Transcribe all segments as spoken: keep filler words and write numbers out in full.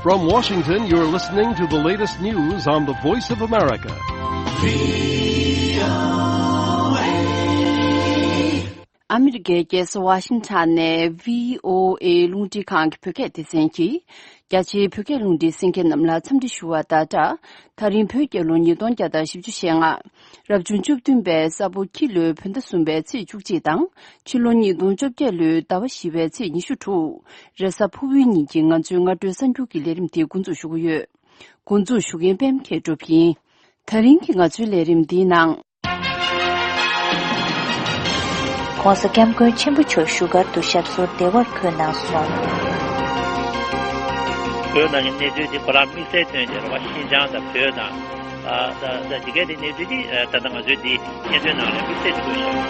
From Washington, you're listening to the latest news on the Voice of America. ཨ་མི་རི་ཀའི་རྒྱལ་ས་ཝ་ཤིང་ཊོན་ནས་བྷི་ཨོ་ཨེ་རླུང་འཕྲིན་ཁང་གི་བོད་སྐད་སྡེ་ཚན་གྱིས། རྒྱ་ཆེའི་བོད་སྐད་རླུང་འཕྲིན་གསན་མཁན་རྣམས་ལ་འཚམས་འདྲི་ཞུ་བ་དང་སྦྲགས། ད་རིང་བོད་རྒྱལ་ལོ་ཉིས་སྟོང་བརྒྱ་དང་བཞི་བཅུ་ཞེ་ལྔ། རབ་བྱུང་བཅུ་བདུན་པའི་ས་ཕོ་ཁྱི་ལོའི་བོད་ཟླ་གསུམ་པའི་ཚེས་བཅུ་གཅིག་དང་། ཕྱི་ལོ་ཉིས་སྟོང་བཅོ་བརྒྱད་ལོའི་ཟླ་བ་བཞི་པའི་ཚེས་ཉི་ཤུ་དྲུག་རེས་གཟའ་ཕུར་བུའི་ཉིན་གྱི་ང་ཚོའི་སྔ་དྲོའི་གསར་འགྱུར་གྱི་ལས་རིམ་དེ་འགོ་འཛུགས་ཞུ་གི་ཡོད། འགོ་འཛུགས་ཞུ་མཁན་པད་མ་མཁས་གྲུབ་ཡིན། ད་རིང་གི་ང་ཚོའི་ལས་རིམ་འདིའི་ནང་། ྋགོང་ས་ྋསྐྱབས་མགོན་ཆེན་པོ་མཆོག་བཞུགས་སྒར་དུ་ཞབས་སོར་བདེ་བར་འཁོད་གནང་སོང་། བོད་ནང་གི་གནས་ཚུལ་དེ་ཁོ་རང་དམིགས་བསལ་ཐོན་བྱས་རེད་བ། ཤིན་ཅང་དང་བོད་དང་། ཨ་ད་ད་དེ་གའི་དེ་གནས་ཚུལ་དེ་ཨ་ད་ལྟ་ང་ཚོའི་འདི་སྙན་ཐོའི་ནང་ལ་དམིགས་བསལ་གྱི་བཀོད་བཞག་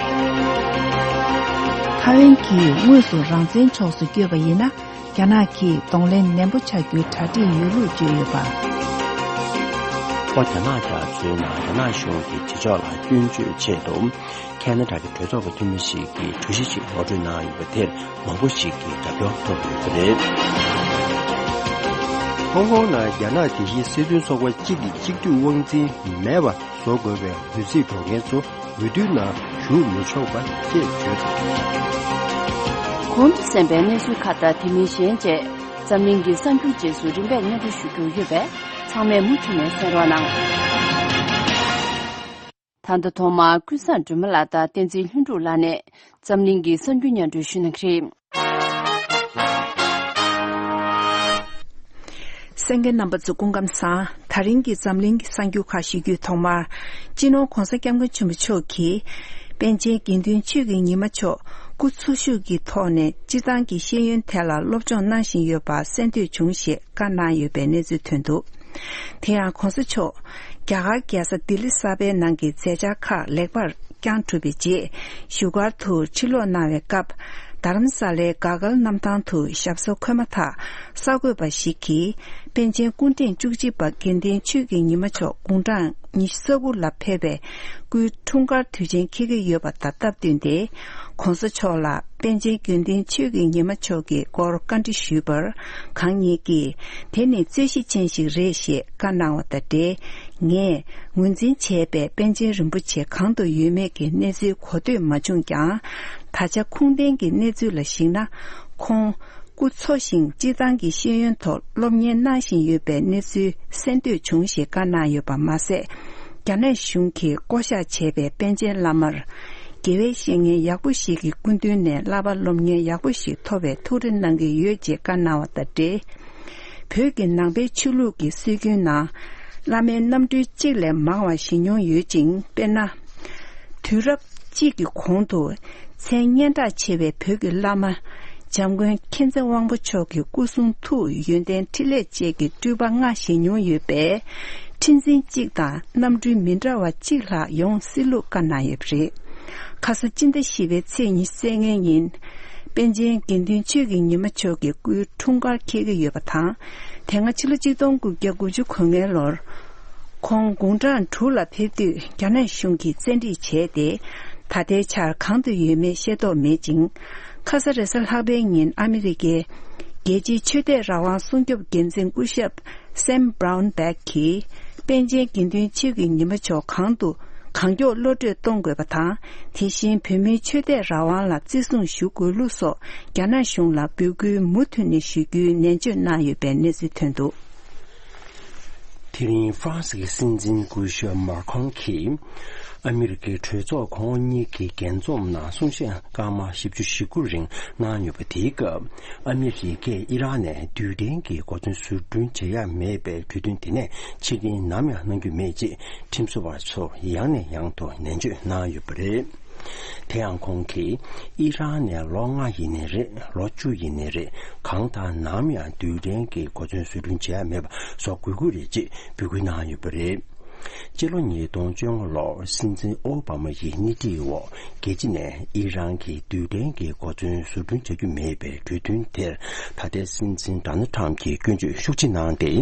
ཐའེ་ཝན་གྱིས་དངོས་སུ་རང་བཙན་ཕྱོགས་སུ་བསྐྱོད་པ་ཡིན་ན། རྒྱ་ནག་གིས་གདོང་ལེན་ནན་པོ་བྱ་རྒྱུའི་གྲ་སྒྲིག་ཡོད་ལུགས་བརྗོད་ཡོད་པ། ལྷོ་རྒྱ་ནག་རྒྱ་མཚོའི་ནང་རྒྱ་ནག་གཞུང་གི་བྱེད་ཕྱོགས་ལ་སྐྱོན་བརྗོད་ཆེད་དུ། ཁེ་ན་ཌ་གི་གྲོས་ཚོགས་ཀྱི་འཐུས་མི་ཞིག་གིས་གྲོས་གཞི་ཞིག་ངོ་སྤྲོད་གནང་ཡོད་པ་དེར་མང་པོ་ཞིག་གིས་རྒྱབ་སྐྱོར་ཐོབ་ཡོད་པ་རེད། ཧོང་ཀོང་ནང་རྒྱ་ནག་དེ་བཞིན་སྲིད་དོན་ཚོགས་པ་གཅིག་གིས་གཅིག་སྡུད་དབང་འཛིན་མེད་པ་བཟོ་དགོས་པའི་འབོད་ཚིག་སྒྲོག་མཁན་ཚོ་འོས་བསྡུའི་ནང་ཞུགས་མི་ཆོག་པ་བཅས་བརྗོད་འདུག་གོང་དུ་གསན་པའི་གནས་ཚུལ་ཁག་དང་དེ་མིན་གཞན་བཅས་འཛམ་གླིང་གི་གསར་འགྱུར་རྗེས་སུ་རིམ་པས་སྙན་སྒྲོན་ཞུ་རྒྱུ་ཡོད་པས་ཚང་མས་མུ་མཐུད་ནས་གསན་རོགས་གནང་། ད་ལྟ་ཐོག་མར་ཀུན་བཟང་སྒྲོལ་མ་ལགས་དང་བསྟན་འཛིན་ལྷུན་གྲུབ་ལགས་ནས་འཛམ་གླིང་གི་གསར་འགྱུར་སྙན་སྒྲོན་ཞུ་གནང་གི་རེད། གསན་མཁན་རྣམ་པ་ཚོ་སྐུ་ཁམས་བཟང་། ད་རིང་གི་འཛམ་གླིང་གི་གསར་འགྱུར་ཁག་ཞུ་རྒྱུའི་ཐོག་མར། སྤྱི་ནོར་༧གོང་ས་༧སྐྱབས་མགོན་ཆེན་པོ་མཆོག་གིས། པཎ་ཆེན་དགེ་འདུན་ཆོས་ཀྱི་ཉི་མ་མཆོག་སྐུ་འཚོ་བཞུགས་ཀྱི་ཐོག་ནས་སྤྱིར་བཏང་གི་ཤེས་ཡོན་ཐད་ལ་སློབ་སྦྱོང་གནང་བཞིན་ཡོད་པ་གསན་ཐོས་བྱུང་ཞེས་བཀའ་གནང་ཡོད་པའི་གནས་ཚུལ་ཐོན་འདུག་དེ་ཡང་༧གོང་ས་མཆོག་རྒྱ་གར་རྒྱལ་ས་ལྡི་ལི་གསར་པའི་ནང་གི་མཛད་འཆར་ཁག་ལེགས་པར་བསྐྱངས་གྲུབ་པའི་རྗེས། བཞུགས་སྒར་དུ་ཕྱིར་ལོག་གནང་བའི་སྐབས། རྡ་རམ་ས་ལའི་ག་གལ་གནམ་ཐང་དུ་ཞབས་སོར་འཁོད་མ་ཐག་གསར་འགོད་པ་ཞིག་གིས། པཎ་ཆེན་སྐུ་ཕྲེང་བཅུ་གཅིག་པ་དགེ་འདུན་ཆོས་ཀྱི་ཉི་མ་མཆོག་དགུང་གྲངས་ཉི་ཤུ་རྩ་དགུ་ལ་ཕེབས་པའི་སྐུའི་འཁྲུངས་སྐར་དུས་ཆེན་འཁེལ་གྱི་ཡོད་པ་དང་སྟབས་བསྟུན་ཏེ། ༧གོང་ས་མཆོག་ལ་པཎ་ཆེན་དགེ་འདུན་ཆོས་ཀྱི་ཉི་མ་མཆོག་གི་སྐོར་བཀའ་འདྲི་ཞུས་པར། གང་ཉིད་ཀྱིས། དེ་ནི་རྩོད་གཞི་ཅན་ཞིག་རེད་ཞེས་བཀའ་གནང་བ་དང་འབྲེལ། ངས་ངོས་འཛིན་བྱས་པའི་པཎ་ཆེན་རིན་པོ་ཆེ་གང་དུ་ཡོད་མེད་ཀྱི་གནས་ཚུལ་གོ་ཐོས་མ་བྱུང་ཀྱང་། ད་ཆ་ཁུངས་ལྡན་གྱི་གནས་ཚུལ་ལ་གཞིགས་ན། ཁོང་སྐུ་འཚོ་ཞིང་སྤྱིར་བཏང་གི་ཤེས་ཡོན་ཐོག་སློབ་གཉེར་གནང་བཞིན་ཡོད་པའི་གནས་ཚུལ་གསན་ཐོས་བྱུང་ཞེས་བཀའ་གནང་ཡོད་པ་མ་ཟད། རྒྱ་ནག་གཞུང་གིས་བསྐོ་གཞག་བྱས་པའི་པཎ་ཆེན་བླ་མར། དགེ་བའི་བཤེས་གཉེན་ཡག་པོ་ཞིག་གི་སྐུ་མདུན་ནས་བསླབ་པ་སློབ་གཉེར་ཡག་པོ་ཞིག་ཐོབ་པའི་ཐུགས་རེ་གནང་གི་ཡོད་ཅེས་བཀའ་གནང་བ་དང་འབྲེལ། བོད་ཀྱི་ནང་པའི་ཆོས་ལུགས་ཀྱི་སྲོལ་རྒྱུན་ནང་། བླ་མའི་རྣམ་སྤྲུལ་གཅིག་ལས་མང་བ་བཞེངས་མྱོང་ཡོད་ཅིང་། དཔེར་ན། དུས་རབས་གཅིག་གི་གོང་དུ། མཚན་སྙན་གྲགས་ཆེ་བའི་བོད་ཀྱི་བླ་མ། འཇམ་མགོན་མཁྱེན་བརྩེ་དབང་པོ་མཆོག་གི་སྐུ་གསུང་ཐུགས་ཡོན་ཏན་ཕྲིན་ལས་བཅས་ཀྱི་སྤྲུལ་པ་ལྔ་བཞེངས་མྱོང་ཡོད་པས། ཁྲི་འཛིན་གཅིག་དང་རྣམ་སྤྲུལ་མི་འདྲ་བ་གཅིག་ལྷག་ཡོང་སྲིད་ལུགས་བཀའ་གནང་ཡོད་པ་རེད། ཁ་ས་སྤྱི་ཟླ་བཞི་པའི་ཚེས་ཉི་ཤུ་རྩ་ལྔའི་ཉིན། པཎ་ཆེན་དགེ་འདུན་ཆོས་ཀྱི་ཉི་མ་མཆོག་གི་སྐུའི་འཁྲུངས་སྐར་འཁེལ་གྱི་ཡོད་པ་དང་། དེ་སྔ་ཕྱི་ལོ་གཅིག་སྟོང་དགུ་བརྒྱ་དགུ་བཅུ་གོ་ལྔའི་ལོར། ཁོང་དགུང་གྲངས་དྲུག་ལ་ཕེབས་དུས་རྒྱ་ནག་གཞུང་གིས་བཙན་ཁྲིད་བྱས་ཏེ། ད་ལྟའི་ཆར་གང་དུ་ཡོད་མེད་ཤེས་རྟོགས་མེད་ཅིང་། ཁ་ས་རེས་གཟའ་ལྷག་པའི་ཉིན་ཨ་མི་རི་ཀའི་རྒྱལ་སྤྱིའི་ཆོས་དད་རང་དབང་སྲུང་སྐྱོབ་འགན་འཛིན་སྐུ་ཞབས་སེམ་བྷ་རའུན་བྷེག་གིས། པཎ་ཆེན་དགེ་འདུན་ཆོས་ཀྱི་ཉི་མ་མཆོག་གང་དུ་གང་མགྱོགས་གློད་གྲོལ་གཏོང་དགོས་པ་དང་། དེ་བཞིན་བོད་མིའི་ཆོས་དད་རང་དབང་ལ་བརྩི་སྲུང་ཞུ་དགོས་ལུགས་སོགས་རྒྱ་ནག་གཞུང་ལ་འབོད་སྐུལ་མུ་མཐུད་ནས་ཞུ་རྒྱུའི་ནན་བརྗོད་གནང་ཡོད་པའི་གནས་ཚུལ་ཐོན་འདུག་དེ་རིང་ཧྥ་རན་སི་གི་སྲིད་འཛིན་སྐུ་ཞབས་མཱ་ཁོང་གིས། ཨ་མི་རི་ཀའི་གྲོས་ཚོགས་ཁོངས་གཉིས་ཀྱི་རྒྱས་འཛོམས་ནང་གསུང་བཤད་སྐར་མ་བཞི་བཅུ་ཞེ་དགུ་རིང་གནང་ཡོད་པ། དེའི་སྐབས་ཨ་མི་རི་ཀས་ཨི་རན་ནས་རྡུལ་ཕྲན་གྱི་གོ་མཚོན་བཟོ་སྐྲུན་བྱེད་ཡ་མེད་པའི་གྲོས་མཐུན་དེ་ནས་ཕྱིར་འཐེན་ནམ་ཡང་གནང་རྒྱུ་མེད་ཅེས་ཁྲིམས་བཟོ་བ་ཚོར་ཡང་ནས་ཡང་དུ་ནན་བརྗོད་གནང་ཡོད་པ་རེད། དེ་ཡང་ཁོང་གིས་ཨི་རན་ནས་ལོ་ལྔ་ཡིན་ནའི་རེད། ལོ་བཅུ་ཡིན་ནའི་རེད། གང་ལྟར་ནམ་ཡང་རྡུལ་ཕྲན་གྱི་གོ་མཚོན་བཟོ་སྐྲུན་བྱེད་ཡ་མེད་པ་བཟོ་དགོས་ཀྱི་རེད་ཅེས་འབོད་སྐུལ་གནང་ཡོད་པ་རེད། སྤྱི་ལོ་ཉིས་སྟོང་བཅོ་ལྔ་ལོར་སྲིད་འཛིན་ཨོ་བྷ་མ་ཡི་སྣེ་ཁྲིད་འོག་རྒྱལ་སྤྱི་ནས་ཨི་རན་གྱི་རྡུལ་ཕྲན་གྱི་གོ་མཚོན་བཟོ་སྐྲུན་བྱ་རྒྱུ་མེད་པའི་གྲོས་མཐུན་དེར་ད་ལྟའི་སྲིད་འཛིན་ཌོ་ནལ་ཊམ་གྱིས་སྐྱོན་བརྗོད་ཤུགས་ཆེ་གནང་སྟེ།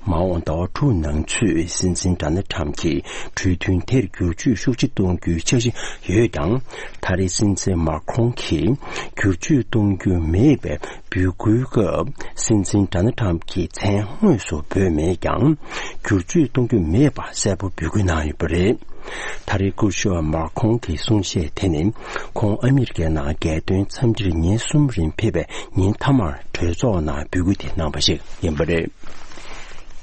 མ་འོངས་ཟླ་བ་དྲུག་ནང་ཚུད་སྲིད་འཛིན་ཌོ་ནལ་ཊམ་གྱིས་གྲོས་མཐུན་དེར་བསྒྱུར་བཅོས་ཤུགས་ཆེ་གཏོང་རྒྱུའི་འཆར་གཞི་ཡོད་ཀྱང་། ད་རེས་སྲིད་འཛིན་མཱ་ཁོང་གིས་བསྒྱུར་བཅོས་གཏོང་རྒྱུ་མེད་པའི་ འབོད་སྐུལ་སྐབས་སྲིད་འཛིན་ཌོ་ནལ་ཊམ་གྱིས་མཚན་དངོས་སུ་འབོད་མེད་ཀྱང་། བསྒྱུར་བཅོས་གཏོང་རྒྱུ་མེད་པ་གསལ་པོ་འབོད་སྐུལ་གནང་ཡོད་པ་རེད། ད་རེས་སྐུ་ཞབས་མར་ཁོང་གི་གསུང་བཤད་དེ་ནི། ཁོང་ཨ་མི་རི་ཀའི་ནང་རྒྱལ་དོན་འཚམས་འདྲིར་ཉིན་གསུམ་རིང་ཕེབས་པའི་ཉིན་མཐའ་མར་གྲོས་ཚོགས་ནང་འབོད་སྐུལ་དེ་གནང་བ་ཞིག་ཡིན་པ་རེད།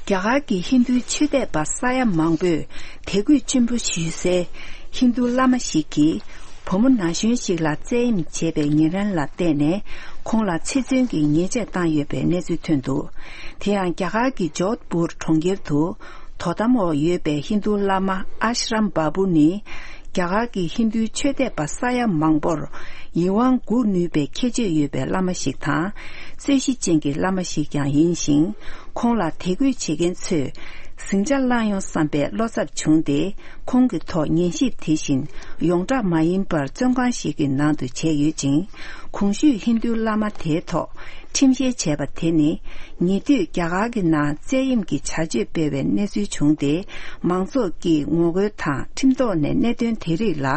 རྒྱ་གར་གྱི་ཧིན་རྡུའི་ཆོས་དད་པ་ས་ཡ་མང་པོས་དད་གུས་ཆེན་པོ་ཞུ་སའི་ཧིན་རྡུ་བླ་མ་ཞིག་གིས། བུ་མོ་ན་གཞོན་ཞིག་ལ་བཙན་གཡེམ་བྱས་པའི་ཉེས་རན་ལ་བརྟེན་ནས། ཁོང་ལ་ཚེ་བཙོན་གྱི་ཉེས་ཆད་བཏང་ཡོད་པའི་གནས་ཚུལ་ཐོན་འདུག་དེ་ཡང་རྒྱ་གར་གྱི་ཇོད་པུར་གྲོང་ཁྱེར་དུ། དོ་དམ་འོག་ཡོད་པའི་ཧིན་རྡུ་བླ་མ་ཨ་ཤི་རམ་བ་བུ་ནི། རྒྱ་གར་གྱི་ཧིན་རྡུའི་ཆོས་དད་པ་ས་ཡ་མང་པོར་ཡིད་དབང་འགུག་ནུས་པའི་ཁྱད་ཆོས་ཡོད་པའི་བླ་མ་ཞིག་དང་། རྩོད་གཞི་ཅན་གྱི་བླ་མ་ཞིག་ཀྱང་ཡིན་ཞིང་། ཁོང་ལ་དད་གུས་བྱེད་མཁན་ཚོས་ཟིང་ཆ་བསླང་ཡོང་བསམ་པའི་བློ་འཚབ་བྱུང་སྟེ། ཁོང་གི་ཐོག་ཉན་ཞིབ་དེ་བཞིན་ཡོངས་གྲགས་མ་ཡིན་པར་བཙོན་ཁང་ཞིག་གི་ནང་དུ་བྱས་ཡོད་ཅིང་། གོང་ཞུས་ཧིན་རྡུའི་བླ་མ་དེའི་ཐོག་ཁྲིམས་བཤེར་བྱས་པ་དེ་ནི། ཉེ་དུས་རྒྱ་གར་གྱི་ནང་བཙན་གཡེམ་གྱི་བྱ་སྤྱོད་སྤེལ་བའི་གནས་ཚུལ་བྱུང་སྟེ། མང་ཚོགས་ཀྱིས་ངོ་རྒོལ་དང་ཁྲིམས་ཐོག་ནས་གནད་དོན་དེ་རིགས་ལ།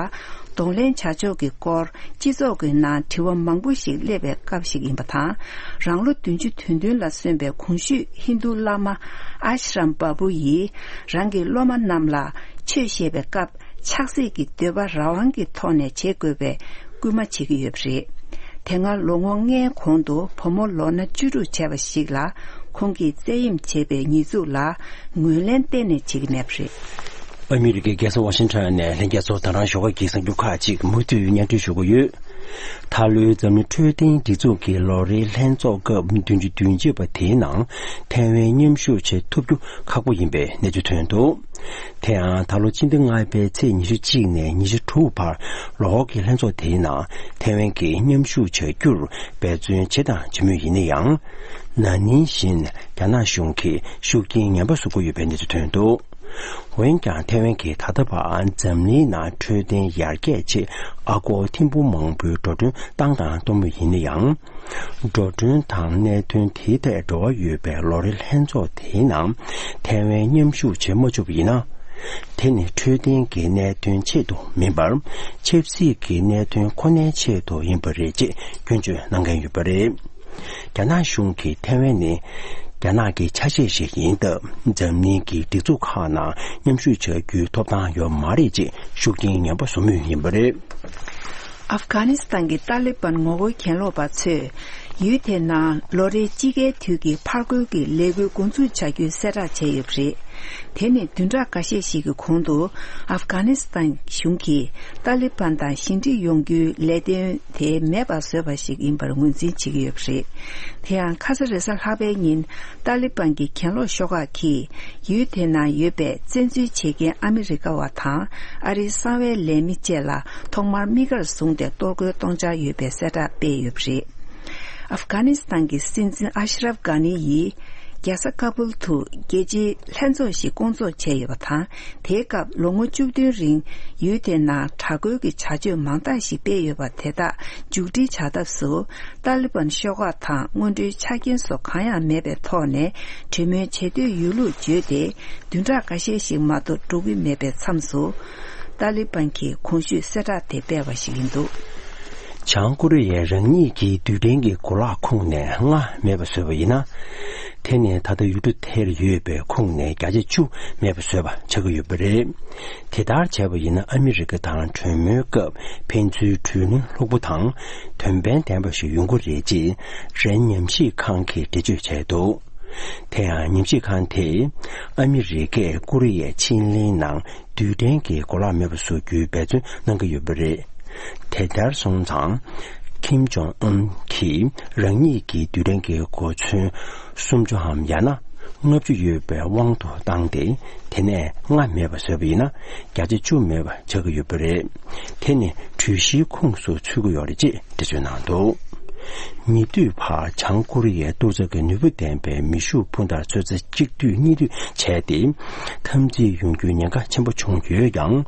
གདོང་ལེན་བྱ་ཕྱོགས་ཀྱི་སྐོར་སྤྱི་ཚོགས་ཀྱི་ནང་དྲི་བ་མང་པོ་ཞིག་སླེབས་པའི་སྐབས་ཤིག་ཡིན་པ་དང་། རང་ལོ་བདུན་ཅུ་དོན་བདུན་ལ་སོན་པའི་གོང་ཞུས་ཧིན་རྡུ་བླ་མ་ཨ་ཤི་རམ་བ་བུ་ཡིས་རང་གི་སློབ་མ་རྣམས་ལ་ཆོས་བཤད་པའི་སྐབས། ཆགས་སྲེད་ཀྱི་འདོད་པ་རང་དབང་གི་ཐོག་ནས་བྱེད་དགོས་པའི་སྐུལ་མ་བྱེད་ཀྱི་ཡོད་པ་རེད། དེ་སྔ་ལོ་ངོ་ལྔའི་གོང་དུ་བུ་མོ་ལོ་ན་བཅུ་དྲུག་བྱས་པ་ཞིག་ལ། ཁོང་གིས་བཙན་གཡེམ་བྱས་པའི་ཉེས་འཛུགས་ལ་ངོས་ལེན་གཏན་ནས་བྱེད་ཀྱི་མེད་པ་རེད། ཨ་མི་རི་ཀའི་རྒྱལ་ས་ཝ་ཤིང་ཊོན་ནས་ལྷན་རྒྱས་ཚོ་ད་རང་ཞོགས་ཀ་གི་གསར་འགྱུར་ཁག་ཅིག་མུ་མཐུད་སྙན་སྒྲོན་ཞུ་གི་ཡོད། ད་ལོའི་འཛམ་གླིང་འཕྲོད་བསྟེན་སྒྲིག་འཛུགས་ཀྱི་ལོ་རེའི་ལྷན་ཚོགས་སྐབས་བདུན་ཅུ་དོན་གཅིག་པ་དེའི་ནང་ཐའེ་ཝན་མཉམ་ཞུགས་བྱེད་ཐུབ་རྒྱུ་ཁག་པོ་ཡིན་པའི་གནས་ཚུལ་ཐོན་འདུག་དེ་ཡང་ད་ལོ་སྤྱི་ཟླ་ལྔ་པའི་ཚེས་ཉི་ཤུ་གཅིག་ནས་ཉི་ཤུ་དྲུག་བར་ལོ་འཁོར་གྱི་ལྷན་ཚོགས་དེའི་ནང་ཐའེ་ཝན་གྱིས་མཉམ་ཞུགས་བྱ་རྒྱུར་འབད་བརྩོན་བྱས་དང་བྱེད་མུས་ཡིན་ན་ཡང་། ན་ནིང་བཞིན་རྒྱ་ནག་གཞུང་གིས་ཤུགས་རྐྱེན་ངན་པ་བཟོ་གི་ཡོད་པའི་གནས་ཚུལ་ཐོན་འདུག་འོན་ཀྱང་ཐའེ་ཝན་གྱིས་ད་ལྟ་བར་འཛམ་གླིང་ནང་འཕྲོད་བསྟེན་ཡར་རྒྱས་ཆེད་ཨ་སྒོར་ཐེར་འབུམ་མང་པོའི་འགྲོ་གྲོན་བཏང་དང་གཏོང་མུས་ཡིན་ན་ཡང་། འགྲོ་གྲོན་དང་གནད་དོན་དེའི་ཐད་འབྲེལ་བ་ཡོད་པའི་ལོ་རེའི་ལྷན་ཚོགས་དེའི་ནང་ཐའེ་ཝན་མཉམ་ཞུགས་བྱེད་མ་བཅུག་པ་ཡིན་ན། དེ་ནི་འཕྲོད་བསྟེན་གྱི་གནད་དོན་ཆེད་དུ་མིན་པར། ཆབ་སྲིད་ཀྱི་གནད་དོན་ཁོ་ནའི་ཆེད་དུ་ཡིན་པ་རེད་ཅེས་སྐྱོན་བརྗོད་གནང་མཁན་ཡོད་པ་རེད། རྒྱ་ནག་གཞུང་གིས་ཐའེ་ཝན་ནི་རྒྱ་ནག་གི་ཆ་ཤས་ཤིག་ཡིན་སྟབས། འཛམ་གླིང་གི་སྒྲིག་འཛུགས་ཁག་ནང་མཉམ་ཞུགས་བྱ་རྒྱུའི་ཐོབ་ཐང་ཡོད་མ་རེད་ཅེས་ཤུགས་རྐྱེན་ངན་པ་བཟོ་མུས་ཡིན་པ་རེད། ཨབ་གྷ་ནི་སི་ཐན་གྱི་ཏཱ་ལི་བན་ངོ་རྒོལ་གྱེན་ལོག་པ་ཚོས་ཡུལ་དེའི་ནང་ལོ་རེའི་དཔྱིད་ཀའི་དུས་ཀྱི་ཕར་རྒོལ་གྱི་ལས་འགུལ་འགོ་འཛུགས་བྱ་རྒྱུའི་གསལ་བསྒྲགས་བྱས་ཡོད་པ་རེད། དེ་ནི་བདུན་ཕྲག་འགའ་ཤས་ཤིག་གི་གོང་དུ་ཨབ་གྷ་ནི་སི་ཐན་གཞུང་གིས་ཏཱ་ལི་བན་དང་ཞི་འགྲིག་ཡོང་རྒྱུའི་ལས་དོན་དེ་མེད་པར་བཟོས་པ་ཞིག་ཡིན་པར་ངོས་འཛིན་བྱེད་ཀྱི་ཡོད་པ་རེད། དེ་ཡང་ཁ་ས་རེས་གཟའ་ལྷག་པའི་ཉིན་ཏཱ་ལི་བན་གྱི་གྱེན་ལོག་ཤོག་ཁག་གིས་ཡུལ་དེ་ནང་ཡོད་པའི་བཙན་འཛུལ་བྱེད་མཁན་ཨ་མི་རི་ཀ་བ་དང་ཨ་རིའི་གསང་བའི་ལས་མི་བཅས་ལ་ཐོག་མར་དམིགས་ཀར་བཟུང་སྟེ་གཏོར་རྒོལ་གཏོང་འཆར་ཡོད་པའི་གསལ་བསྒྲགས་སྤེལ་ཡོད་པ་རེད། ཨབ་གྷ་ནི་སི་ཐན་གྱི་སྲིད་འཛིན་ཨ་ཤ་རབ་གྷ་ནི་ཡིས་རྒྱལ་ས་ཀ་བུལ་དུ་རྒྱལ་སྤྱིའི་ལྷན་ཚོགས་ཤིག་སྐོང་ཚོགས་བྱས་ཡོད་པ་དང་། དེའི་སྐབས་ལོ་ངོ་བཅུ་བདུན་རིང་ཡུལ་དེའི་ནང་དྲག་རྒོལ་གྱི་བྱ་སྤྱོད་མང་དག་ཞིག་སྤེལ་ཡོད་པ་དེ་དག་མཇུག་སྒྲིལ་བྱ་ཐབས་སུ། ཏཱ་ལི་བན་ཤོག་ཁག་དང་སྔོན་འགྲོའི་ཆ་རྐྱེན་སོགས་གང་ཡང་མེད་པའི་ཐོག་ནས་གྲོས་མོལ་བྱེད་འདོད་ཡོད་ལུགས་བརྗོད་དེ། བདུན་ཕྲག་འགའ་ཤས་ཤིག་མ་གཏོགས་འགྲོ་གི་མེད་པའི་མཚམས་སུ། ཏཱ་ལི་བན་གྱིས་གོང་ཞུས་གསལ་བསྒྲགས་དེ་སྤེལ་བ་ཞིག་ཡིན་འདུག་བྱང་ཀོ་རི་ཡས་རང་ཉིད་ཀྱི་རྡུལ་ཕྲན་གྱི་གོ་ལག་ཁུངས་ནས་ལྔ་མེད་པ་བཟོས་པ་ཡིན་ན། དེ་ནི་ད་ལྟ་ཡུལ་གྲུ་དེར་ཡོད་པའི་ཁུངས་ནས་བརྒྱ་ཆ་བཅུ་མེད་པ་བཟོས་པ་ཆགས་ཀྱི་ཡོད་པ་རེད། དེ་ལྟར་བྱས་པ་ཡིན་ན་ཨ་མི་རི་ཀ་དང་གྲོས་མོལ་སྐབས་ཕན་ཚུན་གྲོས་མོལ་ལྷུག་པོ་དང་དོན་ཕན་ལྡན་པ་ཞིག་ཡོང་གི་རེད་ཅེས་རན་ཉམས་ཞིབ་ཁང་གིས་འགྲེལ་བརྗོད་བྱས་འདུག་དེ་ཡང་ཉམས་ཞིབ་ཁང་དེས་ཨ་མི་རི་ཀས་ཀོ་རི་ཡའི་ཕྱེད་གླིང་ནང་རྡུལ་ཕྲན་གྱི་གོ་ལག་མེད་པ་བཟོ་རྒྱུའི་འབད་བརྩོན་གནང་གི་ཡོད་པ་རེད། དེ་ལྟར་སོང་ཙང་། ཁིམ་ཇོང་ཨུན་གྱིས་རང་ཉིད་ཀྱི་རྡུལ་ཕྲན་གྱི་གོ་མཚོན་སུམ་ཅུའམ་ཡང་ན་ལྔ་བཅུ་ཡོད་པའི་དབང་དུ་བཏང་སྟེ། དེ་ནས་ལྔ་མེད་པ་བཟོས་པ་ཡིན་ན་བརྒྱ་ཆ་བཅུ་མེད་པ་ཆགས་ཀྱི་ཡོད་པ་རེད། དེ་ནི་གྲོས་གཞིའི་ཁོངས་སུ་ཚུད་ཀྱི་ཡོད་རེད་ཅེས་འགྲེལ་བརྗོད་གནང་འདུག་ཉེ་དུས་བར་བྱང་ཀོ་རི་ཡས་ཏོག་ཙམ་གྱི་ནུས་པ་ལྡན་པའི་མེ་ཤུགས་འཕུར་མདའ་ཚོད་ལྟ་གཅིག་སྡུད་གཉིས་སྡུད་བྱས་ཏེ། འཐབ་འཛིང་ཡོང་རྒྱུའི་ཉེན་ཁ་ཆེན་པོ་བྱུང་ཡོད་ཀྱང་།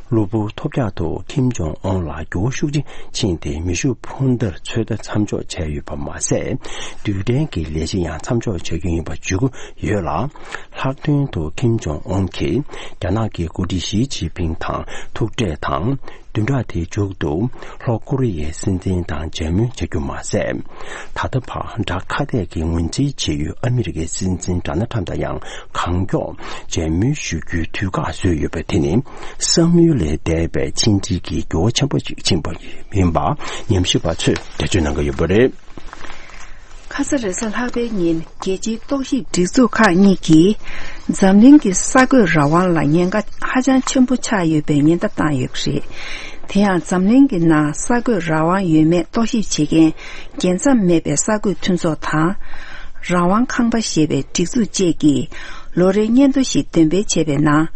གློ་བུར་ཐོལ་རྒྱག་ཏུ་ཁིམ་ཇོང་ཨོན་ལ་འགྱུར་བ་ཤུགས་ཆེན་ཕྱིན་ཏེ། མེ་ཤུགས་འཕུར་མདའ་ཚོད་ལྟ་མཚམས་འཇོག་བྱས་ཡོད་པ་མ་ཟད། རྡུལ་ཕྲན་གྱི་ལས་གཞི་ཡང་མཚམས་འཇོག་བྱ་རྒྱུ་ཡིན་པ་བརྗོད་ཀྱི་ཡོད་ལ། ལྷག་དོན་དུ་ཁིམ་ཇོང་ཨོན་གྱིས་རྒྱ་ནག་གི་འགོ་ཁྲིད་ཞི་ཅིན་ཕིང་དང་ཐུག་འཕྲད་དང་། བདུན་ཕྲག་དེའི་མཇུག་ཏུ་ལྷོ་ཀོ་རི་ཡའི་སྲིད་འཛིན་དང་མཇལ་མོལ་བྱ་རྒྱུ་མ་ཟད། ད་ལྟ་བར་དགྲ་ཁ་གཏད་ཀྱི་ངོས་འཛིན་བྱེད་ཡུལ་ཨ་མི་རི་ཀའི་སྲིད་འཛིན་ཌོ་ནལ་ཊམ་དང་ཡང་གང་མགྱོགས་མཇལ་མོལ་ཞུ་རྒྱུའི་དུས་བཀག་བཟོས་ཡོད་པ་དེ་ནི། བསམ་ཡུལ་ལས་འདས་པའི་ཕྱི་འབྲེལ་གྱི་འགྱུར་བ་ཆེན་པོ་ཞིག་ཕྱིན་པ་ཡིན་པ་ཉམས་ཞིབ་པ་ཚོས་འགྲེལ་བརྗོད་གནང་གི་ཡོད་པ་རེད། ཁ་ས་རེས་གཟའ་ལྷག་པའི་ཉིན་རྒྱལ་སྤྱིའི་རྟོག་ཞིབ་སྒྲིག་འཛུགས་ཁག་གཉིས་ཀྱིས་འཛམ་གླིང་གི་གསར་འགོད་རང་དབང་ལ་ཉེན་ཁ་ཧ་ཅང་ཆེན་པོ་ཆགས་ཡོད་པའི་ཉེན་བརྡ་བཏང་ཡོད་པ་རེད། དེ་ཡང་འཛམ་གླིང་གི་ནང་གསར་འགོད་རང་དབང་ཡོད་མེད་རྟོག་ཞིབ་བྱེད་མཁན་རྒྱལ་མཚམས་མེད་པའི་གསར་འགོད་མཐུན་ཚོགས་དང་། རང་དབང་ཁང་པ་ཞེས་པའི་སྒྲིག་འཛུགས་བཅས་ཀྱིས་ལོ་རེའི་སྙན་ཐོ་ཞིག་འདོན་སྤེལ་བྱས་པའི་ནང་།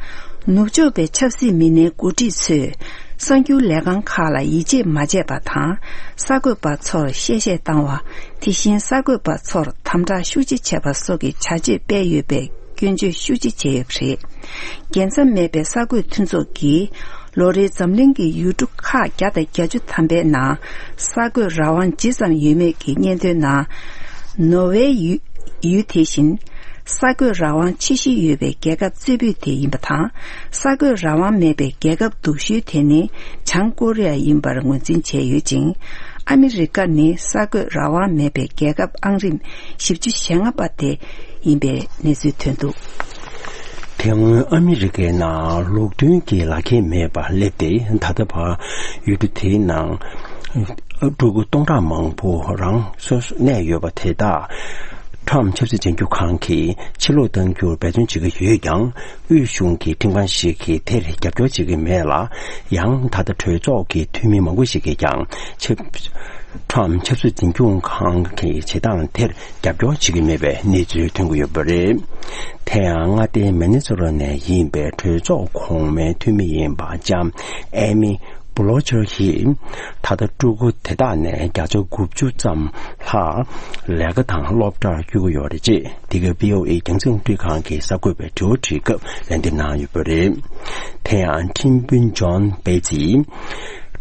ནུབ་ཕྱོགས་པའི་ཆབ་སྲིད་མི་སྣའི་འགོ་ཁྲིད་ཚོས་གསར་འགྱུར་ལས་ཁང་ཁག་ལ་ཡིད་ཆེས་མ་བྱས་པ་དང་། གསར་འགོད་པ་ཚོར་གཤེ་གཤེ་བཏང་བ། དེ་བཞིན་གསར་འགོད་པ་ཚོར་དམ་དྲག་ཤུགས་ཆེ་བྱས་པ་སོགས་ཀྱི་བྱ་སྤྱོད་སྤེལ་ཡོད་པའི་སྐྱོན་བརྗོད་ཤུགས་ཆེ་བྱས་ཡོད་པ་རེད། རྒྱལ་མཚམས་མེད་པའི་གསར་འགོད་མཐུན་ཚོགས་ཀྱིས་ལོ་རེའི་འཛམ་གླིང་གི་ཡུལ་གྲུ་ཁག་བརྒྱ་དང་བརྒྱད་ཅུ་ཐམ་པའི་ནང་གསར་འགོད་རང་དབང་ཇི་ཙམ་ཡོད་མེད་ཀྱི་སྙན་ཐོའི་ནང་། ནོར་ཝེ་ཡུལ་ཡུལ་དེ་བཞིན་གསར་འགོད་རང་དབང་ཆེ་ཤོས་ཡོད་པའི་རྒྱལ་ཁབ་གཙོ་བོ་དེ་ཡིན་པ་དང་། གསར་འགོད་རང་དབང་མེད་པའི་རྒྱལ་ཁབ་སྡུག་ཤོས་དེ་ནི་བྱང་ཀོ་རི་ཡ་ཡིན་པར་ངོས་འཛིན་བྱས་ཡོད་ཅིང་། ཨ་མི་རི་ཀ་ནི་གསར་འགོད་རང་དབང་མེད་པའི་རྒྱལ་ཁབ་ཨང་རིམ་བཞི་བཅུ་ཞེ་ལྔ་པ་དེ་ཡིན་པའི་གནས་ཚུལ་ཐོན་འདུག། དེ་སྔོན་ཨ་མི་རི་ཀའི་ནང་ལུགས་མཐུན་གྱི་ལག་འཁྱེར་མེད་པར་སླེབས་ཏེ། ད་ལྟ་བར་ཡུལ་གྲུ་དེའི་ནང་ཕྲུ་གུ་སྟོང་ཕྲག་མང་པོ་རང་སོ་སོ་གནས་ཡོད་པ་དེ་དག་ཊམ་ཆབ་སྲིད་འཛིན་སྐྱོང་ཁང་གིས་ཕྱིར་ལོག་གཏང་རྒྱུར་འབད་བརྩོན་བྱེད་ཀྱི་ཡོད་ཀྱང་། དབུས་གཞུང་གི་ཁྲིམས་ཁང་ཞིག་གིས་དེར་རྒྱབ་སྐྱོར་བྱེད་ཀྱི་མེད་ལ། ཡང་ད་ལྟ་གྲོས་ཚོགས་ཀྱི་འཐུས་མི་མང་པོ་ཞིག་གིས་ཀྱང་ཆབ་ཊམ་ཆབ་སྲིད་འཛིན་སྐྱོང་ཁང་གི་བྱེད་སྟངས་དེར་རྒྱབ་སྐྱོར་བྱེད་ཀྱི་མེད་པའི་གནས་ཚུལ་ཐོན་གྱི་ཡོད་པ་རེད། དེ་ཡང་མངའ་སྡེ་མི་ནི་སོ་ཊ་ནས་ཡིན་པའི་གྲོས་ཚོགས་གོང་མའི་འཐུས་མི་ཡིན་པ་ལྕམ་ཨེ་མི་པུ་ལོ་ཆར་ཡིས། ད་ལྟ་ཕྲུ་གུ་དེ་དག་ནས་བརྒྱ་ཆ་དགུ་བཅུ་ཙམ་ལྷག་ལས་ཀ་དང་སློབ་གྲྭར་བསྐྱོད་ཀྱི་ཡོད་རེད། ཅེས་འདི་ག་བྷི་ཨོ་ཨེ་རྒྱང་སྲིང་རླུང་འཕྲིན་ཁང་གི་གསར་འགོད་པའི་དྲི་བ་དྲིས་སྐབས་ལན་འདེབས་གནང་ཡོད་པ་རེད། དེ་ཡང་ཁྲིམས་དཔོན་ཇོན་སྦེ་ཙི།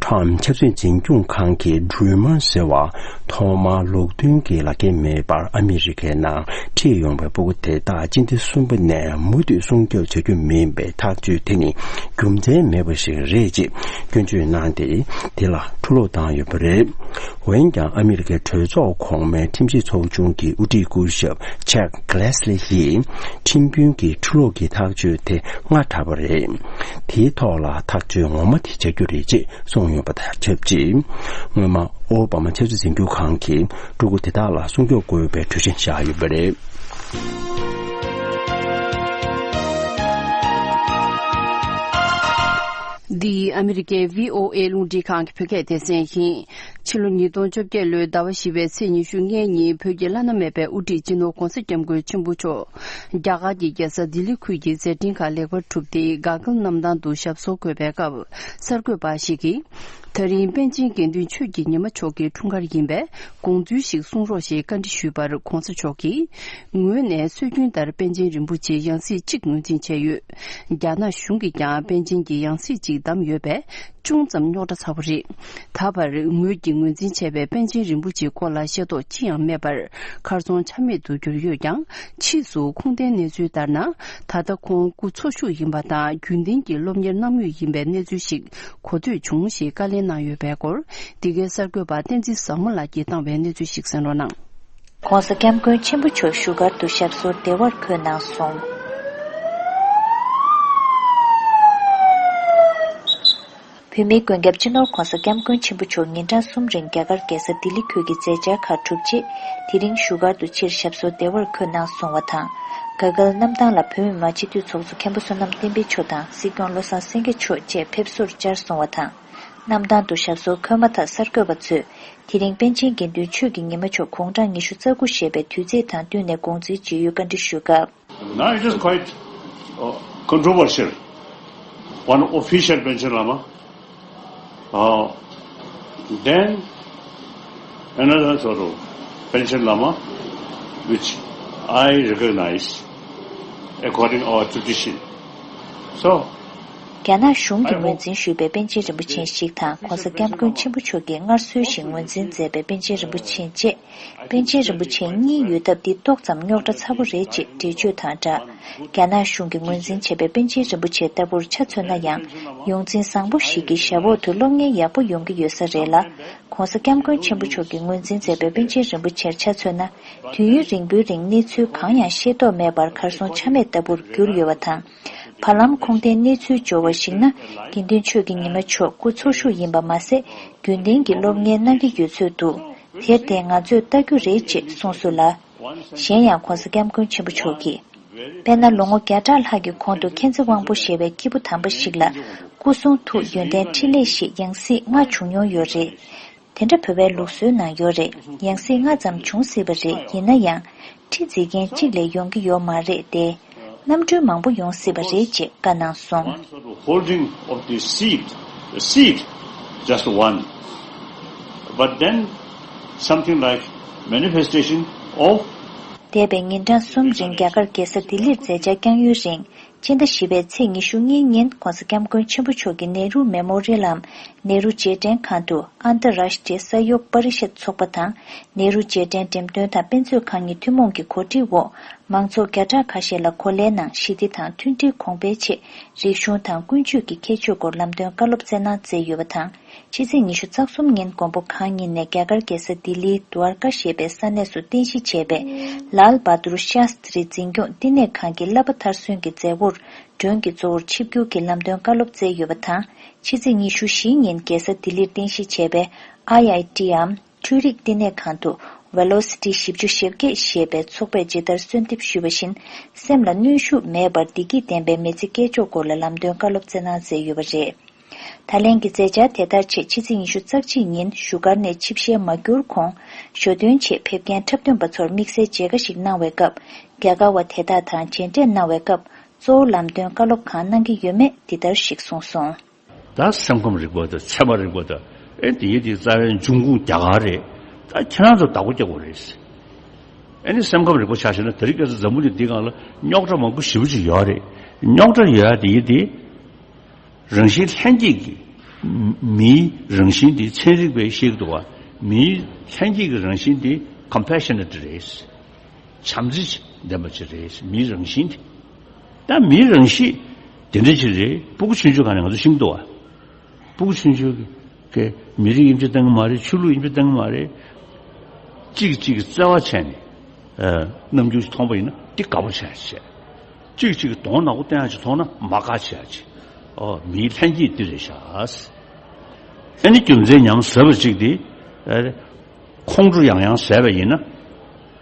ཊམ་ཆབ་སྲིད་འཛིན་སྐྱོང་ཁང་གི་ཌུ་རུ་མར་ཟེར་བ་ཐོག་མར་ལུགས་མཐུན་གྱི་ལག་འཁྱེར་མེད་པར་ཨ་མི་རི་ཀའི་ནང་ཁྲིད་ཡོང་བའི་སྤུ་གུ་དེ་དག་སྤྱི་ཟླ་གསུམ་པ་ནས་མུ་མཐུད་སྲུང་སྐྱོབ་བྱ་རྒྱུ་མིན་པའི་ཐག་གཅོད་དེ་ནི་རྒྱུ་མཚན་མེད་པ་ཞིག་རེད་ཅེས་སྐྱོན་བརྗོད་གནང་སྟེ། དེ་ལ་ཁྲིམས་ལུགས་བཏང་ཡོད་པ་རེད། འོན་ཀྱང་ཨ་མི་རི་ཀའི་གྲོས་ཚོགས་གོང་མའི་ཁྲིམས་ཞིབ་ཚོགས་ཆུང་གི་དབུ་ཁྲིད་སྐུ་ཞབས་ཅེག་གྷི་ལེ་སི་ལི་ཡིས་ཁྲིམས་དཔོན་གྱི་ཁྲིམས་ལུགས་ཀྱི་ཐག་གཅོད་དེ་སྔ་དྲགས་པ་རེད། དེའི་ཐོག་ལ་ཐག་གཅོད་ངོ་མ་དེ་བྱ་རྒྱུ་རེད་ཅེས་གསུངས་ཡོད་པ་དང་ཆབས་ཅིག། སྔོན་མ་ཨོ་བྷ་མ་ཆབ་སྲིད་འཛིན་སྐྱོང་ཁང་གིས་ཕྲུ་གུ་དེ་དག་ལ་སྲུང་སྐྱོབ་དགོས་པའི་གྲོས་གཞི་བཞག་ཡོད་པ་རེད། འདི་ཨ་མི་རི་ཀའི་བྷི་ཨོ་ཨེ་རླུང་འཕྲིན་ཁང་གི་བོད་སྐད་སྡེ་ཚན་ཡིན། ཕྱི་ལོ་ཉིས་སྟོང་བཅོ་བརྒྱད་ལོའི་ཟླ་བ་བཞི་པའི་ཚེས་ཉི་ཤུ་ལྔའི་ཉིན་བོད་ཀྱི་བླ་ན་མེད་པའི་དབུ་ཁྲིད་སྤྱི་ནོར་༧གོང་ས་༧སྐྱབས་མགོན་ཆེན་པོ་མཆོག་རྒྱ་གར་གྱི་རྒྱལ་ས་ལྡི་ལི་ཁུལ་གྱི་མཛད་འཕྲིན་ཁག་ལེགས་པར་གྲུབ་སྟེ། དགའ་སྐལ་གནམ་ཐང་དུ་ཞབས་སོར་འཁོད་པའི་སྐབས། གསར་འགོད་པ་ཞིག་གིས། ད་རིང་པཎ་ཆེན་དགེ་འདུན་ཆོས་ཀྱི་ཉི་མ་མཆོག་གི་འཁྲུངས་སྐར་ཡིན་པས། དགོངས་ཚུལ་ཞིག་གསུང་རོགས་ཞེས་བཀའ་འདྲི་ཞུས་པར། ྋགོང་ས་མཆོག་གིས། ངོས་ནས་སྲོལ་རྒྱུན་ལྟར་པཎ་ཆེན་རིན་པོ་ཆེའི་ཡང་སྲིད་གཅིག་ངོས་འཛིན་བྱས་ཡོད། རྒྱ་ནག་གཞུང་གིས་ཀྱང་པཎ་ཆེན་གྱི་ཡང་སྲིད་གཅིག་བདམས་ཡོད་པས། ཅུང་ཙམ་རྙོག་དྲ་ཚ་པོ་རེད། ད་བར་ངོས་ཀྱིས་ངོས་འཛིན་བྱས་པའི་པཎ་ཆེན་རིན་པོ་ཆེའི་སྐོར་ལ་ཤེས་རྟོགས་ཅི་ཡང་མེད་པར། ཁ་རྩང་ཆ་མེད་དུ་གྱུར་ཡོད་ཀྱང་། ཕྱིས་སུ་ཁུངས་ལྡན་གནས་ཚུལ་ལྟར་ན། ད་ལྟ་ཁོང་སྐུ་འཚོ་བཞུགས་ཡིན་པ་དང་། རྒྱུན་ལྡན་གྱི་སློབ་གཉེར་གནང་མུས་ཡིན་པའི་གནས་ཚུལ་ཞིག་གོ་ཐོས་བྱུང་ཞེས་བཀའ་ལན་གནང་ཡོད་པའི་སྐོར། འདི་གའི་གསར་འགོད་པ་བསྟན་འཛིན་བཟང་མོ་ལགས་ཀྱིས་བཏང་བའི་གནས་ཚུལ་ཞིག་གསན་རོགས་གནང་། ྋགོང་ས་ྋསྐྱབས་མགོན་ཆེན་པོ་མཆོག་བཞུགས་སྒར་དུ་ཞབས་སོར་བདེ་བར་འཁོད་གནང་སོང་། བོད་མིའི་མགོན་སྐྱབས་སྤྱི་ནོར་ྋགོང་ས་ྋསྐྱབས་མགོན་ཆེན་པོ་མཆོག་ཉིན་གྲངས་གསུམ་རིང་རྒྱ་གར་རྒྱལ་ས་ལྡི་ལི་ཁུལ་གྱི་མཛད་འཆར་ཁག་གྲུབ་རྗེས། དེ་རིང་བཞུགས་སྒར་དུ་ཕྱིར་ཞབས་སོར་བདེ་བར་འཁོད་གནང་སོང་བ་དང་། དགའ་སྐལ་གནམ་ཐང་ལ་བོད་མི་མང་སྤྱི་འཐུས་ཚོགས་གཙོ་མཁན་པོ་བསོད་ནམས་བསྟན་འཕེལ་མཆོག་དང་སྲིད་སྐྱོང་བློ་བཟང་སེང་གེ་མཆོག་བཅས་ཕེབས་བསུར་བཅར་སོང་བ་དང་། གནམ་ཐང་དུ་ཞབས་སོར་འཁོད་མ་ཐག་གསར་འགོད་པ་ཚོས། དེ་རིང་པཎ་ཆེན་དགེ་འདུན་ཆོས་ཀྱི་ཉི་མ་མཆོག་དགུང་གྲངས་ཉི་ཤུ་རྩ་དགུ་བཞེས་པའི་དུས་ཚིགས་དང་བསྟུན་ནས་དགོངས་ཚུལ་ཇི་ཡོད་བཀའ་འདྲི་ཞུས་སྐབས། Now it is quite, uh, controversial. One official Panchen Lama, uh, then another sort of Panchen Lama, which I recognize according our tradition. So, རྒྱ་ནག་གཞུང་གིས་ངོས་འཛིན་ཞུས་པའི་པཎ་ཆེན་རིན་པོ་ཆེ་ཞིག་དང་༸གོང་ས་༸སྐྱབས་མགོན་ཆེན་པོ་མཆོག་གིས་སྔར་སྲོལ་བཞིན་ངོས་འཛིན་མཛད་པའི་པཎ་ཆེན་རིན་པོ་ཆེ་བཅས། པཎ་ཆེན་རིན་པོ་ཆེ་གཉིས་ཡོད་སྟབས་འདི་ཏོག་ཙམ་རྙོག་དྲ་ཚ་པོ་རེད་ཅེས་འགྲེལ་བརྗོད་དང་སྦྲགས། རྒྱ་ནག་གཞུང་གིས་ངོས་འཛིན་བྱས་པའི་པཎ་ཆེན་རིན་པོ་ཆེ་ལྟ་བུར་ཆ་མཚོན་ན་ཡང་། ཡོངས་འཛིན་བཟང་པོ་ཞིག་གི་ཞབས་འོག་ཏུ་སློབ་གཉེར་ཡག་པོ་ཡོང་གི་ཡོད་ས་རེད་ལ།༸གོང་ས་༸སྐྱབས་མགོན་ཆེན་པོ་མཆོག་གིས་ངོས་འཛིན་མཛད་པའི་པཎ་ཆེན་རིན་པོ་ཆེར་ཆ་མཚོན་ན། དུས་ཡུན་རིང་པོའི་རིང་གནས་ཚུལ་གང་ཡང་ཤེས་རྟོགས་མེད་པར་གར་སོང་ཆ་མེད་ལྟ་བུར་གྱུར་ཡོད་པ་དང་། བར་ལམ་ཁུངས་ལྡན་གནས་ཚུལ་འབྱོར་བར་གཞིགས་ན། དགེ་འདུན་ཆོས་ཀྱི་ཉི་མ་མཆོག་སྐུ་འཚོ་བཞུགས་ཡིན་པ་མ་ཟད། རྒྱུན་ལྡན་གྱི་སློབ་གཉེར་གནང་གི་ཡོད་ཚོད་འདུག་དེར་བརྟེན་ང་ཚོས་ལྟ་རྒྱུ་རེད་ཅེས་གསུངས་སོང་ལ། གཞན་ཡང་༸གོང་ས་༸སྐྱབས་མགོན་ཆེན་པོ་མཆོག་གིས། དཔེར་ན་ལོ་ངོ་བརྒྱ་ཕྲག་ལྷག་གི་གོང་དུ་མཁྱེན་བརྩེ་དབང་པོ་ཞེས་པའི་སྐྱེས་བུ་དམ་པ་ཞིག་ལ། སྐུ་གསུང་ཐུགས་ཡོན་ཏན་ཕྲིན་ལས་ཞེས་ཡང་སྲིད་ལྔ་བྱུང་མྱོང་ཡོད་རེད། དེ་འདྲ་བོད་པའི་ལུགས་སྲོལ་ནང་ཡོད་རེད། ཡང་སྲིད་ལྔ་ཙམ་བྱུང་སྲིད་པ་རེད། ཡིན་ན་ཡང་། ཁྲི་འཛིན་མཁན་གཅིག་ལས་ཡོང་གི་ཡོད་མ་རེད་དེ། རྣམ་སྤྲུལ་མང་པོ་ཡོང་སྲིད་པ་རེད་ཅེས་བཀའ་གནང་སོང་། One sort of holding of the seat, the seat, just one. But then something like manifestation of འདས་པའི་ཉིན་གྲངས་གསུམ་རིང་རྒྱ་གར་རྒྱལ་ས་ལྡི་ལིར་མཛད་འཆར་བསྐྱངས་ཡུན་རིང་། སྤྱི་ཟླ་བཞི་པའི་ཚེས་ཉི་ཤུ་གཉིས་ཉིན་༸གོང་ས་༸སྐྱབས་མགོན་ཆེན་པོ་མཆོག་གིས་ནེ་རུ་མེ་མོ་རི་ཡལ་འམ་ནེ་རུ་རྗེས་དྲན་ཁང་དུ་ཨན་ཏར་རཱཤ་ཏྲི་ས་ཡོག་པ་རི་ཤད་ཚོགས་པ་དང་། ནེ་རུ་རྗེས་དྲན་འགྲེམས་སྟོན་དང་དཔེ་མཛོད་ཁང་གཉིས་ཐུན་མོང་གི་གོ་སྒྲིག་འོག་མང་ཚོགས་བརྒྱ་ཕྲག་ཁ་ཤས་ལ་གོ་ལའི་ནང་ཞི་བདེ་དང་མཐུན་སྒྲིལ་གོང་འཕེལ་ཆེད་རིག་གཞུང་དང་ཀུན་སྤྱོད་ཀྱི་ཁྱད་ཆོས་སྐོར་ལམ་སྟོན་བཀའ་སློབ་སྩལ་གནང་མཛད་ཡོད་པ་དང་། ཕྱི་ཚེས་ཉི་ཤུ་རྩ་གསུམ་ཉིན་མགོན་པོ་གང་ཉིད་ནས་རྒྱ་གར་རྒྱལ་ས་ལྡི་ལིའི་དུ་ཨར་ཀ་ཞེས་པའི་ས་གནས་སུ་རྟེན་གཞི་བྱས་པའི་ལཱལ་བྷ་དུར་ཤཱསྟྲིའི་འཛིན་སྐྱོང་བསྟི་གནས་ཁང་གི་བསླབ་པ་མཐར་སོན་གྱི་མཛད་སྒོར་མགྲོན་གྱི་གཙོ་བོར་ཆིབས་བསྒྱུར་གྱི་ལམ་སྟོན་བཀའ་སློབ་སྩལ་ཡོད་པ་དང་། ཕྱི་ཚེས་ཉི་ཤུ་བཞི་ཉིན་རྒྱལ་ས་ལྡི་ལིར་རྟེན་གཞི་བྱས་པའི་ཨའི་ཨའི་ཊིའམ་འཕྲུལ་རིག་བསྟི་གནས་ཁང་དུ་ཝེ་ལོ་སི་ཊི་བཞི་བཅུ་ཞེ་བརྒྱད་ཞེས་པའི་ཚོགས་པས་ཇི་ལྟར་གསོལ་འདེབས་ཞུས་པ་བཞིན། སེམས་ལ་གནོན་ཤུགས་མེད་པར་བདེ་སྐྱིད་ལྡན་པའི་མི་ཚེ་སྐྱེལ་ཕྱོགས་སྐོར་ལ་ལམ་སྟོན་བཀའ་སློབ་སྩལ་གནང་མཛད་ཡོད་པ་རེད། ད་ལན་གྱི་མཛད་འཆར་དེ་ལྟར་ཆེད་ཕྱི་ཚེས་ཉི་ཤུ་རྩ་གཅིག་ཉིན་བཞུགས་སྒར་ནས་ཆིབས་ཞལ་མ་བསྒྱུར་གོང་། ཞོ་སྟོན་ཆེད་ཕེབས་མཁན་འཁྲབ་སྟོན་པ་ཚོར་དམིགས་བསལ་མཇལ་ཁ་ཞིག་གནང་བའི་སྐབས། རྒྱ་གར་བ་དེ་དག་དང་མཇལ་འཕྲད་གནང་བའི་སྐབས། གཙོ་བོ་ལམ་སྟོན་བཀའ་སློབ་གང་གནང་གི་ཡོད་མེད་འདི་ལྟར་ཞིག་གསུངས་སོང་། ད་སེམས་ཁམས་རིག་པ་དང་ཚད་མ་རིག་པ་དང་ཨེ་དེ་ཡི་དེ་རྩ་བའི་འབྱུང་ཁུངས་རྒྱ་གར་རེད། ད་ཁྱེད་རང་ཚོ་བདག་པོ་རྒྱག་དགོས་རེད། ཨེ་ནི་སེམས་ཁམས་རིག་པ་ཆ་བཞག་ན་དེ་རིང་ཁ་སང་འཛམ་བུ་གླིང་འདི་སྒང་ལ་རྙོག་དྲ་མང་པོ་ཞེ་པོ་ཅིག་ཡོད་རེད། རྙོག་དྲ་ཡོད་ཡ་དེ་ཡི་དེ། རང་བཞིན་ལྷན་སྐྱེས་ཀྱི། མིའི་རང་བཞིན་དེ་ཚན་རིག་པས་བཤད་ཀྱི་འདུག་བ། མིའི་ལྷན་སྐྱེས་ཀྱི་རང་བཞིན་དེ་compassionate རེད། བྱམས་བརྩེ་ལྡན་པ་ཅིག་རེད། མིའི་རང་བཞིན་དེ། ད་མིའི་རང་གཤིས་དེ་འདྲ་ཅིག་རེད། སྤུ་གུ་ཆུང་ཆུང་ག་ནས་ང་ཚོ་ཤེས་ཀྱི་འདུག་བ། སྤུ་གུ་ཆུང་ཆུང་གི་མི་རིགས་དབྱེ་འབྱེད་གཏང་གི་མ་རེད། ཆོས་ལུགས་དབྱེ་འབྱེད་གཏང་གི་མ་རེད། གཅིག་གིས་གཅིག་གི་བརྩེ་བ་བྱས་ནས། ཨ། རྣམ་འགྱུར་མཐོང་པ་ཡིན་ན་དེ་དགའ་པོ་བྱས་བྱས། གཅིག་གིས་གཅིག་གི་གདོང་ནག་པོ་བསྟན་ཡག་ཅིག་མཐོང་ན་མ་དགའ་བྱས་ཡག་ཅིག་ཨོ། མིའི་ལྷན་སྐྱེས་འདི་རེད་ཤག་ཨ་ནི་རྒྱུ་མཚན་ཉམས་ཟབ་པ་གཅིག་དེ། ཨ། ཁོང་ཁྲོ་ཡང་ཡང་ཟ་བ་ཡིན་ན།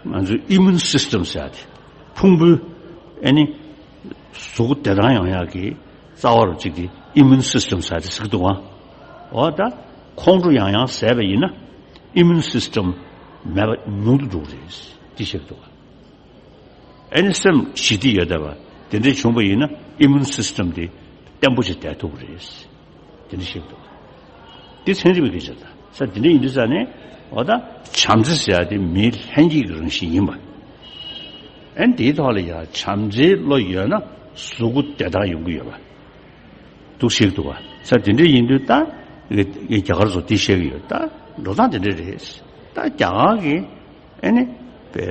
ང་ཚོའི་immune system ཟེར་ཡག་དེ། ཕུང་པོའི་ཨ་ནི་གཟུགས་པོ་བདེ་ཐང་ཡོང་ཡག་གི་རྩ་བ་རུ་གཅིག་དེ་immune system ཟེར་ཡག་དེ་ཟེར་གྱི་འདུག་ཨ། འོ་ད་ཁོང་ཁྲོ་ཡང་ཡང་ཟ་བ་ཡིན་ན་immune system མེད་པ་ཉུང་དུ་འགྲོ་གི་རེད། དེ་བཤད་གྱི་འདུག་ཨ། ཨེ་ནི་སེམས་ཞི་བདེ་ཡོད་བསྡད་པ་དེ་འདྲ་བྱུང་བ་ཡིན་ན་immune system དེ་བརྟན་པོ་ཞིག་བསྡད་ཐུབ་ཀྱི་རེད། དེ་འདྲ་བཤད་འདུག་དེ་ཚན་རིག་པའི་སྐད་ཆ་ད་ས་དེ་འདྲ་ཡིན་དུས་ཙང་ནས་འོ་ད་བྱམས་བརྩེ་ཟེར་ཡ་དེ་མིའི་ལྷན་སྐྱེས་ཀྱི་རང་བཞིན་ཡིན་པ། ཨེ་ནི་དེའི་ཐོག་ལ་ཡ་བྱམས་བརྩེའི་བློ་ཡོད་ན་གཟུགས་པོ་བདེ་ཐང་ཡོང་གི་ཡོད་པ། འདུག་ཤེས་འདུག་བ། ས་དེ་འདྲ་ཡིན་དུས་ད་ངས་རྒྱ་གར་ཚོ་དེ་བཤད་ཀྱི་ཡོད། ད་འགྲོ་སྟངས་དེ་འདྲ་རེད། ད་རྒྱ་གར་གྱི་ཨེ་ནི་པའི་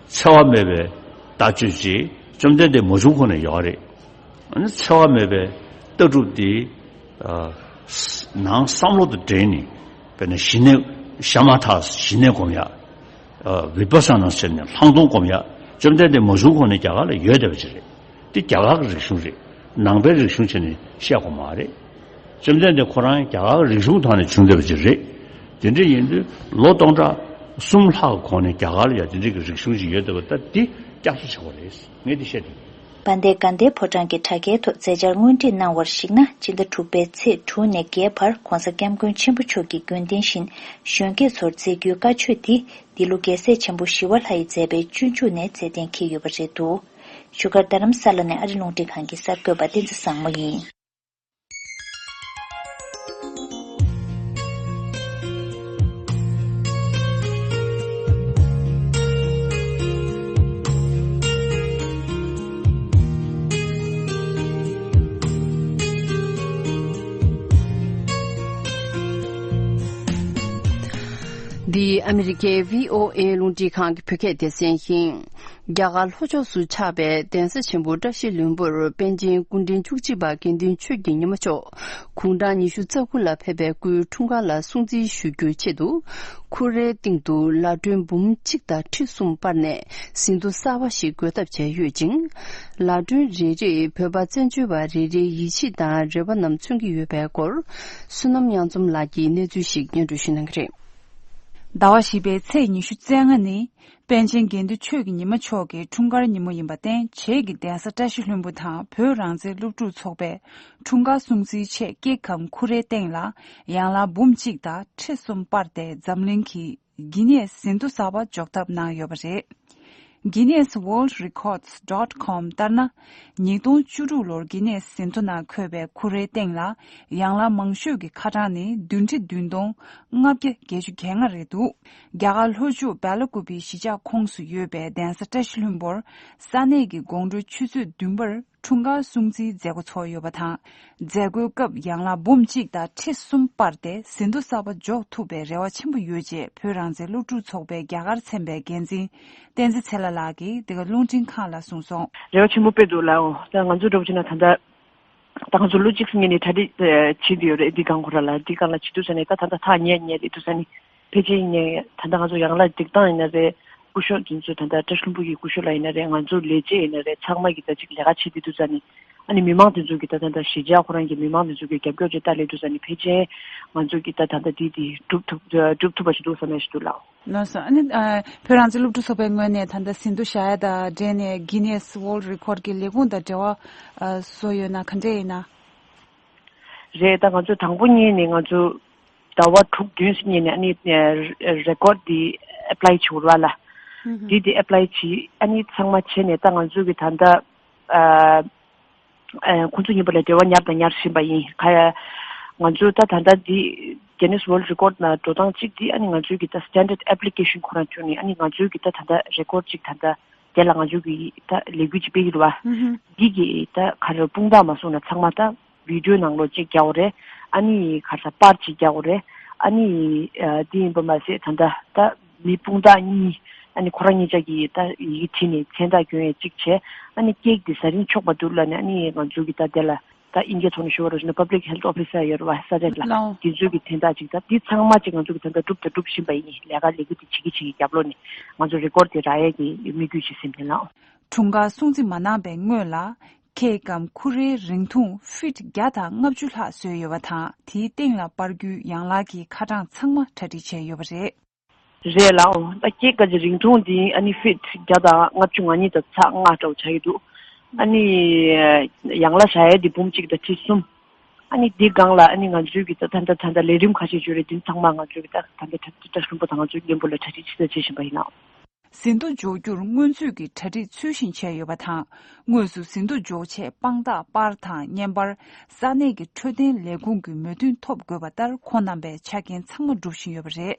འཚེ་བ་མེད་པའི་ལྟ་སྤྱོད་ཅིག་བཅོམ་ལྡན་འདས་མ་བྱུང་གོང་ནས་ཡོད་རེད། ཨ་ནི་འཚེ་བ་མེད་པའི་ལྟ་གྲུབ་དེ། ཨ། ནང་བསམ་བློ་དང་འབྲེལ་ནས་དཔེར་ན་ཞི་གནས་ཤ་མ་ཐག་ཞི་གནས་སྒོམ་ཡག་ཨ། བི་པ་ས་ན་ཟེར་ནས་ལྷག་མཐོང་སྒོམ་ཡག་བཅོམ་ལྡན་འདས་མ་བྱུང་གོང་ནས་རྒྱ་གར་ལ་ཡོད་བསྡད་པ་ཅིག་རེད། འདི་རྒྱ་གར་གྱི་རིག་གཞུང་རེད། ནང་པའི་རིག་གཞུང་བྱས་ནས་བཤད་དགོས་མ་རེད། བཅོམ་ལྡན་འདས་ཁོ་རང་རྒྱ་གར་གྱི་རིག་གཞུང་ཐོག་ནས་བྱུང་བསྡད་པ་ཅིག་རེད། དེ་འདྲ་ཡིན་དུས་ལོ་སྟོང་ཕྲག་གསུམ་ལྷག་གི་གོང་ནས་རྒྱ་གར་ལ་ཡང་དེ་འདྲ་གི་རིག་གཞུང་ཅིག་ཡོད་བསྡད་པ་ད་འདི་བསྐྱར་གསོ་བྱེད་དགོས་རེད། ངས་འདི་བཤད་དེ། དཔལ་ལྡན་དགའ་ལྡན་ཕོ་བྲང་གི་དྲ་རྒྱའི་ཐོག་མཛད་འཆར་དངོས་བྲིས་གནང་བར་གཞིགས་ན། སྤྱི་ཟླ་དྲུག་པའི་ཚེས་དྲུག་ནས་བརྒྱད་བར་༸གོང་ས་༸སྐྱབས་མགོན་ཆེན་པོ་མཆོག་གིས་རྒྱུན་ལྡན་བཞིན་གཞོན་སྐྱེས་ཚོར་མཛད་རྒྱུའི་བཀའ་ཆོས་འདི་འདི་ལོ་རྒྱལ་སྲས་ཆེན་པོ་ཞི་བ་ལྷ་ཡིས་མཛད་པའི་སྤྱོད་འཇུག་ནས་མཛད་གཏན་འཁེལ་ཡོད་པ་རེད་འདུག་བཞུགས་སྒར་རྡ་རམ་ས་ལ་ནས་ཨ་རི་རླུང་འཕྲིན་ཁང་གི་གསར་འགོད་པ་བསྟན་འཛིན་བཟང་མོ་ཡིན། འདི་ཨ་མི་རི་ཀའི་བྷི་ཨོ་ཨེ་རླུང་འཕྲིན་ཁང་གི་བོད་སྐད་སྡེ་ཚན་ཡིན། རྒྱ་གར་ལྷོ་ཕྱོགས་སུ་ཆགས་པའི་གདན་ས་ཆེན་པོ་བཀྲ་ཤིས་ལྷུན་པོར་པཎ་ཆེན་སྐུ་ཕྲེང་བཅུ་གཅིག་པ་དགེ་འདུན་ཆོས་ཀྱི་ཉི་མ་མཆོག་དགུང་གྲངས་ཉི་ཤུ་རྩ་དགུ་ལ་ཕེབས་པའི་སྐུའི་འཁྲུངས་སྐར་ལ་སྲུང་བརྩི་ཞུ་རྒྱུའི་ཆེད་དུ། ཁུ་རའི་སྟེང་དུ་ལ་སྒྲོན་འབུམ་གཅིག་དང་ཁྲི་གསུམ་སྤར་ནས་ཟིན་ཐོ་གསར་པ་ཞིག་འགོད་ཐབས་བྱས་ཡོད་ཅིང་། ལ་སྒྲོན་རེ་རེས་བོད་པ་བཙན་བྱོལ་བ་རེ་རེའི་ཡིད་ཆེས་དང་རེ་བ་རྣམས་མཚོན་གྱི་ཡོད་པའི་སྐོར། བསོད་ནམས་དབྱངས་འཛོམས་ལགས་ཀྱིས་གནས་ཚུལ་ཞིག་སྙན་སྒྲོན་ཞུ་གནང་གི་རེད། ཟླ་བ་བཞི་པའི་ཚེས་ཉི་ཤུ་རྩ་ལྔ་ནི། པཎ་ཆེན་དགེ་འདུན་ཆོས་ཀྱི་ཉི་མ་མཆོག་གི་འཁྲུངས་སྐར་ཉིན་མོ་ཡིན་པར་བརྟེན། བྱེས་ཀྱི་གདན་ས་བཀྲ་ཤིས་ལྷུན་པོ་དང་བོད་རང་བཙན་སློབ་ཕྲུག་ཚོགས་པས་འཁྲུངས་སྐར་སྲུང་བརྩིའི་ཆེད་ཀེག་གམ་ཁུ་རའི་སྟེང་ལ་ཡང་ལག་འབུམ་གཅིག་དང་ཁྲི་གསུམ་སྤར་ཏེ་འཛམ་གླིང་གི་གི་ནེས་ཟིན་ཐོ་གསར་པ་འཇོག་ཐབས་གནང་ཡོད་པ་རེད། Guinness World Records dot com ལྟར་ན། ཉིས་སྟོང་བཅུ་དྲུག་ལོར་གི་ནེས་ཟིན་ཐོ་ནང་འཁོད་པའི་ཁུ་རའི་སྟེང་ལ་ཡང་ལག་མང་ཤོས་ཀྱི་ཁ་གྲངས་ནི་བདུན་ཁྲི་བདུན་སྟོང་ལྔ་བརྒྱ་བརྒྱད་ཅུ་གྱ་ལྔ་རེད་འདུག་རྒྱ་གར་ལྷོ་ཕྱོགས་སྦེ་ལ་ཀུ་པེའི་གཞིས་ཆགས་ཁོངས་སུ་ཡོད་པའི་གདན་ས་བཀྲ་ཤིས་ལྷུན་པོར་ས་གནས་ཀྱི་དགོང་དྲོ་ཆུ་ཚོད་བདུན་པར་འཁྲུངས་སྐར་སྲུང་བརྩིའི་མཛད་སྒོ་ཚོགས་ཡོད་པ་དང་། མཛད་སྒོའི་སྐབས་ཡང་ལག་འབུམ་གཅིག་དང་ཁྲི་གསུམ་སྤར་ཏེ་ཟིན་ཐོ་གསར་པ་འཇོག་ཐུབ་པའི་རེ་བ་ཆེན་པོ་ཡོད་ཅེས་བོད་རང་བཙན་སློབ་ཕྲུག་ཚོགས་པའི་རྒྱ་གར་ཚན་པའི་འགན་འཛིན་བསྟན་འཛིན་ཚེ་ལྷ་ལགས་ཀྱིས་འདི་ག་རླུང་འཕྲིན་ཁང་ལ་གསུངས་སོང་། རེ་བ་ཆེན་པོ་དཔེ་འདུག་ལགས། ད་ང་ཚོ་འདྲ་པོ་བྱས་ན་ད་ལྟ་ད་ང་ཚོ་ལོ་གཅིག་ཙམ་སྔོན་ནས་གྲ་སྒྲིག་བྱེད་བསྡད་ཡོད་རེད། འདི་སྒང་ཁོ་ར་ལ་འདི་སྒང་ལ་བྱེད་དུས་ཙ་ནས་ད་ད་ལྟ་ཐག་ཉེ་ཉེ་རེད་དུས་ཙ་ནས། ཕལ་ཆེར་ངས་ད་ལྟ་ང་ཚོ་ཡང་ལ་སྒྲིག་སྟངས་ཡིན་ན་རེད། སྐུ་ཞབས་དེ་ཚོ་ད་ལྟ་བཀྲ་ཤིས་ལྷུན་པོ་གི་སྐུ་ཞབས་ལགས་ཡིན་ན་རེད། ང་ཚོ་ལས་བྱེད་ཡིན་ན་རེད། ཚང་མ་གི་ད་ཅིག་ལས་ཀ་བྱེད་དུས་དུས་ཙ་ནས། ཨ་ནི་མི་མང་དེ་ཚོ་གི་ད་ད་ད་གཞིས་ཆགས་ཁོ་རང་གི་མི་མང་དེ་ཚོ་གི་རྒྱབ་སྐྱོར་བྱེད་ལྟ་ལས་དུས་ཙ་ནས་ཕལ་ཆེར་ང་ཚོ་གི་ད་ད་ད་འདི་འདི་སྒྲུབ་ཐུབ་སྒྲུབ་ཐུབ་པ་ཞིག་འདུག་བསམ་ཡ་ཞིག་འདུག་ལགས། ལགས་སོ། ཨ་ནི་ཨ་བོད་རང་བཙན་སློབ་ཕྲུག་ཚོགས་པའི་ངོས་ནས་ད་ལྟ་ཟིན་ཐོ་བཞག་ཡ་དང་འབྲེལ་ནས་Guinness World Record གི་ལས་ཁུངས་དང་འབྲེལ་བ་ཨ་བཟོ་ཡོད་ན་ག་འདྲས་ཡིན་ན། རེད། ད་ང་ཚོ་དང་པོ་ཉིད་ནས་ང་ཚོ་ཟླ་བ་དྲུག་བདུན་ཙམ་སྔོན་ནས་ཨ་ནི་རེ་ཀོཌ་འདི་ཨེབ་ལའི་བྱེད་དགོས་རེད་བ་ལ། ཧུམ་ཧུམ། འདི་འདི་ཨེབ་ལའི་བྱེད། ཨ་ནི་ཚང་མ་བྱས་ནས་ད་ང་ཚོ་གི་ད་ལྟ་ཨ་ཨ་ཁོང་ཚོ་མཉམ་པོ་ལ་འབྲེལ་བ་ཉར་དང་ཉར་བཞིན་པ་ཡིན། ཁ་ཡ་ང་ཚོ་ད་ད་ལྟ་འདི་Guinness World Record ནང་འགྲོ་སྟངས་གཅིག་འདི་ཨ་ནི་ང་ཚོའི་གི་ད་standard application ཁོ་རང་བྱུང་ནས་ཨ་ནི་ང་ཚོའི་གི་ད་ད་ལྟ་རེ་ཀོཌ་གཅིག་ད་ལྟ་དེ་ལ་ང་ཚོ་གི་ད་ལས་འགུལ་ཅིག་སྤེལ་གྱི་འདུག་བ། ཧུམ་ཧུམ། འདི་གི་ད་ག་རེ་དཔུང་རྡང་མ་སོང་ན་ཚང་མ་ད་བི་ཌིའོ་ནང་ལོགས་གཅིག་རྒྱག་དགོས་རེད། ཨ་ནི་ག་རེ་ཟ་པར་གཅིག་རྒྱག་དགོས་རེད། ཨ་ནི་ཨ་འདི་ཡིན་པ་མ་ཟད་ད་ལྟ་ད་མི་དཔུང་རྡང་གཉིས་ཨ་ནི་ཁོ་རང་གཉིས་ཆ་གི་ད་ཡི་གེ་བྲིས་ནས་མཚན་རྟགས་གྱོན་ཡས་གཅིག་བྱས། ཨ་ནི་ཀེག་འདི་ཟ་རིན་ཆོག་པ་འདུག་ལབ་ནས་ཨ་ནི་ང་ཚོ་གི་ད་དེ་ལ་ད་དབྱིན་སྐད་ཐོག་ནས་ཞུ་བ་རོགས་བྱས་ན་Public Health Officer ཡོད་རེད་བ། ས་རེད་ལ། ལའོ། དེ་ཚོའི་གི་མཚན་རྟགས་ཅིག་ད་འདི་ཚང་མ་ཅིག་ང་ཚོ་གི་ད་ལྟ་སྒྲུབ་དང་སྒྲུབ་བཞིན་པ་ཡིན། ལས་ཀ་ལས་འགུལ་དེ་བྱེད་ཀྱི་བྱེད་ཀྱི་རྒྱབ་ལོགས་ནས་ང་ཚོ་རེ་ཀོཌ་དེ་རག་ཡས་ཀྱི་དམིགས་ཡུལ་ཅིག་ཟིན་ཏེ་ལའོ། འཁྲུངས་སྐར་སྲུང་བརྩི་མ་གནང་པའི་སྔོན་ལ་ཁེག་གམ་ཁུ་རའི་རིང་ཐུང་ཕིཊ་བརྒྱ་དང་ལྔ་བཅུ་ལྷག་བཟོས་ཡོད་པ་དང་། དེའི་སྟེང་ལ་སྤར་རྒྱུའི་ཡང་ལག་གི་ཁ་གྲངས་ཚང་མ་གྲ་སྒྲིག་བྱས་ཡོད་པ་རེད། རེད་ལགས། འོ་ད་ཀེག་ག་ཅིག་རིང་ཐུང་འདི་ཨ་ནི་ཕིཊ་བརྒྱ་དང་ལྔ་བཅུ་ང་གཉིས་དང་ཚེག་ལྔ་འདྲ་བོ་ཆགས་ཀྱི་འདུག་ཨ་ནི་ཡང་ལག་བཞག་ཡས་འདི་འབུམ་གཅིག་དང་ཁྲི་གསུམ། ཨ་ནི་འདི་སྒང་ལ་ཨ་ནི་ང་ཚོའི་གི་ད་ད་ད་ད་ད་ལས་རིམ་ཁ་ཤས་ཡོད་རེད། འདི་ཚང་མ་ང་ཚོའི་གི་ད་ད་ད་ད་ད་ཧྲུན་པོ་དང་ང་ཚོའི་མཉམ་པོ་ལ་གྲ་སྒྲིག་ཅི་ལྟར་བྱེད་བཞིན་པ་ཡིན་ལགས། ཟིན་ཐོ་འཇོག་རྒྱུར་སྔོན་ཚུད་ཀྱི་གྲ་སྒྲིག་ཚུལ་བཞིན་བྱས་ཡོད་པ་དང་། དངོས་སུ་ཟིན་ཐོ་འཇོག་ཆེད་དཔང་རྟགས་པར་དང་བརྙན་པར་ས་གནས་ཀྱི་འཕྲོད་བསྟེན་ལས་ཁུངས་ཀྱི་མོས་མཐུན་ཐོབ་དགོས་པ་ལྟར་ཁོང་རྣམ་པས་ཆ་རྐྱེན་ཚང་མ་སྒྲུབ་བཞིན་ཡོད་པ་རེད།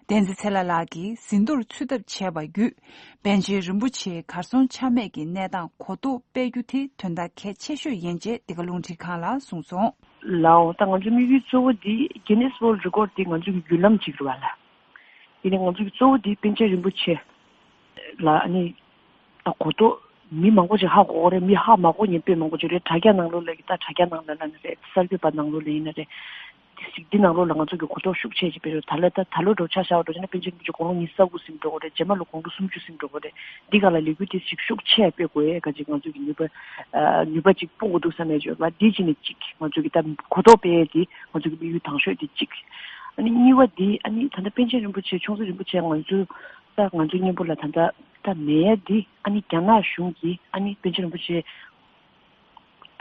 བསྟན་འཛིན་ཚེ་ལྷ་ལགས་ཀྱིས་ཟིན་ཐོར་ཚུད་ཐབས་བྱས་པ་བརྒྱུད། པཎ་ཆེན་རིན་པོ་ཆེའི་གར་སོང་ཆ་མེད་ཀྱི་གནས་སྟངས་གོ་རྟོགས་སྤེལ་རྒྱུ་དེ་དོན་དག་གལ་ཆེ་ཤོས་ཡིན་ཅེས་འདི་ག་རླུང་འཕྲིན་ཁང་ལ་གསུངས་སོང་། ལའོ། ད་ང་ཚོའི་དམིགས་ཡུལ་གཙོ་བོ་འདི་Guinness World Record འདི་ང་ཚོ་གི་བརྒྱུད་ལམ་ཅིག་རེད་བ་ལ། ཡིན་ནའི་ང་ཚོ་གི་གཙོ་བོ་འདི་པཎ་ཆེན་རིན་པོ་ཆེ་ལ་ཨ་ནི་ད་གོ་རྟོགས་མི་མང་པོ་ཅིག་ཧ་གོ་གི་རེད། མི་ཧ་མ་གོ་མཁན་དཔེ་མང་པོ་ཅིག་རེད། དྲ་རྒྱ་ནང་ལོགས་ལ་གི་ད་དྲ་རྒྱ་ནང་ལ་ལ་ནི་རེད། གསར་འགོད་པ་ནང་ལོགས་ལ་ཡིན་ན་རེད། འདི་གཟིགས་འདི་ནང་ལོགས་ལ་ང་ཚོ་གི་གོ་རྟོགས་ཤུགས་ཆེ་ཅིག་སྤེལ་རོགས། ད་ལོ་ད་ད་ལོ་འགྲོ་ཆ་བཞག་པ་འགྲོ་ཆ་ན་པཎ་ཆེན་རིན་པོ་ཆེ་དགུང་ལོ་ཉི་ཤུ་རྩ་དགུ་ཟིན་འགྲོ་གི་རེད། རྗེས་མ་ལོ་དགུང་ལོ་སུམ་ཅུ་ཟིན་འགྲོ་གི་རེད། འདི་ག་ལ་ལས་འགུལ་དེ་ཞིག་ཤུགས་ཆེ་སྤེལ་དགོས་ཡས་ག་ཅིག་ང་ཚོ་གི་ནུས་པ་ཨ་ནུས་པ་ཅིག་སྤུངས་དགོས་འདུག་བསམ་ཡས་ཅིག་ཡོད་པ། འདི་ཅིག་ནས་གཅིག་ང་ཚོ་གི་ད་གོ་རྟོགས་སྤེལ་ཡས་འདི་ང་ཚོ་གི་དམིགས་ཡུལ་དང་ཤོས་དེ་གཅིག་ཨ་ནི་གཉིས་པ་འདི་ཨ་ནི་ད་ལྟ་པཎ་ཆེན་རིན་པོ་ཆེ་ཆུང་སྲིད་རིན་པོ་ཆེ་ང་ཚོ་ད་ང་ཚོ་མཉམ་པོ་ལ་ད་ལྟ་ད་མེད་ཡས་འདི་ཨ་ནི་རྒྱ་ནག་གཞུང་གིས་ཨ་ནི་པཎ་ཆེན་རིན་པོ་ཆེ་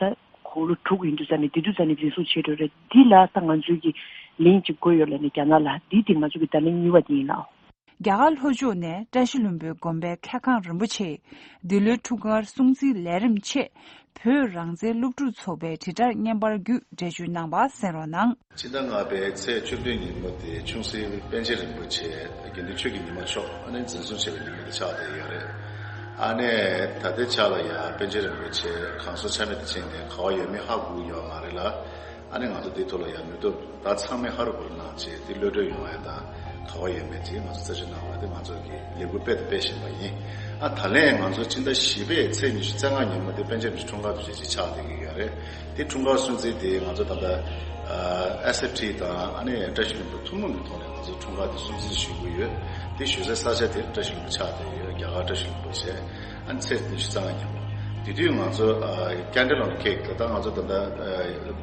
ད་དགུང་ལོ་དྲུག་ཡིན་དུས་ཙ་ནས་དེ་དུས་ཙ་ནས་འཛིན་བཟུང་བྱས་འགྲོ་རེད། འདི་ལ་ད་ང་ཚོའི་གི་ལན་ཅིག་དགོས་ཡོད་ལ་ནི་རྒྱ་ནག་ལ་འདི་དེ་ང་ཚོ་གི་ད་ལན་གཉིས་པ་དེ་ཡིན་ལགས། རྒྱ་གར་ལྷོ་ཕྱོགས་ནས་བཀྲ་ཤིས་ལྷུན་པོའི་དགོན་པའི་མཁས་ཁང་རིན་པོ་ཆེས་འདི་ལོའི་འཁྲུངས་སྐར་སྲུང་བརྩིའི་ལས་རིམ་ཆེད་བོད་རང་བཙན་སློབ་ཕྲུག་ཚོགས་པའི་དྲིལ་བསྒྲགས་བརྙན་པར་བརྒྱུད་འགྲེལ་བརྗོད་གནང་བ་གསན་རོགས་གནང་། སྤྱི་ཟླ་ལྔ་པའི་ཚེས་བཅུ་བདུན་ཉིན་མོ་དེ་ཆུང་སྲིད་པཎ་ཆེན་རིན་པོ་ཆེ་དགེ་འདུན་ཆོས་ཀྱི་ཉི་མ་མཆོག་ཨ་ནི་འཛིན་བཟུང་བྱས་པའི་ཉིན་མོ་དེ་ཆགས་བསྡད་ཡོད་རེད། ཨ་ནི་ད་ལྟའི་ཆ་ལ་ཡང་པཎ་ཆེན་རིན་པོ་ཆེ་གང་སོ་ཆ་མེད་དུ་ཕྱིན་ནས་ག་བ་ཡོད་མེད་ཧ་གོ་གི་ཡོད་མ་རེད་ལ། ཨ་ནི་ང་ཚོ་འདི་ཐོག་ལ་ཡང་ནུས་སྟོབས་ད་ཚང་མས་ཧ་རུ་བུ་རུ་གནང་བྱས་འདི་གློད་གྲོལ་ཡོང་ཡ་དང་ ག་བ་ཡོད་མེད་ཅིག་ང་ཚོ་རྩད་གཅོད་གནང་བ་དེ་ང་ཚོ་གི་ལས་འགུལ་སྤེལ་དང་སྤེལ་བཞིན་པ་ཡིན། ཨ་ད་ལན་ང་ཚོ་ཕྱི་ཟླ་བཞི་པའི་ཚེས་ཉི་ཤུ་རྩ་ལྔ་ཉིན་མོ་དེ་པཎ་ཆེན་རིན་པོ་ཆེ་འཁྲུངས་སྐར་དུས་ཆེན་ཅིག་ཆགས་བསྡད་ཀྱི་ཡོད་རེད། དེ་འཁྲུངས་སྐར་སྲུང་བརྩི་དེ་ང་ཚོ་ད་ལྟ་ཨེས་ཨེཕ་ཊི་དང་ཨ་ནི་བཀྲ་ཤིས་ལྷུན་པོ་ཐུན་མོང་གི་ཐོག་ནས་ང་ཚོ་འཁྲུངས་སྐར་དེ་སྲུང་བརྩི་ཞུ་གི་ཡོད། དེ་ཞུ་སའི་ས་ཆ་དེ་བཀྲ་ཤིས་ལྷུན་པོ་ཆགས་བསྡད་ཡོད། རྒྱ་གར་བཀྲ་ཤིས་ལྷུན་པོ་བྱས། ཨ་ནི་ཚེས་ཉི་ཤུ་རྩ་ལྔ་ཉིན་མོ། དེ་དུས་ང་ཚོ་ཨ་ཀེན་ཌལ་ཨོན་ཁེག་ད་ལྟ་ང་ཚོ་ད་ལྟ་ཨ་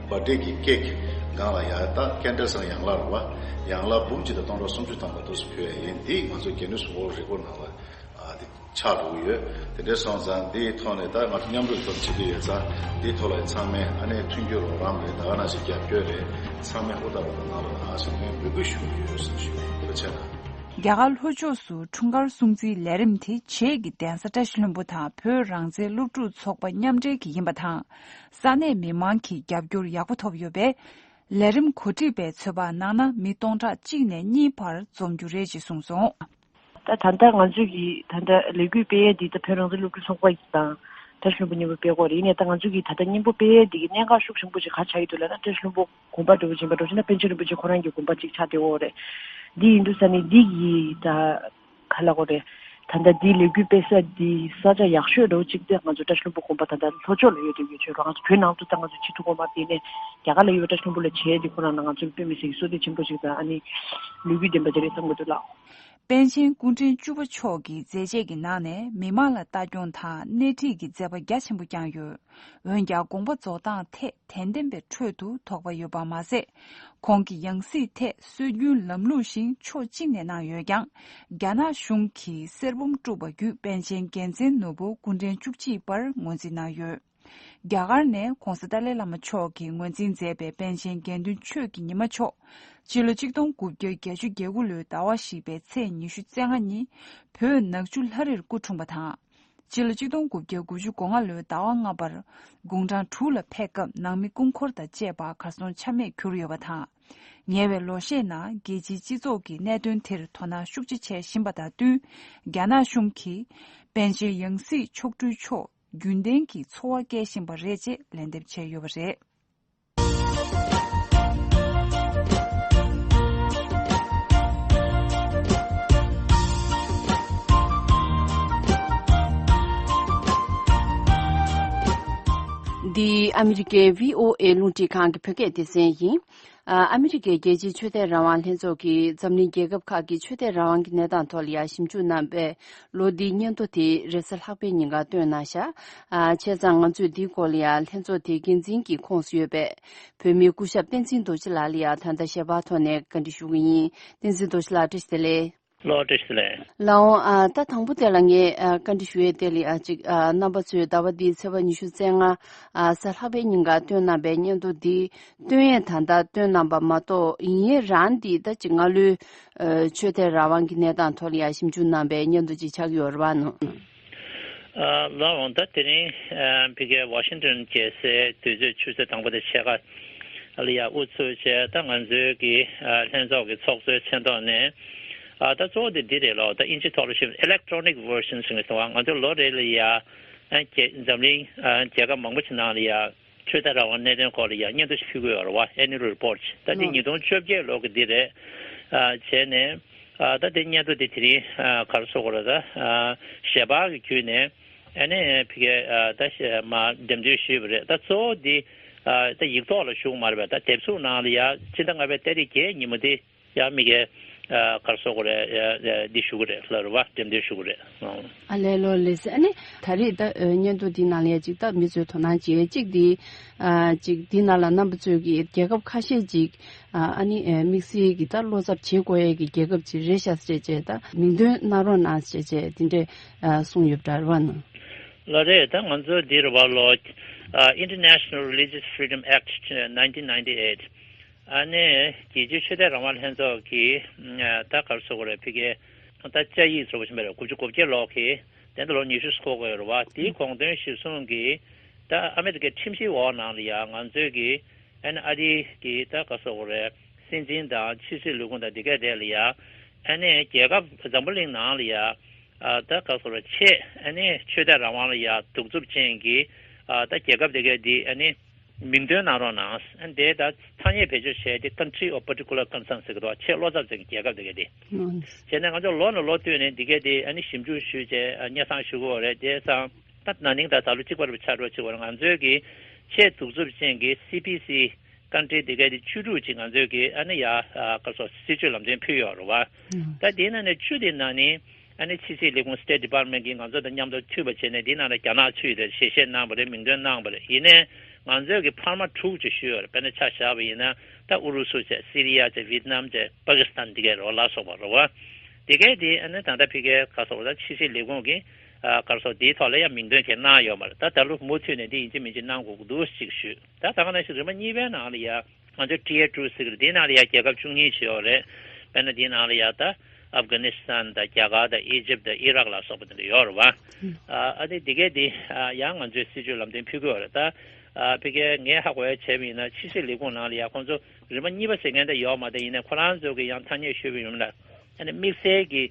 བར་ཌེ་གི་ཀེག་སྒང་ལ་ཡ་ད་ཀེན་ཌལ་སང་ཡང་ལག་རེད་བ། ཡང་ལག་འབུམ་གཅིག་དང་སྟོང་ཕྲག་སུམ་ཅུ་ཐམ་པ་དུ་སུ་ཕུལ་ཡ་ཡིན། འདི་ང་ཚོ་དགེ་འདུན་སུ་ཝོ་རི་ཀོར་ནང་ལ་ཨ་དེ་ཆགས་འགྲོ་གི་ཡོད། དེ་འདྲ་སོང་ཙང་འདིའི་ཐོག་ནས་ད་ང་ཚོ་མཉམ་རུབ་ཐོག་བྱེད་ཀྱི་ཡོད་ཙང་འདིའི་ཐོག་ལ་ཚང་མས་ཨ་ནི་མཐུན་འགྱུར་རོགས་རམ་རེད། ད་ག་ནང་བཞིན་རྒྱབ་སྐྱོར་རེད། ཚང་མས་ཧུར་ཐག་པ་དང་གནང་རོགས་གནང་ཞེས་ངས་འབོད་སྐུལ་ཞུ་གི་ཡོད་ཟེར་ཞུ་ཡིན། ཐུགས་རྗེ་ཆེ་གནང་། རྒྱ་གར་ལྷོ་ཕྱོགས་སུ་འཁྲུངས་སྐར་སྲུང་བརྩིའི་ལས་རིམ་དེ་བྱེས་ཀྱི་གདན་ས་བཀྲ་ཤིས་ལྷུན་པོ་དང་བོད་རང་བཙན་སློབ་ཕྲུག་ཚོགས་པ་མཉམ་འབྲེལ་གྱི་ཡིན་པ་དང་། ས་གནས་མི་མང་གི་རྒྱབ་སྐྱོར་ཡག་པོ་ཐོབ་ཡོད་པས། ལས་རིམ་གོ་སྒྲིག་པས་ཚོད་དཔག་གནང་ན་མི་སྟོང་ཕྲག་གཅིག་ནས་གཉིས་བར་འཛོམས་རྒྱུ་རེད་ཅེས་གསུངས་སོང་། ད་ད་ལྟ་ང་ཚོས་ཀྱི་ད་ལྟ་ལས་འགུལ་སྤེལ་ཡས་འདི་ད་བོད་རང་བཙན་སློབ་ཕྲུག་ཚོགས་པ་ཡིན་དང་བཀྲ་ཤིས་ལྷུན་པོ་མཉམ་པོ་སྤེལ་དགོས་རེད། ཡིན་ནའི་ད་ང་ཚོས་ཀྱི་ད་ལྟ་མཉམ་པོ་སྤེལ་ཡས་འདི་གི་གནད་འགག་ཤུགས་ཆེན་པོ་ཞིག་ག་ཆགས་ཡོད་འདུག་ལབ་ན་བཀྲ་ཤིས་ལྷུན་པོ་དགོན་པ་འདྲ་བོ་ཕྱིན་པ་འགྲོ་ཕྱིན་ན་པཎ་ཆེན་རིན་པོ་ཆེ་ཁོ་རང་གི་དགོན་པ་གཅིག་ཆགས་བསྡད་ཡོད་རེད། འདི་ཡིན་དུས་ས་ནི་འདི་གི་ད་ག་ལ་གོ་རེད། ད་ལྟ་འདི་ལས་འགུལ་སྤེལ་ས་འདི་ས་ཆ་ཡག་ཤོས་འདྲ་བོ་གཅིག་དེ་ང་ཚོ་བཀྲ་ཤིས་ལྷུན་པོ་དགོན་པ་ད་ལྟ་ལྷོ་ཕྱོགས་ལ་ཡོད་དུས་ཡོད་ཆོས་རོགས། ང་ཚོ་བོད་ནང་དུ་ད་ང་ཚོ་ཆེས་ཐུག་གོ་མ་དེ་ནས་རྒྱ་གར་ལ་ཡོད་བཀྲ་ཤིས་ལྷུན་པོ་ལ་བྱས་དེ་ཁོ་རང་ལ་ང་ཚོ་དཔེ་མི་སྲིད་ཀྱི་བསོད་བདེ་ཆེན་པོ་ཞིག་དང་ཨ་ནི་ལས་འགུལ་ལྡན་པ་དེ་རེད་བསམ་གྱི་འདུག་ལགས། པཎ་ཆེན་སྐུ་ཕྲེང་བཅུ་པ་མཆོག་གི་མཛད་རྗེས་ཀྱི་ནང་ནས་མི་མང་ལ་ལྟ་སྐྱོང་དང་སྣེ་ཁྲིད་ཀྱི་མཛད་པ་རྒྱ་ཆེན་པོ་བསྐྱངས་ཡོད། འོན་ཀྱང་དགོངས་པ་རྫོགས་སྟངས་ཐད་དད་ལྡན་པའི་ཁྲོད་དུ་དོགས་པ་ཡོད་པ་མ་ཟད། ཁོང་གི་ཡང་སྲིད་ཐད་སྲོལ་རྒྱུན་ལམ་ལུགས་བཞིན་ཕྱོགས་གཅིག་ནས་གནང་ཡོད་ཀྱང་། རྒྱ་ནག་གཞུང་གིས་གསེར་བུམ་དཀྲུགས་པ་བརྒྱུད་པཎ་ཆེན་རྒྱལ་མཚན་ནོར་བུ་སྐུ་ཕྲེང་བཅུ་གཅིག་པར་ངོས་འཛིན་གནང་ཡོད། རྒྱ་གར་ནས་༧གོང་ས་ཏཱ་ལའི་བླ་མ་མཆོག་གིས་ངོས་འཛིན་མཛད་པའི་པཎ་ཆེན་དགེ་འདུན་ཆོས་ཀྱི་ཉི་མ་མཆོག་སྤྱི་ལོ་གཅིག་སྟོང་དགུ་བརྒྱ་བརྒྱད་ཅུ་གྱ་དགུ་ལོའི་ཟླ་བ་བཞི་པའི་ཚེས་ཉི་ཤུ་རྩ་ལྔ་ཉིན་བོད་ནག་ཆུ་ལྷ་རིར་སྐུ་འཁྲུངས་པ་དང་། སྤྱི་ལོ་གཅིག་སྟོང་དགུ་བརྒྱ་དགུ་བཅུ་གོ་ལྔ་ལོའི་ཟླ་བ་ལྔ་པར་དགུང་གྲངས་དྲུག་ལ་ཕེབས་སྐབས་ནང་མི་སྐུ་འཁོར་དང་བཅས་པ་གར་སོང་ཆ་མེད་གྱུར་ཡོད་པ་དང་། ཉེ་བའི་ལོ་ཤས་ནང་རྒྱལ་སྤྱིའི་སྤྱི་ཚོགས་ཀྱིས་གནད་དོན་དེར་དོ་སྣང་ཤུགས་ཆེ་བྱེད་བཞིན་པ་དང་བསྟུན། རྒྱ་ནག་གཞུང་གིས་པཎ་ཆེན་ཡང་སྲིད་མཆོག་སྤྲུལ་མཆོག་རྒྱུན་ལྡན་གྱི་འཚོ་བ་སྐྱེལ་བཞིན་པ་རེད་ཅེས་ལན་འདེབས་བྱས་ཡོད་པ་རེད། འདི་ཨ་མི་རི་ཀའི་བྷི་ཨོ་ཨེ་རླུང་འཕྲིན་ཁང་གི་བོད་སྐད་སྡེ་ཚན་ཡིན། ཨ་ཨ་མི་རི་ཀའི་རྒྱལ་སྤྱིའི་ཆོས་དད་རང་དབང་ལྷན་ཚོགས་ཀྱིས་འཛམ་གླིང་རྒྱལ་ཁབ་ཁག་གི་ཆོས་དད་རང་དབང་གི་གནས་སྟངས་ཐོག་ལ་ཡང་ཞིབ་འཇུག་གནང་བའི་ལོ་འདིའི་སྙན་ཐོ་དེ་རེས་གཟའ་ལྷག་པའི་ཉིན་ཀ་བཏོན་གནང་བཞག་ཨ་བྱས་ཙང་ང་ཚོས་འདིའི་སྐོར་ལ་ཡང་ལྷན་ཚོགས་དེའི་འགན་འཛིན་གྱི་ཁོངས་སུ་ཡོད་པའི་བོད་མིའི་སྐུ་ཞབས་བསྟན་འཛིན་རྡོ་རྗེ་ལགས་ལ་ཡང་ད་ལྟ་ཞལ་པར་ཐོག་ནས་བཀའ་འདྲི་ཞུ་གི་ཡིན། བསྟན་འཛིན་རྡོ་རྗེ་ལགས་བཀྲ་ཤིས་བདེ་ལེགས། ལགས་བཀྲ་ཤིས་བདེ་ལེགས། ལགས་འོང་། ཨ་ད་དང་པོ་དེ་ལ་ངས་ཨ་བཀའ་འདྲི་ཞུ་ཡས་དེ་ལ་ཨ་ཅིག་ཨ་རྣམ་པ་ཚོས་ཟླ་བ་འདིའི་ཚེས་པ་ཉི་ཤུ་རྩ་ལྔ་ཨ་གཟའ་ལྷག་པའི་ཉིན་ཀ་བཏོན་གནང་བའི་སྙན་ཐོ་འདི་བཏོན་ཡས་ད་ལྟ་བཏོན་གནང་པ་མ་གཏོགས་ཡིན་ཡས་རང་འདི་ད་ཅིག་སྔ་ལོའི་ཨ་ཆོས་དད་རང་དབང་གི་གནས་སྟངས་ཐོག་ལ་ཡང་ཞིབ་འཇུག་གནང་བའི་སྙན་ཐོ་ཅིག་ཆགས་ཀྱི་ཡོད་རེད་བ་ནོ། ཨ་ལགས་འོང་། ད་དེ་རིང་ཨ་ཕ་གིའི་ཝ་ཤིང་ཏོན་རྒྱལ་སའི་དུས་ཚོད་ཆུ་ཚོད་དང་པོ་དང་ཕྱེད་ཀ་ལ་ཡ་དབུ་ཚུགས་བྱས། ད་ང་ཚོའི་གི་ཨ་ལྷན་ཚོགས་ཀྱི་ཚོགས་གཙོའི་མཚན་ཐོག་ནས་ཨ་ད་གཙོ་བོ་དེ་འདི་རེད་ལོ། ད་ཨིན་ཇི་ཐོག་ལ་ཞུས་electronic version ཟེར་གི་སོང་བ། ང་ཚོ་ལོ་རེ་ལ་ཡ་ཨ་རྒྱལ་འཛམ་གླིང་ཨ་རྒྱལ་ཁབ་མང་པོ་ཞིག་ནང་ལ་ཡ་ཆོས་དད་རང་དབང་གནད་དོན་སྐོར་ལ་ཡ་སྙན་ཐོ་ཞིག་ཕུལ་གི་ཡོད་རེད་བ། Annual Report། ད་འདི་ཨ་ཉིས་སྟོང་བཅོ་བརྒྱད་ལོ་གི་འདི་རེད། ཨ་བྱས་ནས་ཨ་ད་དེ་སྙན་ཐོ་དེ་དེ་རིང་ཨ་ག་རེ་ཟེར་དགོས་རེད། ད་ཨ་ཞལ་པར་གྱི་བརྒྱུད་ནས་ཨ་ནི་ཕ་གིའི་ཨ་ད་ཞལ་མར་འགྲེམས་སྟོན་ཞུས་པ་རེད། ད་གཙོ་བོ་འདི་ཨ་ད་ཡིག་ཐོག་ལ་ཞུ་གི་མ་རེད་པས། ད་དེབ་གཟུགས་ནང་ལ་ཡ་ཕྱི་ཟླ་ལྔ་པའི་ཏ་རིག་བརྒྱད་ཉིན་མོ་དེ་ཡ་མི་གའི་ཨ་ག་རེ་ཟེར་དགོས་རེད། ཨ་ཨ་འདི་ཞུ་གི་རེད་ལབ་རེད་བ། འགྲེམས་སྟོན་ཞུ་གི་རེད། ཨང་། ཨ་ལས་ལོ་ལེགས་སེ། ཨ་ནི་ད་རེས་ད་ཨ་སྙན་ཐོ་འདི་ནང་ལ་ཡ་ཅིག་ད་མི་ཚོས་དོ་སྣང་བྱེད་ཅིག་འདི་ཨ་ཅིག་འདི་ནང་ལ་རྣམ་པ་ཚོས་ཀྱི་རྒྱལ་ཁབ་ཁ་ཤས་ཅིག་ཨ་ཨ་ནི་ཨ་དམིགས་བསལ་གྱི་ད་བློ་འཚབ་བྱེད་དགོས་ཡས་ཀྱི་རྒྱལ་ཁབ་ཅིག་རེད་ཤག་ཟེར་བྱས་ད་མིང་འདོན་གནང་རོགས་གནང་ཟེར་བྱས་འདི་འདྲས་ཨ་གསུངས་ཡོད་པ་འདྲ་རེད་བ་ནོ། ལགས་རེད། ད་ང་ཚོ་འདི་རེད་བ་ལོ། ཨ་International Religious Freedom Act nineteen ninety-eight། ཨ་ནི་རྒྱལ་སྤྱིའི་ཆོས་དད་རང་དབང་ལྷན་ཚོགས་ཀྱིས་ཨ་ད་ག་རེ་ཟེར་དགོས་རེད། ཕ་གིའི་ད་བཅའ་ཡིག་ཟེར་བ་ཞིག་མེད་རེད། དགུ་བཅུ་གོ་བརྒྱད་ལོ་གི་དེ་འདྲ་ལོ་ཉི་ཤུ་འཁོར་གི་ཡོད་རེད་བ། དེའི་དགོངས་དོན་གཞིར་བཟུང་གིས་ད་ཨ་མི་རི་ཀའི་ཁྲིམས་གཞིའི་འོག་ནང་ལ་ཡ་ང་ཚོའི་གི་ཨ་ནི་ཨ་རིའི་གི་ད་ག་རེ་ཟེར་དགོས་རེད། སྲིད་འཛིན་དང་ཕྱི་སྲིད་ལས་ཁུངས་དང་དེ་ག་དེ་ལ་ཡ་ཨ་ནི་རྒྱལ་ཁབ་འཛམ་བུ་གླིང་ནང་ལ་ཡ་ཨ་ད་ག་རེ་ཟེར་དགོས་རེད། ཆེས་ཨ་ནི་ཆོས་དད་རང་དབང་ལ་ཡ་གདུག་རྩུབ་ཅན་གྱི་ཨ་ད་རྒྱལ་ཁབ་དེ་ག་དེ་ཨ་ནི། མིང་འདོན་གནང་རོགས་གནང་། ཨ་ནི་དེ་ད་ཐ་སྙད་བེད་སྤྱོད་བྱས་ཏེ་country of particular concern ཟེར་གི་འདུག་ཆེས་བློ་འཚབ་ཅན་གྱི་རྒྱལ་ཁབ་དེ་ག་དེ། བྱས་ནས་ང་ཚོ་ལོ་ནས་ལོ་བསྟུད་ནས་འདི་ག་དེ་ཨ་ནི་ཞིབ་འཇུག་ཞུས་བྱས་སྙན་སེང་ཞུ་གི་ཡོད་རེད། དེ་སང་ད་ན་ནིང་ད་ད་ལོ་གཅིག་པ་རེད་པ། ཆ་འགྲོ་གཅིག་པ་རེད། ང་ཚོའི་གི་ཆེས་གདུག་རྩུབ་ཅན་གྱི་སི་པི་སི་country དེ་ག་དེ་བཅུ་དྲུག་ཅིག་ང་ཚོའི་གི་ཨ་ནི་ཡ་ག་སོ་སྲིད་ཇུས་ལམ་སྟོན་ཕུལ་ཡོད་རེད་བ། ད་དེའི་ནང་ནས་བཅུ་དེ་ནང་ནས། ཨ་ནི་ཕྱི་སྲིད་ལས་ཁུངས་State Department གིས་ང་ཚོ་དང་མཉམ་དུ་མཐུན་པ་བྱས་ནས་འདི་ནང་ལ་རྒྱ་ནག་ཚུད་དེ་ཞལ་བཞེས་གནང་བ་རེད། མིང་འདོན་གནང་བ་རེད། ཡིན་ནའི་ང་ཚོས་ཀྱི་འཕར་མ་དྲུག་ཅིག་ཞུས་ཡོད་རེད། དཔེར་ན་ཆ་བཞག་པ་ཡིན་ན་ད་ཨུ་རུ་སུ་བྱས། སི་རི་ཡ་བྱས། ཝི་ཏི་ནམ་བྱས། པ་ཀི་སི་ཐན་འདི་གས་རོ་ལ་སོགས་པ་རེད་བ། འདི་གས་དེ་ཨ་ནི་ད་ལྟ་ཕ་གིའི་ག་སོགས་པ་ད་ཕྱི་སྲིད་ལས་ཁུངས་ཀྱིས་ག་སོགས་འདིའི་ཐོག་ལ་ཡང་མིང་འདོན་གྱི་གནང་ཡོད་མ་རེད། ད་ད་ལོ་མུ་མཐུད་ནས་འདི་ཡིན་གཅིག་མིན་གཅིག་གནང་དགོས་ཀྱི་འདུག་ཅིག་ཞུས། ད་ད་ག་ནང་བཞིན་རིམ་པ་གཉིས་པའི་ནང་ལ་ཡ། ང་ཚོ་Tier two ཟེར་གི་རེད། དེའི་ནང་ལ་ཡ་རྒྱལ་ཁབ་བཅུ་གཉིས་ཅིག་ཡོད་རེད། དཔེར་ན་དེའི་ནང་ལ་ཡ་ད་ཨབ་གྷ་ནི་སི་ཐན་དང་། རྒྱ་གར་དང་། ཨི་ཇིབ་དང་། ཨི་རག་ལ་སོགས་པ་དེ་འདྲ་ཡོད་རེད་བ། ཨ་ཨ་ནི་འདི་གས་འདི་ཡང་ང་ཚོས་སྲིད་ཇུས་ལམ་སྟོན་ཕུལ་གི་ཡོད་རེད། ད་ཨ་ཕ་གིའི་ངས་ཧ་གོ་ཡ་བྱས་པ་ཡིན་ན་ཕྱི་སྲིད་ལས་ཁུངས་ནང་ལ་ཡ་ཁོང་ཚོ་རིམ་པ་གཉིས་པ་ཟེར་མཁན་དེ་ཡོད་མ་རེད། ཡིན་ནའི་ཁོ་རང་ཚོ་གི་ཡང་ཐ་སྙད་ཞུས་པ་ཡིན་ན་ཨ་ནི་དམིགས་བསལ་གྱི་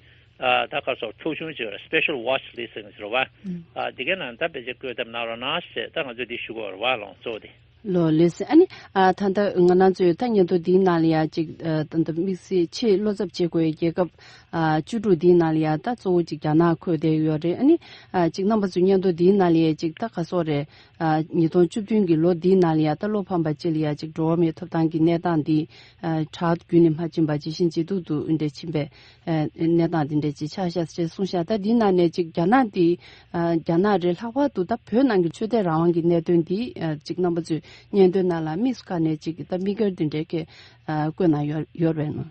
ཨ་ད་ག་སོགས་ཐོ་གཞུང་ཅིག་ཡོད་རེད། Special Watch List ཟེར་གི་རེད་བ། ཨ་འདི་གའི་ནང་ད་ཕལ་ཆེར་བཀོད་ཐབས་གནང་རོགས་གནང་ཞེས་ད་ང་ཚོས་འདི་ཞུ་གི་ཡོད་རེད་བ། ལོ་གཙོ་བོ་དེ། ལོ་ལེགས་སེ། ཨ་ནི་ཨ་ད་ལྟ་ང་རང་ཚོའི་ད་སྙན་ཐོ་འདིའི་ནང་ལ་ཡ་ཅིག་ཨ་ད་ལྟ་དམིགས་བསལ་ཆེས་བློ་འཚབ་བྱེད་དགོས་པའི་རྒྱལ་ཁབ་ཨ་བཅུ་དྲུག་འདིའི་ནང་ལ་ཡ་ད་གཙོ་བོ་ཅིག་རྒྱ་ནག་འཁོད་བསྡད་ཡོད་རེད། ཨ་ནི་ཨ་ཅིག་རྣམ་པ་ཚོའི་སྙན་ཐོ་འདིའི་ནང་ལ་ཡ་ཅིག་ད་ག་སོགས་རེད། ཨ་ཉིས་སྟོང་བཅུ་བདུན་གྱི་ལོ་འདིའི་ནང་ལ་ཡ་ད་བློ་ཕམ་པ་ཅིག་ལ་ཡ་ཅིག་འགྲོ་བ་མིའི་ཐོབ་ཐང་གི་གནས་སྟངས་འདི་ཨ་དྲག་རྒྱུན་ནས་མ་ཕྱིན་པ། ཇེ་ཞན་ཇེ་སྡུག་ཏུ་འདྲ་ཕྱིན་པའི་ཨ་གནས་སྟངས་འདི་འདྲ་ཅིག་ཆགས་ཤག་ཅེས་གསུངས་ཤག་ད་འདིའི་ནང་ནས་ཅིག་རྒྱ་ནག་འདི་ཨ་རྒྱ་ནག་རེད། ལྷག་པར་དུ་ད་བོད་ནང་གི་ཆོས་དད་རང་དབང་གི་གནད་དོན་འདི་ཨ་ཅིག་རྣམ་པ་ཚོས་སྙན་ཐོའི་ནང་ལ་དམིགས་སུ་བཀར་ནས་ཅིག་ད་དམིགས་བཀར་འདི་འདྲའི་གི་ཨ་བཀོད་གནང་ཡོད་ཡོད་རེད་ནོ།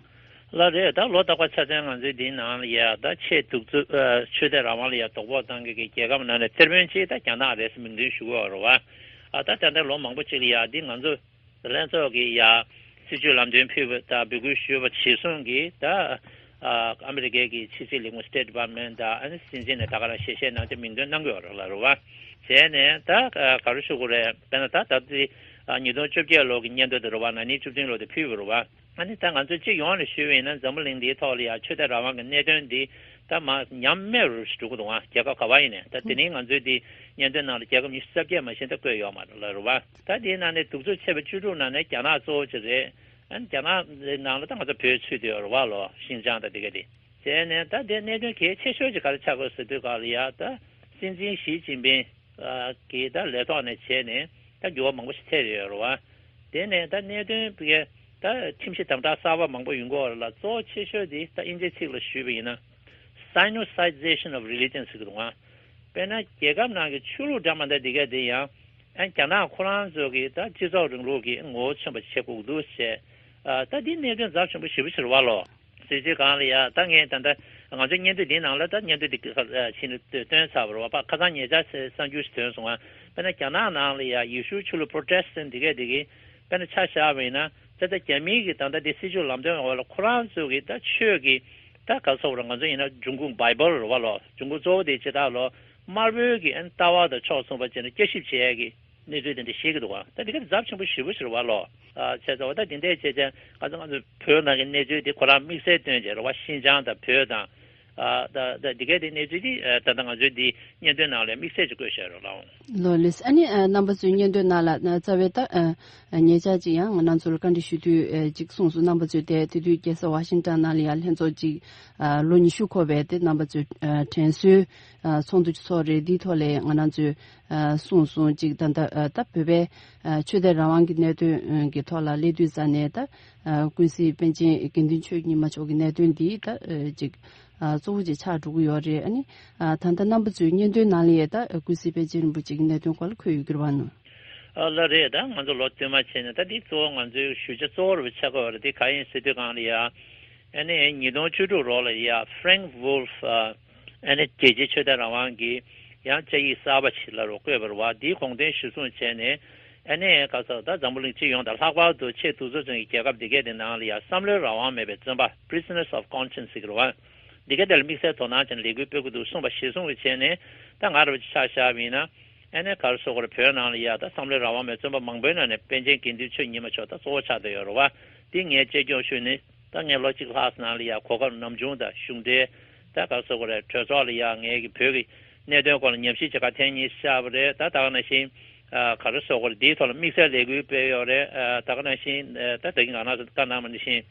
ལགས་རེད། ད་ལོ་རྟག་པར་ཆ་ཚང་ང་ཚོའི་འདིའི་ནང་ལ་ཡ་ད་ཆེས་གདུག་རྩུབ་ཨ་ཆོས་དད་རང་དབང་ལ་ཡ་དོ་ཕོག་བཏང་མཁན་གྱི་རྒྱལ་ཁབ་ནང་ནས་གཏེར་དཔོན་གཅིག་ད་རྒྱ་ནག་རེད་ཟེར་མིང་འདོན་ཞུ་གི་ཡོད་རེད་བ། ཨ་ད་ད་ལྟ་ལོ་མང་པོ་ཅིག་ལ་ཡ་འདི་ང་ཚོ་ལྷན་ཚོགས་ཀྱིས་ཡ་སྲིད་ཇུས་ལམ་སྟོན་ཕུལ་བ་དང་འབོད་སྐུལ་ཞུས་པ་གཞིར་བཟུང་གིས་ད་ཨ་ཨ་མི་རི་ཀའི་གི་ཕྱི་སྲིད་ལས་ཁུངས་State Department དང་ཨ་ནི་སྲིད་འཛིན་ནས་ད་ག་རང་ཞལ་བཞེས་གནང་སྟེ་མིང་འདོན་གནང་གི་ཡོད་རེད་ལ་རེད་བ། བྱས་ནས་ད་ཨ་ག་རེ་ཞུ་དགོས་རེད། དཔེར་ན་ད་ད་ལྟ་ཨ་ཉིས་སྟོང་བཅོ་བརྒྱད་ལོ་གི་སྙན་ཐོ་དེ་རེད་བ། ན་ནིང་བཅུ་བདུན་ལོ་དེ་ཕུལ་བ་རེད་བ། ཨ་ནི་ད་ང་ཚོས་སྤྱི་ཡོངས་ནས་ཞུས་པ་ཡིན་ན་འཛམ་བུ་གླིང་འདིའི་ཐོག་ལ་ཡང་ཆོས་དད་རང་དབང་གི་གནད་དོན་འདི་ད་མར་ཉམས་དམས་རུ་འགྲོ་གི་འདུག་ཨ་རྒྱལ་ཁབ་ག་བ་ཡིན་ནའི། ད་དེ་རིང་ང་ཚོའི་འདི་སྙན་ཐོའི་ནང་ལ་རྒྱལ་ཁབ་ཉི་ཤུ་རྩ་བརྒྱད་མ་ཟིན་ད་བཀོད་ཡོད་མ་རེད་ལ་རེད་བ། ད་དེའི་ནང་ནས་གདུག་རྩུབ་ཆེ་བ་བཅུ་དྲུག་ནང་ནས་རྒྱ་ནག་གཙོ་བོ་ཅིག་རེད། ཨ་ནི་རྒྱ་ནག་ནང་ལ་ད་ང་ཚོ་བོད་ཚུད་བསྡད་ཡོད་རེད་བ་ལོ། ཤིན་ཅང་ད་དེ་ག་དེ། བྱས་ནས་ད་དེ་གནད་དོན་གལ་ཆེ་ཤོས་ཅིག་ག་རེ་ཆགས་དགོས་ཟེར་དུས་ག་ལ་ཡ་ད་སྲིད་འཛིན་ཞི་ཅིན་ཕིང་གི་ད་ལས་ཐོག་ནས་བྱས་ནས་ད་འགྱུར་བ་མང་པོ་ཞིག་ཐེབས་ཡོད་རེད་བ། དེ་ནས་ད་གནད་དོན་བི་ད་ཁྲིམས་གཞི་དམ་དྲག་གསར་པ་མང་པོ་ཡོང་གི་ཡོད་རེད་ལ། གཙོ་བོ་ཆེ་ཤོས་དེ་ད་དབྱིན་ཇིའི་ཚིག་ལ་ཞུས་པ་ཡིན་ན་Sinicization of religion ཟེར་གི་འདུག་ཨ། དཔེར་ན་རྒྱལ་ཁབ་ནང་གི་ཆོས་ལུགས་འདྲ་མི་འདྲ་འདི་ག་དེ་ཡང་ཨ་རྒྱ་ནག་ཁོ་རང་ཚོ་གི་ད་སྤྱི་ཚོགས་རིང་ལུགས་ཀྱི་ངོ་བོ་མཚོན་པ་བྱེད་དགོས་ཀྱི་འདུག་ཟེར། ཨ་ད་འདི་གནད་དོན་ཚབས་ཆེན་པོ་ཞེ་པོ་ཅིག་རེད་བ་ལོ། ཟེར་དུས་གང་ལ་ཡ་ད་ངས་ད་ལྟ་ང་ཚོའི་སྙན་ཐོ་འདིའི་ནང་ལ་ད་སྙན་ཐོ་འདི་ཕྱིན་ནས་བཏོན་ཚར་བ་རེད་བ། ཁ་སང་ཉེ་ཆར་གསར་འགྱུར་ཞིག་ཐོན་སོང་ང་། དཔེར་ན་རྒྱ་ནག་ནང་ལ་ཡ་ཡེ་ཤུ་ཆོས་ལུགས་Protestant འདི་གས་འདི་གི་དཔེར་ན་ཆ་བཞག་པ་ཡིན་ན་ད་ལྟ་རྒྱ་མིའི་གི་ད་ལྟ་འདི་སྲིད་ཇུས་ལམ་སྟོན་འོག་ལ་ཁོ་རང་ཚོ་གི་ད་ཆོས་ཀྱི་ད་ག་རེ་ཟེར་དགོས་རེད། ང་ཚོ་ཡིན་ན་འབྱུང་ཁུངས་བྷའི་བལ་རེད་བ་ལོ། འབྱུང་ཁུངས་གཙོ་བོ་དེ་ཇི་ལྟར་ལོ། དམར་པོའི་གི་ཨ་ནི་ལྟ་བ་དང་ཕྱོགས་མཚུངས་པ་བྱས་ནས་བསྐྱར་ཞིབ་བྱེད་ཡས་ཀྱི་གནས་ཚུལ་དེ་འདྲ་བཤད་ཀྱི་འདུག་བ། ད་འདི་ག་ཚབས་ཆེན་པོ་ཞེ་པོ་ཞིག་རེད་བ་ལོ། ཨ་བྱས་ཙང་བ་ད་འདི་འདྲའི་བྱས་ཙང་ང་ཚོ་ང་ཚོ་བོད་ནང་གི་གནས་ཚུལ་དེ་ཁོ་རང་དམིགས་བསལ་བཏོན་བྱས་རེད་བ། ཤིན་ཅང་དང་བོད་དང་། ཨ་ད་ད་འདི་གའི་དེ་གནས་ཚུལ་དེ་ཨ་ད་ལྟ་ང་ཚོའི་འདི་སྙན་ཐོའི་ནང་ལ་དམིགས་བསལ་གྱིས་བཀོད་བཞག་རོགས་གནང་། ལོ་ལེགས། ཨ་ནི་ཨ་རྣམ་པ་ཚོའི་སྙན་ཐོའི་ནང་ལ་ཨ་རྩ་བའི་ད་ཨ་ཉེ་ཆར་ཅིག་ཡང་ང་རང་ཚོ་ལ་བཀའ་འདྲི་ཞུ་དུས་ཨ་ཅིག་གསུངས་སོང་། རྣམ་པ་ཚོས་དེ་དེ་དུས་རྒྱལ་ས་ཝ་ཤིང་ཊོན་ནང་ལ་ཡང་ལྷན་ཚོགས་ཅིག་ཨ་ལོ་ཉི་ཤུ་འཁོར་བའི་དེ་རྣམ་པ་ཚོའི་ཨ་དྲན་གསོའི་ཨ་ཚོགས་འདུ་ཚོགས་རེད། འདིའི་ཐོག་ལ་ང་རང་ཚོས་ཨ་གསུངས་སོང་། ཅིག་ད་ལྟ་ཨ་ད་བོད་པའི་ཨ་ཆོས་དད་རང་དབང་གི་གནད་དོན་གྱི་ཐོག་ལ་སླེབས་དུས་ཙ་ནས་ད་ཨ་ཀུན་གཟིགས་པཎ་ཆེན་དགེ་འདུན་ཆོས་ཉི་མ་མཆོག་གི་གནད་དོན་འདི་ད་ཨ་ཅིག་ཨ་གཙོ་བོ་ཅིག་ཆགས་འགྲོ་གི་ཡོད་རེད། ཨ་ནི་ཨ་ད་ལྟ་རྣམ་པ་ཚོའི་སྙན་ཐོའི་ནང་ལ་ཡང་ད་ཀུན་གཟིགས་པཎ་ཆེན་རིན་པོ་ཆེ་གི་གནད་དོན་སྐོར་ལ་འཁོད་ཡོད་ཀྱི་རེད་བ་ནོ། ཨ་ལགས་རེད། ད་ང་ཚོ་ལོ་བསྟུད་མར་བྱས་ནས་ད་འདི་གཙོ་བོ་ང་ཚོའི་ཞུ་བྱ་གཙོ་བོ་རུ་ཆགས་ཀྱི་ཡོད་རེད། འདི་ག་ཡིན་ཟེར་དུས་སྒང་ལ་ཡ། ཨ་ནི་ཉིས་སྟོང་བཅུ་དྲུག་ལོ་ལ་ཡ་Frank Wolf ཨ་ནི་རྒྱལ་སྤྱིའི་ཆོས་དད་རང་དབང་གི་ཡང་བཅའ་ཡིག་གསར་པ་ཞིག་ལ་རུ་བཀོད་པ་རེད་བ། འདིའི་དགོངས་དོན་གཞིར་བཟུང་བྱས་ནས་ཨ་ནི་ག་ས་ད་འཛམ་བུ་གླིང་སྤྱི་ཡོངས་དང་ལྷག་པར་དུ་ཆེས་གདུག་རྩུབ་ཅན་གྱི་རྒྱལ་ཁབ་འདི་གས་དེ་ནང་ལ་ཡ་བསམ་བློའི་རང་དབང་མེད་པའི་བཙོན་པ། Prisoners of Conscience ཟེར་གི་རེད་བ། འདི་ག་དེ་ལ་དམིགས་བསལ་དོ་སྣང་བྱས་ནས་ལས་འགུལ་སྤེལ་གྱི་འདུག་གསུངས་པ་གཞིར་བཟུང་གིས་བྱས་ནས་ད་ང་རང་ཆ་བཞག་པ་ཡིན་ན་ཨ་ནི་ག་རེ་ཟེར་དགོས་རེད། བོད་ནང་ལ་ཡ་ད་བསམ་བློའི་རང་དབང་མེད་བཙོན་པ་མང་པོའི་ནང་ནས་པཎ་ཆེན་དགེ་འདུན་ཆོས་ཉི་མ་མཆོག་ད་གཙོ་བོ་ཆགས་བསྡད་ཡོད་རེད་བ། འདི་ངས་གཅེས་སྐྱོང་ཞུས་ནས་ད་ངས་ལོ་གཅིག་ལྷག་ཙམ་ནང་ལ་ཡ་གོ་སྐབས་ནམ་བྱུང་དང་གཞུང་འབྲེལ་ད་ག་རེ་ཟེར་དགོས་རེད། གྲོས་ཚོགས་ལ་ཡ་ངས་ཀྱི་བོད་ཀྱི་གནད་དོན་སྐོར་ལ་ཉམས་ཞིབ་བྱེད་གར་ཐེངས་གཉིས་བཅར་བ་རེད། ད་ད་ག་ནང་བཞིན་ ག་རེ་ཟེར་དགོས་རེད། འདིའི་ཐོག་ལ་དམིགས་བསལ་ལས་འགུལ་སྤེལ་ཡོད་རེད། ད་ག་ནང་བཞིན་ད་ད་གིན་ང་རང་ཚོ་བཀའ་གནང་བ་ནང་བཞིན།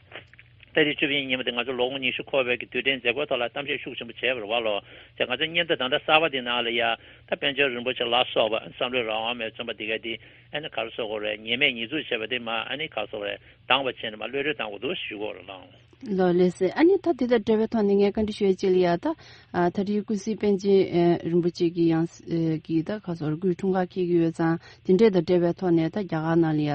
ཏ་རིག་བཅུ་བཞི་ཉིན་མོ་དེ་ང་ཚོ་ལོ་ངོ་ཉི་ཤུ་འཁོར་བའི་གི་དུས་དྲན་མཛད་སྒོའི་ཐོག་ལ་གཏམ་བཤད་ཤུགས་ཆེན་པོ་བྱས་པ་རེད་བ་ལོ། ཅེས་ང་ཚོ་མཉམ་དུ་ད་ལྟ་གསར་པ་དེ་ནང་ལ་ཡ་ད་པཎ་ཆེན་རིན་པོ་ཆེ་ལ་སོགས་པ་བསམ་བློའི་རང་དབང་མེད་བཙོན་པ་དེ་ག་དེ་ཨ་ནི་ག་རེ་ཟེར་དགོས་རེད། ཉེས་མེད་ཉེས་འཛུགས་བྱས་པ་དེ་མ་ཨ་ནི་ག་རེ་ཟེར་དགོས་རེད། དྭངས་པ་བྱས་ནས་མ་གློད་གྲོལ་བཏང་དགོས་འདུག་ཞུ་དགོས་རེད་ལགས། ལོ་ལེགས་སེ། ཨ་ནི་ད་དེ་དང་འབྲེལ་བའི་ཐོག་ནས་ངས་བཀའ་འདྲི་ཞུ་ཡ་གཅིག་ལ་ཡ་ད་ད་རེས་ཀུན་གཟིགས་པཎ་ཆེན་རིན་པོ་ཆེ་གི་ཡང་གི་ད་ག་ཟེར་སྐུའི་འཁྲུངས་སྐར་འཁེལ་གི་ཡོད་ཙང་དེ་འདྲས་དང་འབྲེལ་བའི་ཐོག་ནས་ད་རྒྱ་གར་ནང་ལ་ཡ།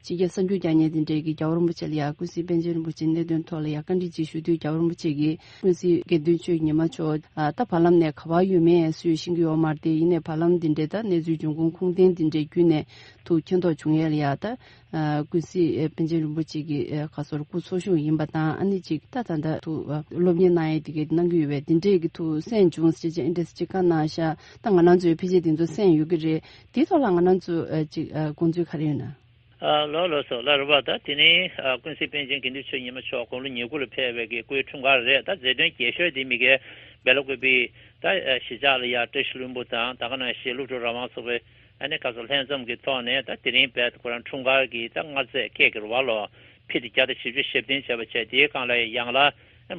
ཕྱི་རྒྱལ་གསར་འགྱུར་རྒྱག་མཁན་དེ་འདྲས་ཀྱིས་རྒྱལ་བ་རིན་པོ་ཆེ་ལ་ཡ་ཀུན་གཟིགས་པཎ་ཆེན་རིན་པོ་ཆེའི་གནད་དོན་ཐོག་ལ་ཡ་བཀའ་འདྲི་ཅིག་ཞུ་དུས། རྒྱལ་བ་རིན་པོ་ཆེ་གིས་ཀུན་གཟིགས་དགེ་འདུན་ཆོས་ཉི་མ་མཆོག་ད་བར་ལམ་ནས་ག་པར་ཡོད་མེད་སུས་ཤེས་ཀྱི་ཡོད་མ་རེད་དེ། ཡིན་ནའི་བར་ལམ་འདི་འདྲའི་ད་གནས་ཚུལ་འབྱུང་ཁུངས་ཁུངས་ལྡན་འདི་འདྲའི་བརྒྱུད་ནས་ཐུགས་མཁྱེན་རྟོགས་བྱུང་ཡས་ལ་ཡ་ད་ཀུན་གཟིགས་པཎ་ཆེན་རིན་པོ་ཆེ་གི་ག་ཟེར་སྐུ་འཚོ་བཞུགས་ཡིན་པ་དང་། ཨ་ནི་ཅིག་ད་ད་ད་ཐུགས་སློབ་གཉེར་གནང་ཡས་དེ་གའི་གནང་གི་ཡོད་པས། འདི་འདྲས་ཀྱི་ཐུགས་གསན་བྱུང་ཟེར་ཅིག་ཨེ་འདྲས་ཅིག་བཀའ་གནང་ཤག་ད་ང་རང་ཚོའི་ཕལ་ཆེར་དེ་ཚོ་གསན་ཡོད་ཀྱི་རེད། དེའི་ཐོག་ལ་ང་རང་ཚོ་ཅིག་དགོངས་ཚུལ་ག་རེ་ཡོད་ན། ལགས་ལགས་སོ། ལགས་རེད་པ། ད་དེ་ནི་ཀུན་གཟིགས་པཎ་ཆེན་དགེ་འདུན་ཆོས་ཉི་མ་མཆོག་དགུང་ལོ་ཉེར་དགུ་ལ་ཕེབས་པའི་གི་སྐུའི་འཁྲུངས་སྐར་རེད། ད་མཛད་དོན་རྒྱས་ཤོས་དེ་མི་སྒེར་སྦེལ་ཀོབ་པི་ད་གཞིས་ཆགས་ལ་ཡ་བཀྲ་ཤིས་ལྷུན་པོ་དང་ད་ག་ནང་བཞིན་སློབ་ཕྲུག་རང་དབང་ཚོགས་པའི་ཨ་ནི་ག་ཚོད་ལྷན་འཛོམས་ཀྱི་ཐོག་ནས་ད་དེ་རིང་བས་ཁོ་རང་འཁྲུངས་སྐར་གྱི་ད་མངའ་རྫས་ཀེག་གི་རེད་པ་ལོ། ཕི་ཊི་བརྒྱ་དང་བཞི་བཅུ་ཞེ་བདུན་བྱས་པ་བྱས། དེའི་སྒང་ལ་ཡང་ལ་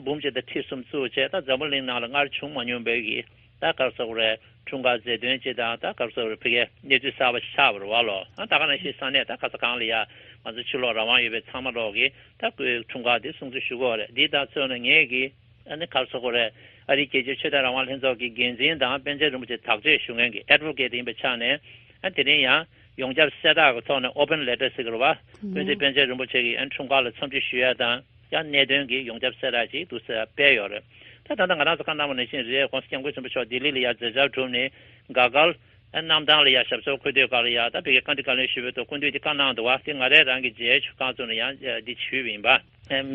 འབུམ་གཅིག་དང་ཁྲི་གསུམ་བཙུགས་བྱས། ད་འཛམ་བུ་གླིང་ནང་ལ་སྔར་བྱུང་མ་མྱོང་བའི་གི་ད་ག་རེ་ཟེར་དགོས་རེད། འཁྲུངས་སྐར་མཛད་དོན་ཅིག་དང་ད་ག་རེ་ཟེར་དགོས་རེད། ཕ་གིའི་གནས་ཚུལ་གསར་པ་ཞིག་ཆགས་པ་རེད་པ་ལོ། ཨ་ད་ག་ནང་བཞིན་ས་གནས་ད་ག་ས་གང་ལ་ཡ་ང་ཚོ་ཕྱི་ལོགས་རང་དབང་ཡོད་པའི་ཚང་མ་ལོག་གིས་ད་སྐུའི་འཁྲུངས་སྐར་དེ་སྲུང་བརྩི་ཞུ་གི་ཡོད་རེད། འདི་དང་མཚོན་ན་ངས་གི་ཨ་ནི་ག་རེ་ཟེར་དགོས་རེད། ཨ་རིའི་རྒྱལ་སྤྱིའི་ཆོས་དད་རང་དབང་ལྷན་ཚོགས་ཀྱི་འགན་འཛིན་དང་པཎ་ཆེན་རིན་པོ་ཆེ་དག་བཅོས་ཞུ་མཁན་གྱི་ཨེ་ཌི་ཝོ་ཀེ་ཊི་ཡིན་པའི་ཆ་ནས། ཨ་དེ་རིང་ཡང་ཡོངས་ཁྱབ་གསལ་བསྒྲགས་ཀྱི་ཐོག་ནས་ཨོ་པན་ལེ་ཊར་ཟེར་གྱི་རེད་པ། ཀུན་གཟིགས་པཎ་ཆེན་རིན་པོ་ཆེ་གི་ཨ་འཁྲུངས་སྐར་ལ་འཚམས་འདྲི་ཞུ་ཡ་དང་ཡང་གནད་དོན་གྱི་ཡོངས་ཁྱབ་གསལ་བསྒྲགས་ཅིག་འདུག་ཟེར་སྤེལ་ཡོད་རེད། ད་ད་ལྟ་ང་རང་ཚོ་བཀའ་གནང་བ་ནང་བཞིན་རེད། ༸གོང་ས་༸སྐྱབས་མགོན་ཆེན་པོ་མཆོག་ལྡི་ལི་ལ་ཡ་མཛད་འཆར་གྲུབ་ནས་ག་གལ་ཨ་གནམ་ཐང་ལ་ཡ་ཞབས་སོར་འཁོད་དུས་སྐབས་ལ་ཡ་ད་ཕ་གིར་བཀའ་འདྲི་བཀའ་ལན་ཞུ་བའི་ཐོག་སྐུ་མདུན་དེ་བཀའ་གནང་འདུག་པ། དེ་ང་རང་རང་གི་མཇལ་ཆུ་ཁང་ཚོ་ནས་ཡང་འདི་ཞུས་པ་ཡིན་པ།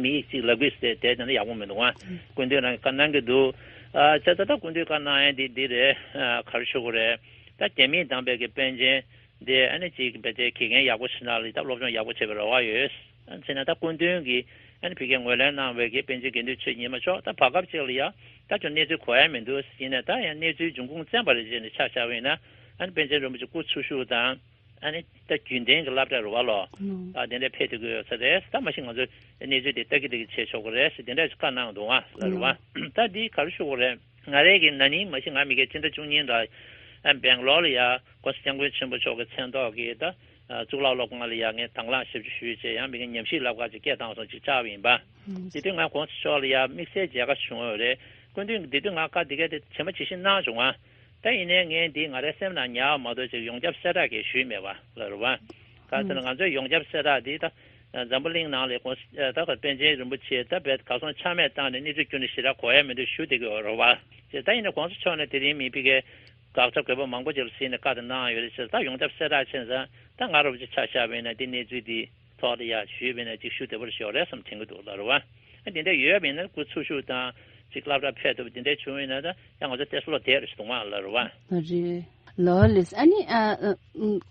མི་ཡིག་ཅིག་ལབ་དགོས་ཟེར་དེ་དེ་འདྲ་ཡག་པོ་མི་འདུག་ཨ། སྐུ་མདུན་རང་གིས་བཀའ་གནང་གི་འདུག་ཨ་བྱས་ཙང་ད་སྐུ་མདུན་བཀའ་གནང་ཡ་འདི་འདི་རེད། ཨ་ག་རེ་ཞུ་དགོས་རེད། ད་རྒྱ་མིས་བདམས་པའི་གི་པཎ་ཆེན་འདི་ཨ་ནི་ཅིག་དཔེ་དེ་དགེ་རྒན་ཡག་པོ་ཞིག་ནང་ལ་ད་སློབ་སྦྱོང་ཡག་པོ་བྱེད་པའི་རེ་བ་ཡོད། ཨ་བྱས་ན་ད་སྐུ་མདུན་གྱིས་ཨ་ནི་ཕ་གིར་ངོས་ལེན་གནང་བའི་གི་པཎ་ཆེན་དགེ་འདུན་ཆོས་ཉི་མ་མཆོག་ད་བར་སྐབས་ཅིག་ལ་ཡ་ད་ཁྱོད་གནས་ཚུལ་གོ་ཡ་མི་འདུག་ཟེར་ནས། ད་ཡང་གནས་ཚུལ་འབྱུང་ཁུངས་བཙན་པ་རེད་ཅེས་ནས་ཆ་བཞག་པ་ཡིན་ན། ཨ་ནི་པཎ་ཆེན་རིན་པོ་ཆེ་སྐུ་འཚོ་བཞུགས་དང་། ཨ་ནི་ད་རྒྱུན་ལྡན་གྱི་སློབ་གྲྭ་རེད་པ་ལོ། ཨ་དེ་འདྲ་ཕེབས་ཐུབ་ཀྱི་ཡོད་ས་རེད། ད་མ་གཞི་ང་ཚོས་གནས་ཚུལ་དེ་ལྟ་གི་ལྟ་གི་བྱེད་ཆོག་གི་རེད་ཟེར་དེ་འདྲ་ཞིག་བཀའ་གནང་འདུག་ཨ། ལགས་རེད་པ། ད་འདི་ག་རེ་ཞུ་དགོས་རེད། ང་རང་གིས་ན་ནིང་མ་གཞི་ང་མི་རྒན་སྤྱི་ཟླ་བཅུ་གཉིས་ལ་ཨ་སྦེང་ལོར་ལ་ཡ་༸གོང་ས་༸སྐྱབས་མགོན་ཆེན་པོ་མཆོག་གི་མཚན་ཐོག་གི་ད་གཙུག་ལག་སློབ་ཁང་ལ་ཡ་ངས་དང་བླངས་ཞབས་ཞུ་ཞུས་བྱས། ཡང་མི་རྒན་ཉམས་ཞིབ་སློབ་ཁང་ཅིག་སྐད་བཏང་སོང་ཅིག་བཅར་བ་ཡིན་པ། དེ་དུས་ང་༸གོང་ས་མཆོག་ལ་ཡ་དམིགས་བསལ་མཇལ་ཁ་བྱུང་ཡོད་རེད། སྐུ་མདུན་གྱིས་དེ་དུས་ང་བཀའ་དེ་ག་དེ་ཇི་མ་ཇི་བཞིན་གནང་བྱུང་ང་། ད་ཡིན་ནའི་ངས་འདི་ང་རའི་སེམས་ནང་ཉར་བ་མ་གཏོགས་ཅིག་ཡོངས་ཁྱབ་གསལ་བསྒྲགས་ཀྱི་ཞུས་མེད་པ་ལ་རེད་པ། ག་ཟེར་ན་ང་ཚོའི་ཡོངས་ཁྱབ་གསལ་བསྒྲགས་འདི་ད་འཛམ་བུ་གླིང་ནང་ལ་གོང་ད་ག་པཎ་ཆེན་རིན་པོ་ཆེ་ད་བས་གར་སོང་ཆ་མེད་བཏང་ནས་གནས་ཚུལ་བསྐྱུར་ནས་ཞེ་དྲག་གོ་ཡ་མི་འདུག་ཞུ་བསྡད་ཀྱི་ཡོད་རེད་པ། ཅེས་ད་ཡིན་ན་༸གོང་ས་མཆོག་ནས་དེ་རིང་མི་ཕ་གིའི་དགག་བྱ་དགོས་པ་མང་པོ་ཅིག་ལ་གཟིགས་ནས་བཀའ་དེ་གནང་ཡོད་རེད། ཅེས་ད་ཡོངས་ཁྱབ་གསལ་བསྒྲགས་བྱས་ཙང་ད་ང་རང་ཅིག་ཆ་བཞག་པ་ཡིན་ན་འདི་གནས་ཚུལ་འདི་ཐོག་ལ་ཡ་ཞུས་པ་ཡིན་ན་ཅིག་ཞུ་བདེ་པོ་ཞིག་ཡོད་རེད་བསམ་དྲན་གྱི་འདུག་ལ་རེད་པ། ཨ་དེ་འདྲ་ཡོད་པ་ཡིན་ན་སྐུ་འཚོ་བཞུགས་དང་ཅིག་སློབ་གྲྭ་ཕེབས་ཐུབ་པ་དེ་འདྲ་བྱུང་བ་ཡིན་ན་ད་ཡང་ང་ཚོ་ཏོག་ཙམ་བློ་བདེ་རུ་ཞིག་འདུག་མ་ལ་རེད་པ། རེད། ལགས་ལགས། ཨ་ནི་ཨ་ཨ་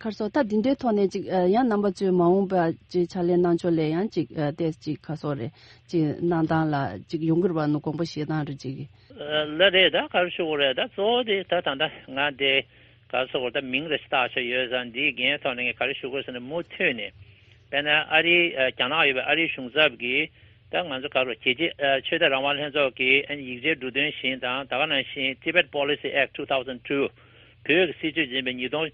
ཁར་སོ་ད་འདི་འདྲའི་ཐོག་ནས་ཅིག་ཨ་ཡང་རྣམ་པ་ཚོས་མ་འོངས་པ་ཅིག་ཕྱག་ལས་གནང་ཕྱོགས་ལ་ཡང་ཅིག་ཨ་ཏོག་ཙམ་ཅིག་ཁར་སོ་རེད་ཅིག་གནང་སྟངས་ལ་ཅིག་ཡོང་གི་རེད་པ། ནུ་དགོངས་པ་བཞེས་སྟངས་རེད་ཅིག་ལ་རེད། ད་ག་རེ་ཞུ་དགོས་རེད། ད་གཙོ་བོ་དེ་ད་ད་ལྟ་ང་དེ་ག་རེ་ཟེར་དགོས་རེད། ད་མིང་རེ་ཞིག་བཏགས་བྱས་ཡོད་ཙང་འདིའི་འགན་ཐོག་ནས་ངས་ག་རེ་ཞུ་དགོས་ཟེར་ན། མུ་མཐུད་ནས་དཔེར་ན་ཨ་རི་རྒྱ་ནག་ཡོད་པའི་ཨ་རིའི་གཞུང་ཚབ་ཀྱིས་ད་ང་ཚོ་ག་རེ་རྒྱལ་སྤྱི་ཆོས་དད་རང་དབང་ལྷན་ཚོགས་ཀྱི་ཡིག་ཆའི་འབྲུ་དོན་བཞིན་དང་། ད་ག་ནང་བཞིན་Tibet Policy Act two thousand two བོད་ཀྱི་སྲིད་བྱུས་འཛིན་པའི་ཉིས་སྟོང་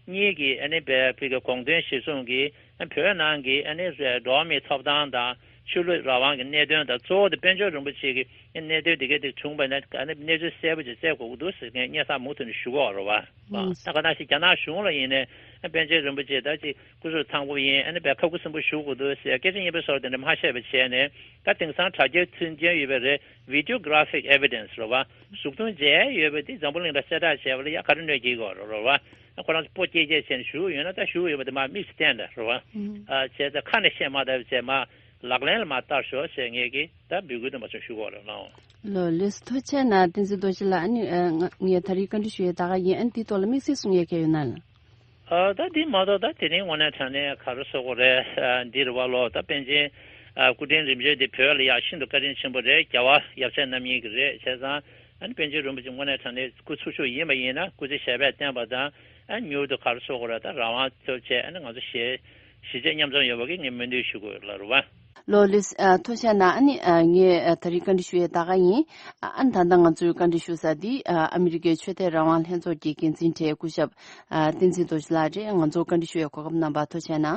གཉིས་ཀྱི་ཨ་ནི་བོད་ཀྱི་དགོངས་དོན་གཞིར་བཟུང་གིས་བོད་ནང་གི་ཨ་ནི་འགྲོ་བ་མིའི་ཐོབ་ཐང་དང་ཆོས་ལུགས་རང་དབང་གི་གནད་དོན་དང་། གཙོ་བོ་དེ་དཔལ་འབྱོར་རིན་པོ་ཆེ་གི་གནད་དོན་དེ་ག་དེ་བྱུང་བ་ན་ཨ་ནི་གནས་ཚུལ་གསལ་པོ་ཅིག་བཙལ་དགོས་ཀྱི་འདུག་ཟེར་མཁན་སྙན་སེང་མུ་མཐུད་ནས་ཞུ་གི་ཡོད་རེད་པ། ད་ག་ནང་བཞིན་རྒྱ་ནག་གཞུང་ལ་ཡིན་ནའི་དཔལ་འབྱོར་རིན་པོ་ཆེ་ད་ཅིག་སྐུ་གཟུགས་ཐང་པོ་ཡིན། ཨ་ནི་བས་ཁ་ཁུ་སིམ་པོ་བཞུགས་དགོས་འདུག་ཟེར་སྐད་ཆ་སྙན་པོ་སོགས་དེ་འདྲ་མ་བཤད་པ་བྱས་ནས། ད་དེང་སང་དྲ་རྒྱའི་མཐུན་རྐྱེན་ཡོད་པ་རེད། Videographic Evidence རེད་པ། གཟུགས་མཐོང་མཇལ་ཡས་ཡོད་པ་དེ་འཛམ་བུ་གླིང་ལ་གསལ་བསྒྲགས་བྱས་པ་ལ་ཡ་ག་རེ་གནོད་སྐྱེལ་གྱི་ཡོད་རེད་པ། ཁོ་རང་ཚོ་སྤོ་སྐྱེལ་སྐྱེལ་བྱས་ནས་བཞུགས་ཡོད་ན། ད་བཞུགས་ཡོད་པ་དེ་མར་དམིགས་སུ་བསྟན་ད་རེད་པ། ཨ་བྱས་ཙང་ཁ་ནས་བཤད་མ་ཐུབ་བྱས་མར་ལག་ལེན་ལ་མར་བསྟར་ཤོག་ཟེར་ངས་ཀྱིས་ད་འབོད་སྐུལ་དུ་མ་སོང་ཞུ་གི་ཡོད་རེད་ལགས། ལོ་ལེགས་སུ་ཐུགས་རྗེ་གནང་བསྟན་འཛིན་རྡོ་རྗེ་ལགས། ཨ་ནི་ཨ་ང་ངས་ད་རེས་བཀའ་འདྲི་ཞུ་ཡས་ད་ག་ཡིན། ཨ་ནི་དེའི་ཐོག་ལ་དམིགས་བསལ་གསུང་ཡས་གལ་ཡོད་ན་ལ། ཨ་ད་འདི་མ་གཏོགས་ད་དེ་རིང་དངོས་གནས་དྲང་གནས་ག་རེ་ཟེར་དགོས་རེད། ཨ་འདི་རེད་པ་ལོ། ད་པཎ་ཆེན་ཨ་སྐུ་ཕྲེང་རིམ་བྱོན་འདི་བོད་ལ་ཡ་ཤིན་ཏུ་བཀའ་དྲིན་ཆེན་པོ་རེད། རྒྱལ་བ་ཡབ་སྲས་རྣམ་གཉིས་ཀྱི་རེད། བྱས་ཙང་ཨ་ནི་པཎ་ཆེན་རིན་པོ་ཆེ་དངོས་གནས་དྲང་གནས་སྐུ་འཚོ་བཞུགས་ཡིན་པ་ཡིན་ན་སྐུ་ཚེ་ཞབས་པད་བརྟན་པ་དང་ ཨ་མྱུར་དུ་ག་རེ་ཟེར་དགོས་རེད། ད་རང་དབང་ཐོབ་ཆེད་ཨ་ནི་ང་ཚོ་གཞིས་གཞིས་བྱེས་མཉམ་འཛོམས་ཡོང་བ་གི་ངས་སྨོན་འདུན་ཞུ་དགོས་ལབ་རེད་བ། ལོ་ལིས་ཨ་ཐུགས་རྗེ་གནང་། ཨ་ནི་ཨ་ངས་ཨ་ད་རིང་བཀའ་འདྲི་ཞུ་ཡས་ད་ག་ཡིན། ཨ་ཨ་ནི་ད་ལྟ་ང་ཚོའི་བཀའ་འདྲི་ཞུ་ས་འདི་ཨ་ཨ་མི་རི་ཀའི་ཆོས་དད་རང་དབང་ལྷན་ཚོགས་ཀྱི་འགན་འཛིན་གྲས་སྐུ་ཞབས་ཨ་བསྟན་འཛིན་རྡོ་རྗེ་ལགས་རེད། ང་ཚོ་བཀའ་འདྲི་ཞུ་ཡས་གོ་སྐབས་གནང་བར་ཐུགས་རྗེ་གནང་།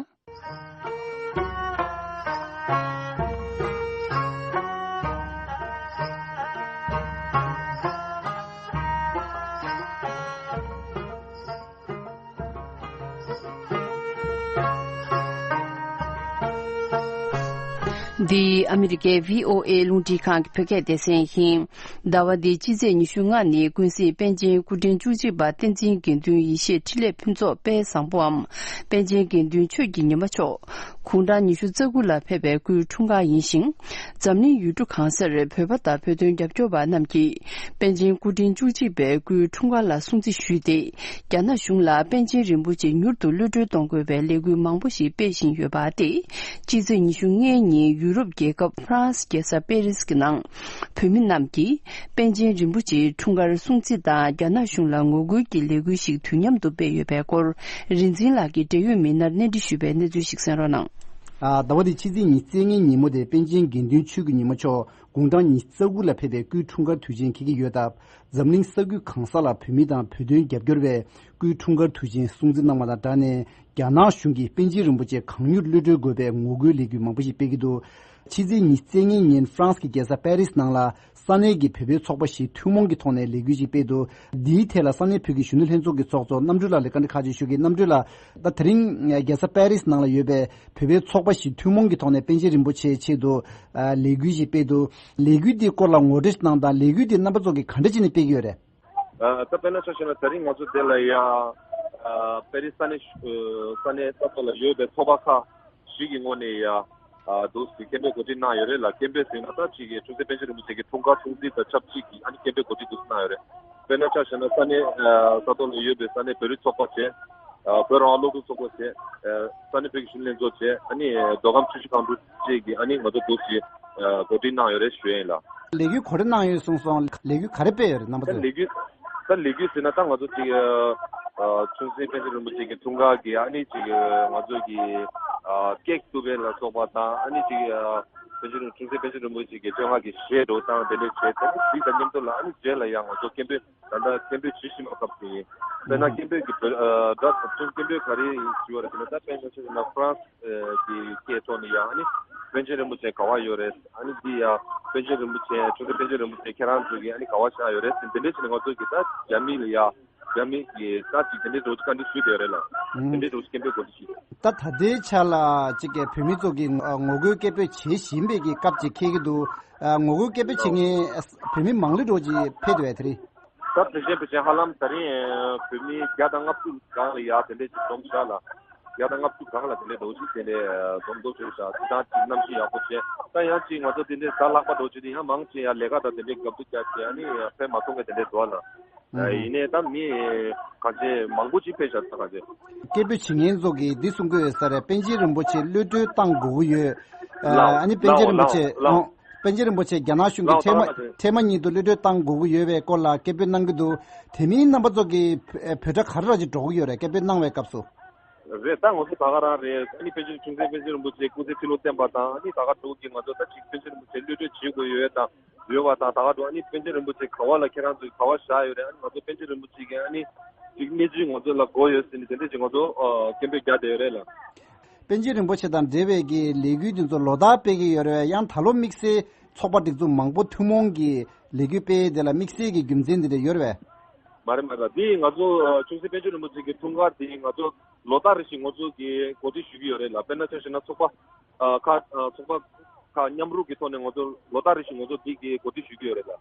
འདི་ཨ་མི་རི་ཀའི་བྷི་ཨོ་ཨེ་རླུང་འཕྲིན་ཁང་གི་བོད་སྐད་སྡེ་ཚན་ཡིན། ཟླ་བ་འདིའི་སྤྱི་ཚེས་ཉི་ཤུ་ལྔ་ཉིན་ཀུན་གཟིགས་པཎ་ཆེན་སྐུ་ཕྲེང་བཅུ་གཅིག་པ་བསྟན་འཛིན་དགེ་འདུན་ཡེ་ཤེས་འཕྲིན་ལས་ཕུན་ཚོགས་དཔལ་བཟང་པོའམ་པཎ་ཆེན་དགེ་འདུན་ཆོས་ཀྱི་ཉི་མ་མཆོག་དགུང་གྲངས་ཉི་ཤུ་རྩ་དགུ་ལ་ཕེབས་པའི་སྐུའི་འཁྲུངས་སྐར་ཡིན་ཞིང་། འཛམ་གླིང་ཡུལ་གྲུ་གང་སར་བོད་པ་དང་བོད་དོན་རྒྱབ་སྐྱོར་བ་རྣམས་ཀྱིས་པཎ་ཆེན་སྐུ་ཕྲེང་བཅུ་གཅིག་པའི་སྐུའི་འཁྲུངས་སྐར་ལ་སྲུང་བརྩི་ཞུས་ཏེ། རྒྱ་ནག་གཞུང་ལ་པཎ་ཆེན་རིན་པོ་ཆེ་མྱུར་དུ་གློད་གྲོལ་གཏོང་དགོས་པའི་ལས་འགུལ་མང་པོ་ཞིག་སྤེལ་བཞིན་ཡོད་པ་སྟེ། སྤྱི་ཚེས་ཉི་ཤུ་ལྔའི་ཉིན་ཡུ་རོབ་རྒྱལ་ཁབ་ཧྥ་རན་སི་རྒྱལ་ས་པེ་རིས་ཀྱི་ནང་བོད་མི་རྣམས་ཀྱིས་པཎ་ཆེན་རིན་པོ་ཆེའི་འཁྲུངས་སྐར་སྲུང་བརྩི་དང་རྒྱ་ནག་གཞུང་ལ་ངོ་རྒོལ་གྱི་ལས་འགུལ་ཞིག་དུས་མཉམ་དུ་སྤེལ་ཡོད་པའི་སྐོར། རིག་འཛིན་ལགས་ཀྱིས་འབྲེལ་ཡོད་མི་སྣར་གནས་འདྲི་ཞུས་པའི་གནས་ཚུལ་ཞིག་གསན་རོགས་གནང་། ཨ། ཟླ་བ་འདིའི་ཕྱི་ཚེས་ཉི་ཤུ་རྩ་ལྔའི་ཉིན་མོ་དེ་པཎ་ཆེན་དགེ་འདུན་ཆོས་ཀྱི་ཉི་མ་མཆོག་དགུང་གྲངས་ཉི་ཤུ་རྩ་དགུ་ལ་ཕེབས་པའི་སྐུའི་འཁྲུངས་སྐར་དུས་ཆེན་འཁེལ་གྱི་ཡོད་སྟབས། འཛམ་གླིང་ས་ཁུལ་གང་ས་ལ་བོད་མི་དང་བོད་དོན་རྒྱབ་སྐྱོར་བས་སྐུའི་འཁྲུངས་སྐར་དུས་ཆེན་སྲུང་བརྩི་གནང་བ་དང་སྦྲགས་ནས། རྒྱ་ནག་གཞུང་གིས་པཎ་ཆེན་རིན་པོ་ཆེ་གང་མྱུར་གློད་གྲོལ་དགོས་པའི་ངོ་རྒོལ་ལས་འགུལ་མང་པོ་ཞིག་སྤེལ་གྱི་འདུག་ཕྱི་ཚེས་ཉི་ཤུ་རྩ་ལྔའི་ཉིན་ཧྥ་རན་སི་གི་རྒྱལ་ས་པེ་རིས་ནང་ལ་ས་གནས་ཀྱི་བོད་པའི་ཚོགས་པ་ཞིག་ཐུན་མོང་གི་ཐོག་ནས་ལས་འགུལ་ཞིག་སྤེལ་འདུག་འདིའི་ཐད་ལ་ས་གནས་བོད་ཀྱི་གཞོན་ནུ་ལྷན་ཚོགས་ཀྱི་ཚོགས་གཙོ་རྣམ་གྲོལ་ལགས་ལ་བཀའ་འདྲི་ཁག་ཅིག་ཞུ་གི། རྣམ་གྲོལ་ལགས། ད་དེ་རིང་རྒྱལ་ས་པེ་རིས་ནང་ལ་ཡོད་པའི་བོད་པའི་ཚོགས་པ་ཞིག་ཐུན་མོང་གི་ཐོག་ནས་པཎ་ཆེན་རིན་པོ་ཆེའི་ཆེད་དུ་ལས་འགུལ་ཞིག་སྤེལ་འདུག་ལས་འགུལ་འདིའི་སྐོར་ལ་ངོ་སྤྲོད་ཞིག་གནང་དང་། ལས་འགུལ་འདི་རྣམ་པ་ཚོ་གིས་ག་འདྲ་བྱས་ནས་སྤེལ་གྱི་ཡོད་རེད། ཨ། ད་དཔེར་ན་ཆ་བཞག་ན་ད་རིང་ང་ཚོ་དེ་ལ་ཡ། ཨ། པེ་རི་ས་གནས། ཨ། ས་གནས་ས་ཐོག་ལ་ཡོད་པའི་ཚོགས་པ་ཁག་ཞིག་གི་ངོས་ནས་ཡ། ཨ། འདུག་སེ་སྐད་འབོད་གོ་སྒྲིག་གནང་ཡོད་རེད་ལ། སྐད་འབོད་ཟེར་ན་ད་ཅིག་གི་འཁྲུངས་སེམས་པཎ་ཆེན་རིན་པོ་ཆེ་གི་འཁྲུངས་སྐར་སྲུང་བརྩི་དང་ཆབས་ཅིག་གི་ཨ་ནི་སྐད་འབོད་གོ་སྒྲིག་འདུག་སེ་གནང་ཡོད་རེད། དཔེར་ན་ཆ་བཞག་ན་ས་གནས། ཨ། ས་ཐོག་ལ་ཡོད་པའི་ས་གནས་བོད་རིགས་ཚོགས་པ་བྱས། ཨ། བོད་རང་དབང་སློབ་ཕྲུག་ཚོགས་པ་བྱས། ཨ། ས་གནས་བོད་ཀྱི་གཞོན་ནུ་ལྷན་ཚོགས་བྱས། ཨ་ནི་མདོ་ཁམས་ཆུ་བཞི་སྒང་དྲུག་བཅས་ཀྱིས་ཨ་ནི་ང་ཚོ་འདུག་སེ། ཨ། གོ་སྒྲིག་གནང་ཡོད་རེད་ཞུ་ཡ་ཡིན་ལགས། ལས་འགུལ་ག་རེ་གནང་ཡོད་གསུངས་སོང་། ལས་འགུལ་ག་རེ་སྤེལ་ཡོད་རེད་རྣམ་པ་ད་ཚོས། ལས་འགུལ། ད་ལས་འགུལ་ཟེར་ན་ད་ང་ཚོ་ཅིག་ཨ། འཁྲུངས་སེམས་པཎ་ཆེན་རིན་པོ་ཆེ་གི་འཁྲུངས་སྐར་གྱི་ཨ་ནི་ཅིག་ང་ཚོ་གི། ཨ། ཀེག་བཏུ་བ་ལ་སོགས་པ་དང་། ཨ་ནི་ཅིག་ཨ། པཎ་ཆེན། འཁྲུངས་སེམས་པཎ་ཆེན་རིན་པོ་ཆེ་གི་བསྟོད་བསྔགས་ཀྱི་གཞས་འདྲ་བོ་དང་དེ་འདྲ་བྱས་ཏེ། དེ་དང་མཉམ་དུ་ལ་ཨ་ནི་རྗེས་ལ་ཡང་ང་ཚོ་སྐད་འབོད། ད་ལྟ་སྐད་འབོད་བྱེད་བཞིན་པའི་སྐབས་དེ་ཡིན། དཔེར་ན་སྐད་འབོད་ཀྱི་བོད། ཨ། སྐད་འབོད་ག་རེ་ཞུ་བ་རེད་ཟེར་ན། ད་དཔེར་ན་ཆ་བཞག་ན་ཧྥ་རན་སི་གི་སྐད་ཐོག་ནས་ཡང་ཨ་ནི་པཎ་ཆེན་རིན་པོ་ཆེ་ག་པར་ཡོད་རེད། ཨ་ནི་འདི་ཡ་པཎ་ཆེན་རིན་པོ་ཆེ། འཁྲུངས་སེམས་པཎ་ཆེན་རིན་པོ་ཆེ་ཁྱེད་རང་ཚོ་གིས་ཨ་ནི་ག་པར་བཞག་ཡོད་རེད་ཟེར། དེ་འདྲས་བྱས་ནས་ང་ཚོ་གིས་ད་རྒྱ་མི་ལ་ཡ། རྒྱ་མི་གི་ད་ཅིག་དེ་འདྲས་འདྲ་བོ་ཅིག་བཀའ་འདྲི་ཞུས་བསྡད་ཡོད་རེད་ལགས། ཨང་། དེ་འདྲས་འདྲ་བོ་ཅིག་སྐད་འབོད་གོ་སྒྲིག་ཞུས། ད་ད་ལྟའི་ཆ་ལ་ཅིག་གི་བོད་མི་ཚོ་གིས་ངོ་རྒོལ་སྐད་འབོད་བྱེད་བཞིན་པའི་གི་སྐབས་ཅིག་འཁེལ་གྱི་འདུག་ཨ། ངོ་རྒོལ་སྐད་འབོད་བྱེད་མཁན་བོད་མི་མང་ལོས་འདྲ་བོ་ཅིག་ཕེབས་འདུག་པས་དེ་རིང་། ད་ཕལ་ཆེར་ཕལ་ཆེར་ཧ་ལམ་ད་རིང་བོད་མི་བརྒྱ་དང་ལྔ་བཅུ་སྒང་ལ་ཡ་དེ་འདྲས་ཅིག་འཛོམས་ཤག་ལགས། བརྒྱ་དང་ལྔ་བཅུ་སྒང་ལ་དེ་འདྲས་འདྲ་བོ་ཅིག་དེ་འདྲས་འཛོམས་འདུག་ཞུས་ཤག་དེ་དང་ཅིག་གནམ་གཤིས་ཡག་པོ་བྱས། ད་ཡང་ཅིག་ང་ཚོ་དེ་འདྲས་གཟའ་ལྷག་པ་འདྲ་བོ་ཅིག་དེ་ཡང་མང་ཆེ་ཡང་ལས་ཀ་དང་དེ་འདྲས་འགབ་འདུག་རྒྱག་བྱས། ཨ་ནི་ཕེབས་མ་ཐུབ་མཁན་དེ་འདྲས་འདུག་ལགས། ཨ། ཡིན་ནའི་ད་མི་གང་ཆེ་མང་པོ་ཅིག་ཕེབས་ཤག་ད་གང་ཆེ། སྐད་འབོད་བྱེད་མཁན་ཚོ་གིས་འདི་གསུང་གི་ཡོད་ས་རེད། པཎ་ཆེན་རིན་པོ་ཆེ་གློད་གྲོལ་བཏང་དགོས་ཀྱི་ཡོད། ཨ། ལའོ། ཨ་ནི་པཎ་ཆེན་ལའོ། རིན་པོ་ཆེ། ལའོ། ཨང་། པཎ་ཆེན་རིན་པོ་ཆེ་རྒྱ་ནག་གཞུང་གིས། ལའོ། ཐེངས་མ། ད་གང་ཆེ། ཐེངས་མ་ཉིད་དུ་གློད་གྲོལ་བཏང་དགོས་ཀྱི་ཡོད་པའི་སྐོར་ལ་སྐད་འབོད་གནང་གི་འདུག་དེ་མིན་རྣམ་པ་ཚོ་གིས་བོད་སྒྲ་ག་རེ་ར་ཅིག་སྒྲོག་གི་ཡོད་རེད། སྐད་འབོད་གནང་བའི་སྐབས་སུ། རེད། ད་ང་ཚོ་ད་ག་རང་རེད། ཨ་ནི་པཎ་ཆེན། འཁྲུངས་སེམས་པཎ་ཆེན་རིན་པོ་ཆེ་སྐུ་ཚེ་ཁྲི་ལོ་བརྟན་པ་དང་། ཨ་ནི་ད་ག་འདྲ་བོ་གི་ང་ཚོ་ད་ཅིག་པཎ་ཆེན་རིན་པོ་ཆེ་གློད་གྲོལ་བྱེད་དགོས་ཡོད་དང་། ཡོད་པ་དང་། ད་ག་འདྲ་བོ། ཨ་ནི་པཎ་ཆེན་རིན་པོ་ཆེ་ག་པར་ལ་ཁྱེད་རང་ཚོས་ག་པར་བཞག་ཡོད་རེད། ཨ་ནི་ང་ཚོ་པཎ་ཆེན་རིན་པོ་ཆེ་གི་ཨ་ནི་ཅིག་གནས་ཚུལ་ང་ཚོ་ལ་དགོས་ཡོད་ཟེར་ནས་དེ་འདྲ་ཅིག་ང་ཚོ། ཨ། སྐད་འབོད་རྒྱག་བསྡད་ཡོད་རེད་ལགས། པཎ་ཆེན་རིན་པོ་ཆེ་དང་འབྲེལ་བའི་གི་ལས་འགུལ་འདི་ཚོ་ལོ་ལྟར་སྤེལ་གྱི་ཡོད་རེད། ཡང་ད་ལོ་དམིགས་བསལ་ཚོགས་པ་སྒྲིག་འཛུགས་མང་པོ་ཐུན་མོང་གི་ལས་འགུལ་སྤེལ་དེ་ལ་དམིགས་བསལ་གྱི་རྒྱུ་མཚན་དེ་འདྲ་ཡོད་རེད་པས། མ་རེད་མ་རེད། འདི་ང་ཚོ། ཨ། འཁྲུངས་སེམས་པཎ་ཆེན་རིན་པོ་ཆེ་གི་འཁྲུངས་སྐར་འདི་ང་ཚོ་ལོ་ལྟར་རེ་བཞིན་ང་ཚོ་གིས་གོ་སྒྲིག་ཞུ་གི་ཡོད་རེད་ལགས། དཔེར་ན་ཆ་བཞག་ན་ཚོགས་པ། ཨ། ཁག་ཨ། ཚོགས་པ་ཁག་མཉམ་རུབ་ཀྱི་ཐོག་ནས་ང་ཚོ་ལོ་ལྟར་རེ་བཞིན་ང་ཚོ་འདི་གི་གོ་སྒྲིག་ཞུ་གི་ཡོད་རེད་ལགས།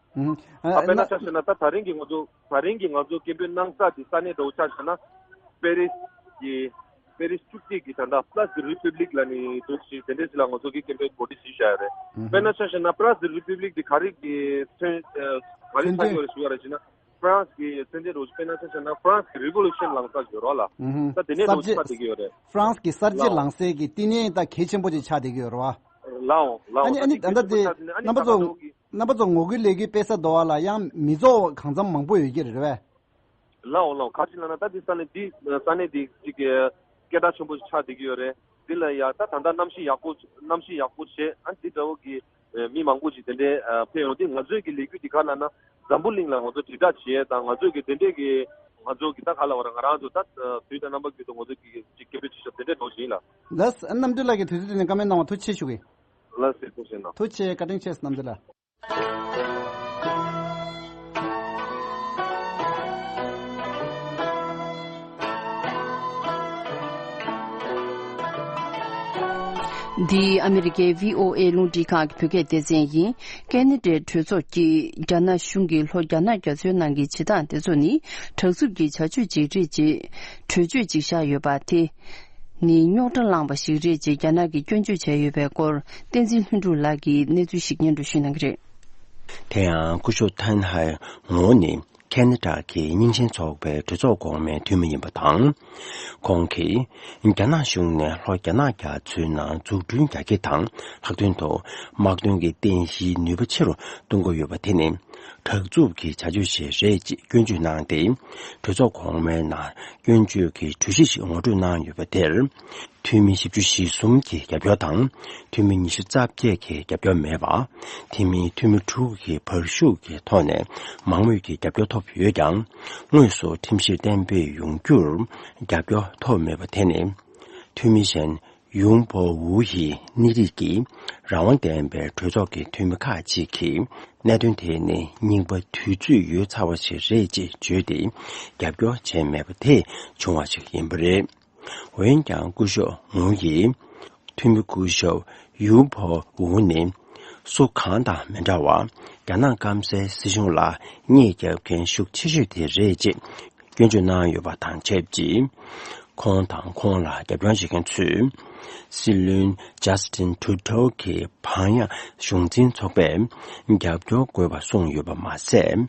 ཨུ། ཨ། དཔེར་ན་ཆ་བཞག་ན་ད་ད་རིང་གི་ང་ཚོ། ད་རིང་གི་ང་ཚོ་སྐད་འབོད་གནང་ས་དེ་ས་གནས་འདྲ་བོ་ཆ་བཞག་ན། པེ་རིས་ཀྱི། པེ་རིས་བཅུ་གཅིག་གི་ད་ལྟ་Place de la République ལབ་ནས་འདུག་སེ་དེ་འདྲས་ཅིག་ལ་ང་ཚོ་གིས་སྐད་འབོད་གོ་སྒྲིག་ཞུས་བཞག་ཡོད་རེད། ཨུ། དཔེར་ན་ཆ་བཞག་ན་Place de la République དེ་ག་རེ་གི་མཚོན། ཨ། ག་རེ་ཆགས་ཀྱི་ཡོད་རེད་ཞུ་བ་རེད་ཅེ་ན། ཧྥ་རན་སི་གི་མཚོན་བྱེད་འདྲ་བོ་ཅིག་དཔེར་ན་ཆ་བཞག་ན་ཧྥ་རན་སི་གི་རི་ཝོ་ལུ་ཤན་ལངས་ས་ཡོད་རེད་ལགས། ཨུ་ཧུ། ད་དེ་ནས་འདྲ་བོ་ཅིག་ཆགས་བསྡད་ཀྱི་ཡོད་རེད། ཧྥ་རན་སི་གི་གསར་བརྗེ་ལའོ། ལངས་སའི་གི་བསྟི་གནས་ད་གལ་ཆེན་པོ་ཅིག་ཆགས་བསྡད་ཀྱི་ཡོད་རེད་པ། ལའོ་ལའོ། ཨ་ནི་ཨ་ནི་ད་ལྟ་དེ་རྣམ་པ་ཚོ། རྣམ་པ་ཚོ་ངོ་རྒོལ་ལས་འགུལ་སྤེལ་ས་དེ་པ་ལ་ཡང་མི་ཚོགས་གང་འཚམ་མང་པོ་ཡོད་ཀྱི་རེད་པས། ལའོ་ལའོ། ག་ཅི་ལབ་ན་ད་འདི་ས་གནས་འདི་ས་གནས་འདི་ཅིག་གི་སྐད་གྲགས་ཆེན་པོ་ཞིག་ཆགས་བསྡད་ཀྱི་ཡོད་རེད། འདི་ལ་ཡ་ད་ད་ལྟ་གནམ་གཤིས་ཡག་པོ་གནམ་གཤིས་ཡག་པོ་བྱས། ཨ་འདི་འདྲ་བོ་གི་མི་མང་པོ་ཞིག་དེ་འདྲའི་ཕེབས་ཡོང་དུས། ང་ཚོའི་གི་ལས་འགུལ་འདི་ག་ལབ་ན་འཛམ་བུ་གླིང་ལ་ང་ཚོ་དྲིལ་བསྒྲགས་བྱས་དང་། ང་ཚོའི་གི་དེ་འདྲའི་གི་ང་ཚོ་གི་ད་ག་ལབ་ར། ང་རང་ཚོ་ད་དུས་དང་རྣམ་པ་ཀུན་ཏུ་ང་ཚོ་གི་ཅིག་སྐད་འབོད་བྱེད་ས་དེ་འདྲའི་འགྲོ་བཞིན་ཡིན་ལ། ལགས། རྣམ་གྲོལ་ལགས་ཀྱིས་དུས་ཚོད་དེ་ནས་བཀའ་མོལ་གནང་བ་ཐུགས་རྗེ་ཆེ་ཞུ་གི། ལགས་སེ། ཐུགས་རྗེ་གནང་། ཐུགས་རྗེ་ཆེ། བཀའ་དྲིན་ཆེ་རྣམ་གྲོལ་ལགས། འདི་ཨ་མི་རི་ཀའི་བྷི་ཨོ་ཨེ་རླུང་འཕྲིན་ཁང་གི་བོད་སྐད་སྡེ་ཚན་ཡིན། ཁེ་ན་ཌའི་གྲོས་ཚོགས་ཀྱིས་རྒྱ་ནག་གཞུང་གིས་ལྷོ་རྒྱ་ནག་རྒྱ་མཚོའི་ནང་གི་བྱེད་སྟངས་དེ་ཚོ་ནི་དྲག་རྩུབ་ཀྱི་བྱ་སྤྱོད་ཅིག་རེད་ཅེས་གྲོས་ཆོད་ཅིག་བཞག་ཡོད་པ་དེ་ནི་རྙོག་དྲ་བསླངས་པ་ཞིག་རེད་ཅེས་རྒྱ་ནག་གིས་སྐྱོན་བརྗོད་བྱས་ཡོད་པའི་སྐོར། བསྟན་འཛིན་ལྷུན་གྲུབ་ལགས་ཀྱིས་གནས་ཚུལ་ཞིག་སྙན་སྒྲོན་ཞུ་གནང་གི་རེད། དེ་ཡང་སྐུ་ཞབས་ཐན་ཧའེ་ངོ་ནི་ཁེ་ན་ཌ་གི་རྙིང་ཞེན་ཚོགས་པའི་གྲོས་ཚོགས་གོང་མའི་འཐུས་མི་ཡིན་པ་དང་། ཁོང་གིས་རྒྱ་ནག་གཞུང་ནས་ལྷོ་རྒྱ་ནག་རྒྱ་མཚོའི་ནང་འཛུགས་སྐྲུན་རྒྱ་སྐྱེད་དང་། ལྷག་དོན་དུ་དམག་དོན་གྱི་རྟེན་གཞིའི་ནུས་པ་ཆེ་རུ་གཏོང་གི་ཡོད་པ་དེ་ནི་དྲག་རྩུབ་ཀྱི་བྱ་སྤྱོད་ཞིག་རེད་ཅེས་སྐྱོན་བརྗོད་གནང་སྟེ། གྲོས་ཚོགས་གོང་མའི་ནང་སྐྱོན་བརྗོད་ཀྱི་གྲོས་གཞི་ཞིག་ངོ་སྤྲོད་གནང་ཡོད་པ་དེར། འཐུས་མི་བཞི་བཅུ་ཞེ་གསུམ་གྱི་རྒྱབ་སྐྱོར་དང་། འཐུས་མི་ཉི་ཤུ་རྩ་བརྒྱད་ཀྱི་རྒྱབ་སྐྱོར་མེད་པ། དེ་མིན་འཐུས་མི་དྲུག་གིས་བར་ཤུགས་ཀྱི་ཐོག་ནས་མང་མོས་ཀྱི་རྒྱབ་སྐྱོར་ཐོབ་ཡོད་ཀྱང་། དངོས་སུ་ཁྲིམས་གཞི་གཏན་འབེབས་ཡོང་རྒྱུར་རྒྱབ་སྐྱོར་ཐོབ་མེད་པ་དེ་ནི། འཐུས་མི་གཞན་ཡུང་པོ་ཝུ་ཡི་སྣེ་རིགས་ཀྱི་རང་དབང་ལྡན་པའི་གྲོས་ཚོགས་ཀྱི་འཐུས་མི་ཁག་ཅིག་གིས། གནད་དོན་དེ་ནི་རྙིང་པ་དུས་ཚོད་ཡོལ་ཚར་བ་ཞིག་རེད་ཅེས་བརྗོད་དེ། རྒྱབ་སྐྱོར་བྱས་མེད་པ་དེས་བྱུང་བ་ཞིག་ཡིན་པ་རེད། འོན་ཀྱང་སྐུ་ཞབས་ངུ་ཡིས། འཐུས་མི་སྐུ་ཞབས་ཡུ་ཕོ་ཝུ་ནི་སུ་གང་དང་མི་འདྲ་བར་རྒྱ་ནག་སྐམ་སའི་སྲིད་གཞུང་ལ་གཉེར་རྒྱབ་མཁན་ཤུགས་ཆེ་ཤོས་དེ་རེད་ཅེས་སྐྱོན་བརྗོད་གནང་ཡོད་པ་དང་ཆབས་ཅིག། ཁོང་དང་ཁོང་ལ་རྒྱབ་ལྗོངས་བྱེད་མཁན་ཚོས། སྲིད་བློན་ཇཱ་སི་ཏིན་ཁྲུ་ཏོ་གི་བག་ཡངས་གཞུང་འཛིན་ཚོགས་པས་རྒྱབ་སྐྱོར་དགོས་པ་གསུངས་ཡོད་པ་མ་ཟད།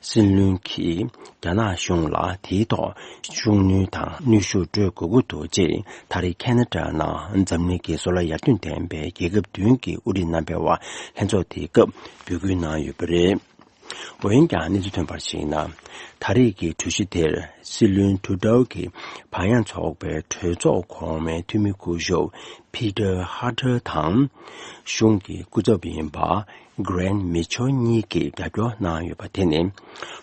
སྲིད་བློན་གྱིས་རྒྱ་ནག་གཞུང་ལ་དེའི་ཐོག་ཤུགས་སྣོན་དང་གནོན་ཤུགས་སྤྲོད་དགོས་ཀྱི་འདུག་ཅེས་ད་རེས་ཁེ་ན་ཌ་ནང་འཛམ་གླིང་གི་བཟོ་ལ་ཡར་ཐོན་ལྡན་པའི་རྒྱལ་ཁབ་བདུན་གྱི་དབུ་ཁྲིད་རྣམ་པའི་དབར་ལྷན་ཚོགས་དེའི་སྐབས་འབོད་སྐུལ་གནང་ཡོད་པ་རེད། འོན་ཀྱང་གནས་ཚུལ་ཐོན་པར་གཞིགས་ན། ད་རེས་ཀྱི་གྲོས་གཞི་དེར་སྲིད་བློན་ཁྲུ་ཏོ་གི་བག་ཡངས་ཚོགས་པའི་གྲོས་ཚོགས་གོང་མའི་འཐུས་མི་སྐུ་ཞབས་པི་ཏར་ཧར་ཏར་དང་། གཞུང་གི་སྐུ་ཚབ་ཡིན་པ་གྷི་རེན་མི་ཆོ་གཉིས་ཀྱིས་རྒྱབ་སྐྱོར་གནང་ཡོད་པ་དེ་ནི།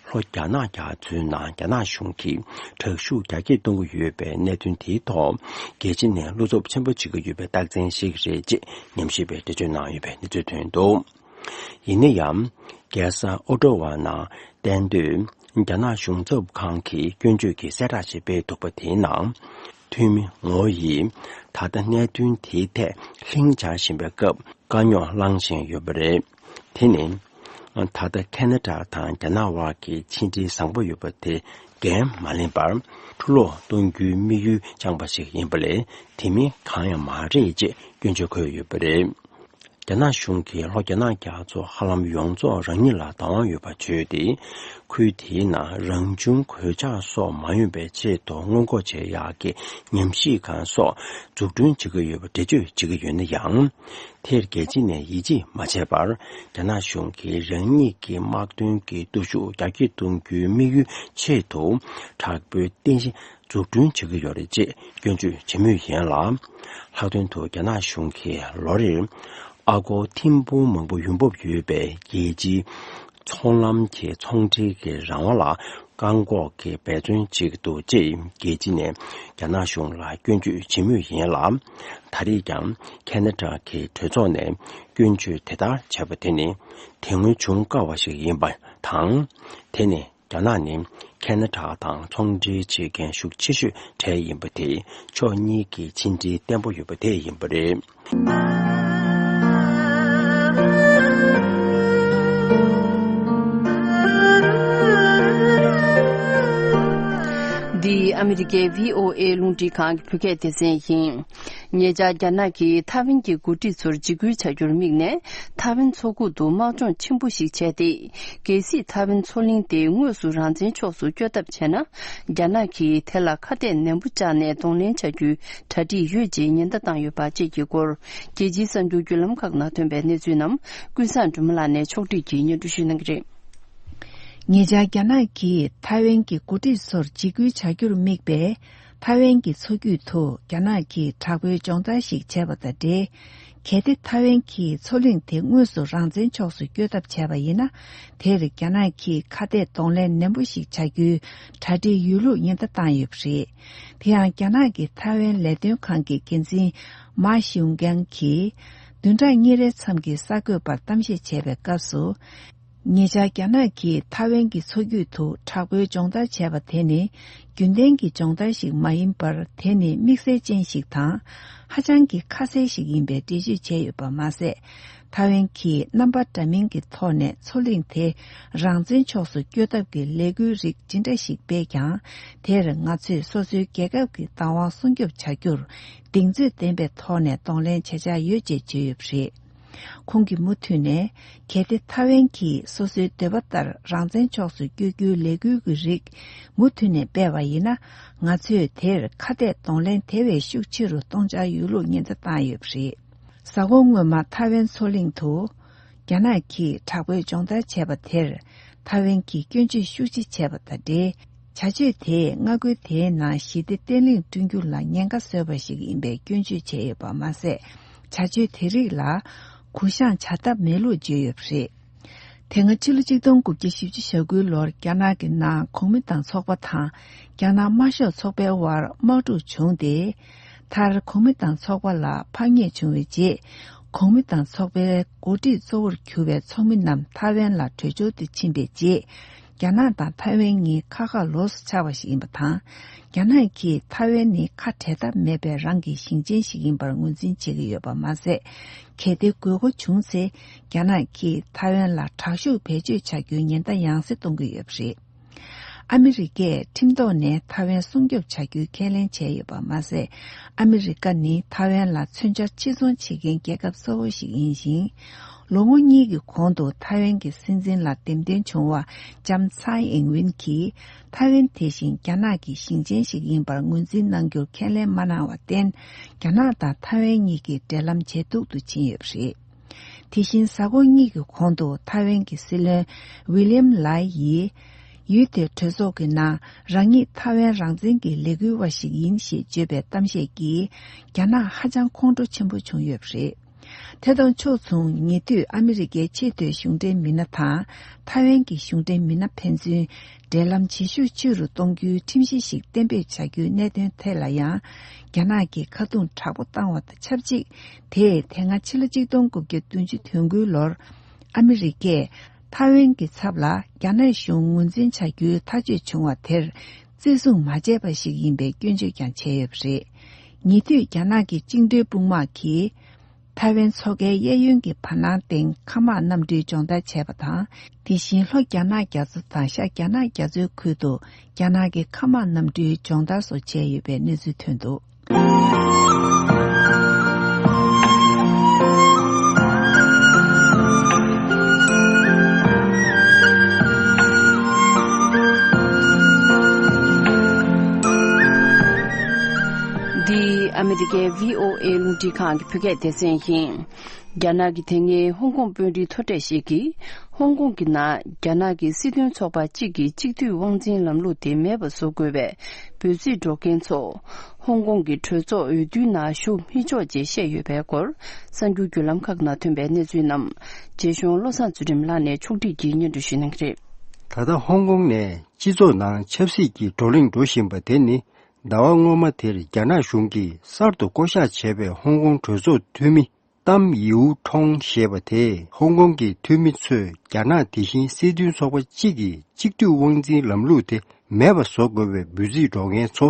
ལྷོ་རྒྱ་ནག་རྒྱ་མཚོའི་ནང་རྒྱ་ནག་གཞུང་གིས་དྲག་ཤུགས་རྒྱ་སྐྱེད་གཏོང་གི་ཡོད་པའི་གནད་དོན་དེའི་ཐོག་རྒྱལ་སྤྱི་ནས་བློ་འཚབ་ཆེན་པོ་བྱེད་ཀྱི་ཡོད་པའི་རྟགས་མཚན་ཞིག་རེད་ཅེས་ཉམས་ཞིབ་པས་འགྲེལ་བརྗོད་གནང་ཡོད་པའི་གནས་ཚུལ་ཐོན་འདུག། ཡིན་ན་ཡང་། རྒྱལ་ས་ཨོ་ཏོ་ཝ་ནང་གཏན་སྡོད་རྒྱ་ནག་གཞུང་ཚབ་ཁང་གིས་སྐྱོན་བརྗོད་ཀྱི་གསལ་བསྒྲགས་ཤིག་སྤེལ་འདུག་པ་དེའི་ནང་། འཐུས་མི་ངོ་ཡིས་ད་ལྟ་གནད་དོན་དེའི་ཐད་ལྷིང་འཇགས་བཞིན་པའི་སྐབས་དཀའ་རྙོག་བསླངས་བཞིན་ཡོད་པ་རེད། དེ་ནི། ད་ལྟ་ཁེ་ན་ཌ་དང་རྒྱ་ནག་དབར་གྱི་ཕྱི་འབྲེལ་བཟང་པོ་ཡོད་པ་དེ་འགན་མ་ལེན་པར་འཕྲུ་སློག་གཏོང་རྒྱུའི་དམིགས་ཡུལ་བཅངས་པ་ཞིག་ཡིན་པ་ལས་དེ་མིན་གང་ཡང་མ་རེད་ཅེས་སྐྱོན་བརྗོད་འཁོད་ཡོད་པ་རེད། རྒྱ་ནག་གཞུང་གིས་ལྷོ་རྒྱ་ནག་རྒྱ་མཚོ་ཧ་ལམ་ཡོངས་རྫོགས་རང་ཉིད་ལ་བདག་དབང་ཡོད་པར་བརྗོད་དེ། ཁུལ་དེའི་ནང་རང་བྱུང་གོད་ཆག་སོགས་མ་ཡོང་བའི་ཆེད་དུ་སྔོན་འགོག་བྱེད་ཡག་གི་ཉམས་ཞིབ་ཁང་སོགས་འཛུགས་སྐྲུན་བྱེད་ཀྱི་ཡོད་པ་འགྲེལ་བརྗོད་བྱེད་ཀྱི་ཡོད་ན་ཡང་། དེར་རྒྱལ་སྤྱི་ནས་ཡིད་ཆེས་མ་བྱས་པར། རྒྱ་ནག་གཞུང་གིས་རང་ཉིད་ཀྱི་དམག་དོན་གྱི་སྟོབས་ཤུགས་རྒྱ་སྐྱེད་གཏོང་རྒྱུའི་དམིགས་ཡུལ་ཆེད་དུ། དྲག་པོའི་རྟེན་གཞི་འཛུགས་སྐྲུན་བྱེད་ཀྱི་ཡོད་རེད་ཅེས་སྐྱོན་བརྗོད་བྱེད་མུས་ཡིན་ལ། ལྷག་དོན་དུ་རྒྱ་ནག་གཞུང་གིས་ལོ་རེར་ཨ་སྒོར་ཐེར་འབུམ་མང་པོ་ཡོང་འབབ་ཡོད་པའི་རྒྱལ་སྤྱིའི་ཚོང་ལམ་གྱི་ཚོང་འབྲེལ་གྱི་རང་དབང་ལ་བཀག་འགོག་གི་འབད་བརྩོན་བྱེད་ཀྱི་འདུག་ཅེས་རྒྱལ་སྤྱི་ནས་རྒྱ་ནག་གཞུང་ལ་སྐྱོན་བརྗོད་བྱེད་མུས་ཡིན་ལ། ད་རེས་ཀྱང་ཁེ་ན་ཌ་གི་གྲོས་ཚོགས་ནས་སྐྱོན་བརྗོད་དེ་ལྟར་བྱས་པ་དེ་ནི་དེ་སྔོན་བྱུང་དཀའ་བ་ཞིག་ཡིན་པ་དང་། དེ་ནི། རྒྱ་ནག་ནི་ཁེ་ན་ཌ་དང་ཚོང་འབྲེལ་བྱེད་མཁན་ཤུགས་ཆེ་ཤོས་གྲས་ཡིན་པ་དེས་ཕྱོགས་གཉིས་ཀྱི་ཕྱི་འབྲེལ་བརྟན་པོ་ཡོད་པ་དེ་ཡིན་པ་རེད། འདི་ཨ་མི་རི་ཀའི་བྷི་ཨོ་ཨེ་རླུང་འཕྲིན་ཁང་གི་བོད་སྐད་སྡེ་ཚན་ཡིན། ཉེ་ཆར་རྒྱ་ནག་གིས་ཐའེ་ཝན་གྱི་འགོ་ཁྲིད་ཚོར་འཇིགས་སྐུལ་བྱ་རྒྱུར་དམིགས་ནས། ཐའེ་ཝན་མཚོ་ཁུག་ཏུ་དམག་སྦྱོང་ཆེན་པོ་ཞིག་བྱས་ཏེ། གལ་སྲིད་ཐའེ་ཝན་མཚོ་གླིང་དེ་དངོས་སུ་རང་བཙན་ཕྱོགས་སུ་བསྐྱོད་ཐབས་བྱས་ན། རྒྱ་ནག་གིས་དེ་ལ་ཁ་གཏད་ནན་པོ་བཅག་ནས་གདོང་ལེན་བྱ་རྒྱུའི་གྲ་སྒྲིག་ཡོད་ཅེས་ཉེན་བརྡ་བཏང་ཡོད་པ་བཅས་ཀྱི་སྐོར། རྒྱལ་སྤྱིའི་གསར་འགྱུར་བརྒྱུད་ལམ་ཁག་ནང་ཐོན་པའི་གནས་ཚུལ་རྣམས་ཀུན་བཟང་སྒྲོལ་མ་ལགས་ནས་ཕྱོགས་བསྒྲིགས་ཀྱིས་སྙན་སྒྲོན་ཞུ་གནང་གི་རེད། ཉེ་ཆར་རྒྱ་ནག་གིས་ཐའེ་ཝན་གྱི་འགོ་ཁྲིད་ཚོར་འཇིགས་སྐུལ་བྱ་རྒྱུར་དམིགས་པའི་ཐའེ་ཝན་གྱི་མཚོ་རྒྱུད་དུ་རྒྱ་ནག་གིས་དྲག་པོའི་སྦྱོང་བརྡར་ཞིག་བྱས་པ་དང་འབྲེལ། གལ་ཏེ་ཐའེ་ཝན་གྱིས་མཚོ་གླིང་དེ་དངོས་སུ་རང་བཙན་ཕྱོགས་སུ་བསྐྱོད་ཐབས་བྱས་པ་ཡིན་ན། དེར་རྒྱ་ནག་གིས་ཁ་གཏད་གདོང་ལེན་ནན་པོ་ཞིག་བྱ་རྒྱུའི་གྲ་སྒྲིག་ཡོད་ལུགས་ཉེན་བརྡ་བཏང་ཡོད་པ་རེད། དེ་ཡང་རྒྱ་ནག་གི་ཐའེ་ཝན་ལས་དོན་ཁང་གི་འགན་འཛིན་མཱ་ཞིའུ་ཀེང་གིས། བདུན་ཕྲག་གཉིས་རེའི་མཚམས་ཀྱི་གསར་འགོད་པར་གཏམ་བཤད་བྱས་པའི་སྐབས་སུ། ཉེ་ཆར་རྒྱ་ནག་གིས་ཐའེ་ཝན་གྱི་མཚོ་རྒྱུད་དུ་དྲག་པོའི་སྦྱོང་བརྡར་བྱས་པ་དེ་ནི་རྒྱུན་ལྡན་གྱི་སྦྱོང་བརྡར་ཞིག་མ་ཡིན་པར། དེ་ནི་དམིགས་བསལ་ཅན་ཞིག་དང་། ཧ་ཅང་གི་ཁ་གསལ་ཞིག་ཡིན་པའི་འགྲེལ་བརྗོད་བྱས་ཡོད་པ་མ་ཟད། ཐའེ་ཝན་གྱིས་རྣམ་པ་འདྲ་མིན་གྱི་ཐོག་ནས་མཚོ་གླིང་དེ་རང་བཙན་ཕྱོགས་སུ་བསྐྱོད་ཐབས་ཀྱི་ལས་འགུལ་རིགས་ཇི་འདྲ་ཞིག་སྤེལ་ཀྱང་། དེར་ང་ཚོས་སོ་སོའི་རྒྱལ་ཁབ་ཀྱི་བདག་དབང་སྲུང་སྐྱོབ་བྱ་རྒྱུར་གདེང་ཚོད་ལྡན་པའི་ཐོག་ནས་གདོང་ལེན་བྱེད་འཆར་ཡོད་ཅེས་བརྗོད་ཡོད་པ་རེད། ཁོང་གིས་མུ་མཐུད་ནས། གལ་ཏེ་ཐའེ་ཝན་གྱིས་སོ་སོའི་འདོད་པ་ལྟར་རང་བཙན་ཕྱོགས་སུ་བསྐྱོད་རྒྱུའི་ལས་འགུལ་གྱི་རིགས་མུ་མཐུད་ནས་སྤེལ་བ་ཡིན་ན། ང་ཚོས་དེར་ཁ་གཏད་གདོང་ལེན་དེ་བས་ཤུགས་ཆེ་རུ་གཏོང་འཆར་ཡོད་ལུགས་ཉེན་བརྡ་བཏང་ཡོད་པ་རེད། གཟའ་འཁོར་སྔོན་མ་ཐའེ་ཝན་མཚོ་གླིང་དུ། རྒྱ་ནག་གིས་དྲག་པོའི་སྦྱོང་བརྡར་བྱས་པ་དེར། ཐའེ་ཝན་གྱིས་སྐྱོན་བརྗོད་ཤུགས་ཆེ་བྱས་པ་དང་འབྲེལ། བྱ་སྤྱོད་དེས་མངའ་ཁུལ་དེའི་ནང་ཞི་བདེ་བརྟན་ལྷིང་བསྐྲུན་རྒྱུ་ལ་ཉེན་ཁ་བཟོས་པ་ཞིག་ཡིན་པའི་སྐྱོན་བརྗོད་བྱས་ཡོད་པ་མ་ཟད། བྱ་སྤྱོད་དེ་རིགས་ལ་གུ་བཤངས་བྱ་ཐབས་མེད་ལུགས་བརྗོད་ཡོད་པ་རེད། དེ་སྔ་ཕྱི་ལོ་ཆིག་སྟོང་དགུ་བརྒྱ་བཞི་བཅུ་ཞེ་དགུའི་ལོར་རྒྱ་ནག་གི་ནང་གོང་མི་དང་ཚོགས་པ་དང་། རྒྱ་ནག་དམར་ཤོག་ཚོགས་པའི་དབར་དམག་འཁྲུག་བྱུང་སྟེ། མཐར་གོང་མི་དང་ཚོགས་པ་ལ་ཕམ་ཉེས་བྱུང་བའི་རྗེས། གོང་མི་དང་ཚོགས་པའི་འགོ་ཁྲིད་གཙོ་བོར་གྱུར་བའི་ཚོགས་མི་རྣམས་ཐའེ་ཝན་ལ་བྲོས་བྱོལ་དུ་ཕྱིན་པའི་རྗེས། རྒྱ་ནག་དང་ཐའེ་ཝན་གཉིས་ཁ་ཁ་ལོགས་སུ་ཆགས་པ་ཞིག་ཡིན་པ་དང་། རྒྱ་ནག་གིས་ཐའེ་ཝན་ནི་ཁ་བྲལ་ཐབས་མེད་པའི་རང་གི་ཞིང་ཆེན་ཞིག་ཡིན་པར་ངོས་འཛིན་བྱེད་ཀྱི་ཡོད་པ་མ་ཟད། གལ་ཏེ་དགོས་མཁོ་བྱུང་ཚེ། རྒྱ་ནག་གིས་ཐའེ་ཝན་ལ་དྲག་ཤུགས་བེད་སྤྱོད་བྱ་རྒྱུའི་ཉེན་བརྡ་ཡང་སེ་གཏོང་གི་ཡོད་པ་རེད། ཨ་མི་རི་ཀས་ཁྲིམས་ཐོག་ནས་ཐའེ་ཝན་སྲུང་སྐྱོབ་བྱ་རྒྱུའི་ཁས་ལེན་བྱས་ཡོད་པ་མ་ཟད། ཨ་མི་རི་ཀ་ནི་ཐའེ་ཝན་ལ་མཚོན་ཆ་ཕྱིར་ཚོང་བྱེད་མཁན་རྒྱལ་ཁབ་གཙོ་བོ་ཞིག་ཡིན་ཞིང་། ལོ་ངོ་གཉིས་ཀྱི་གོང་དུ་ཐའེ་ཝན་གྱི་སྲིད་འཛིན་ལ་འདེམས་ཐོན་བྱུང་བ་ལྕམ་ཚའེ་ཨིང་ཝིན་གྱིས། ཐའེ་ཝན་དེ་བཞིན་རྒྱ་ནག་གི་ཞིང་ཆེན་ཞིག་ཡིན་པར་ངོས་འཛིན་གནང་རྒྱུར་ཁས་ལེན་མ་གནང་བར་བརྟེན། རྒྱ་ནག་དང་ཐའེ་ཝན་གཉིས་ཀྱི་འབྲེལ་ལམ་ཇེ་སྡུག་ཏུ་ཕྱིན་ཡོད་པ་རེད། དེ་བཞིན་གཟའ་འཁོར་གཉིས་ཀྱི་གོང་དུ་ཐའེ་ཝན་གྱི་སྲིད་བློན་ཝི་ལི་ཡམ་ལའེ་ཡིས། ཡུལ་དེའི་གྲོས་ཚོགས་ཀྱི་ནང་རང་ཉིད་ཐའེ་ཝན་རང་བཙན་གྱི་ལས་འགུལ་བ་ཞིག་ཡིན་ཞེས་བརྗོད་པའི་གཏམ་བཤད་ཀྱིས། རྒྱ་ནག་ཧ་ཅང་ཁོང་ཁྲོ་ཆེན་པོ་བྱུང་ཡོད་པ་རེད། ཐད་གཏོང་ཕྱོགས་མཚུངས་ཉེ་དུས་ཨ་མི་རི་ཀའི་ཆེས་མཐོའི་གཞུང་འབྲེལ་མི་སྣ་དང་ཐའེ་ཝན་གྱི་གཞུང་འབྲེལ་མི་སྣ་ཕན་ཚུན་འབྲེལ་ལམ་བྱེད་ཤུགས་ཆེ་རུ་གཏོང་རྒྱུའི་ཁྲིམས་གཞི་ཞིག་གཏན་འབེབས་བྱ་རྒྱུའི་གནད་དོན་ཐད་ལ་ཡང་རྒྱ་ནག་གིས་ཁ་རྡུང་དྲག་པོ་བཏང་བ་དང་ཆབས་ཅིག་དེས་དེ་སྔ་ཕྱི་ལོ་ཆིག་སྟོང་དགུ་བརྒྱ་བདུན་ཅུ་དོན་དགུའི་ལོར་ཨ་མི་རི་ཀས་ཐའེ་ཝན་གྱི་ཚབ་ལ་རྒྱ་ནག་གཞུང་ངོས་འཛིན་བྱ་རྒྱུའི་ཐག་གཅོད་བྱུང་བ་དེར་བརྩི་སྲུང་མ་བྱས་པ་ཞིག་ཡིན་པའི་སྐྱོན་བརྗོད་ཀྱང་བྱས་ཡོད་པ་རེད། ཉེ་དུས་རྒྱ་ནག་གི་བཅིངས་འགྲོལ་དཔུང་དམག་གིས། ཐའེ་ཝན་མཚོ་ཁའི་གཡས་གཡོན་གྱི་བར་སྣང་སྟེང་མཁའ་དམག་གནམ་གྲུའི་སྦྱོང་བརྡར་བྱས་པ་དང་། དེ་བཞིན་ལྷོ་རྒྱ་ནག་རྒྱ་མཚོ་དང་ཤར་རྒྱ་ནག་རྒྱ་མཚོའི་ཁུལ་དུ་རྒྱ་ནག་གི་མཁའ་དམག་གནམ་གྲུའི་སྦྱོང་བརྡར་སོགས་བྱས་ཡོད་པའི་གནས་ཚུལ་ཐོན་འདུག། འདི་ཨ་མི་རི་ཀའི་བྷི་ཨོ་ཨེ་རླུང་འཕྲིན་ཁང་གི་བོད་སྐད་སྡེ་ཚན་ཡིན། རྒྱ་ནག་གི་དེ་སྔའི་ཧོང་ཀོང་དཔོན་རིགས་མཐོ་གྲས་ཤིག་གིས། ཧོང་ཀོང་གི་ནང་རྒྱ་ནག་གི་སྲིད་དོན་ཚོགས་པ་གཅིག་གི་གཅིག་སྡུད་དབང་འཛིན་ལམ་ལུགས་དེ་མེད་པ་བཟོ་དགོས་པའི་འབོད་ཚིག་སྒྲོག་མཁན་ཚོ། ཧོང་ཀོང་གི་གྲོས་ཚོགས་འོས་བསྡུའི་ནང་ཞུགས་མི་ཆོག་ཅེས་བཤད་ཡོད་པའི་སྐོར། གསར་འགྱུར་བརྒྱུད་ལམ་ཁག་ནང་ཐོན་པའི་གནས་ཚུལ་རྣམས། རྗེ་གཞུང་བློ་བཟང་ཚུལ་ཁྲིམས་ལགས་ནས་ཕྱོགས་སྒྲིག་གིས་སྙན་སྒྲོན་ཞུ་གནང་གི་རེད། ད་ལྟ་ཧོང་ཀོང་ནས་སྤྱི་ཚོགས་ནང་ཆབ་སྲིད་ཀྱི་བགྲོ་གླེང་འགྲོ་བཞིན་པ་དེ་ནི། ཟླ་བ་སྔོན་མ་དེར་རྒྱ་ནག་གཞུང་གིས་གསར་དུ་བསྐོ་གཞག་བྱས་པའི་ཧོང་ཀོང་གྲོས་ཚོགས་འཐུས་མི། ཏམ་ཡིའུ་ཁྲོང་ཞེས་པ་དེས་ཧོང་ཀོང་གི་འཐུས་མི་ཚོས་རྒྱ་ནག་དེ་བཞིན་སྲིད་དོན་ཚོགས་པ་གཅིག་གི་གཅིག་སྡུད་དབང་འཛིན་ལམ་ལུགས་དེ་མེད་པ་བཟོ་དགོས་པའི་འབོད་ཚིག་སྒྲོག་མཁན་ཚོ་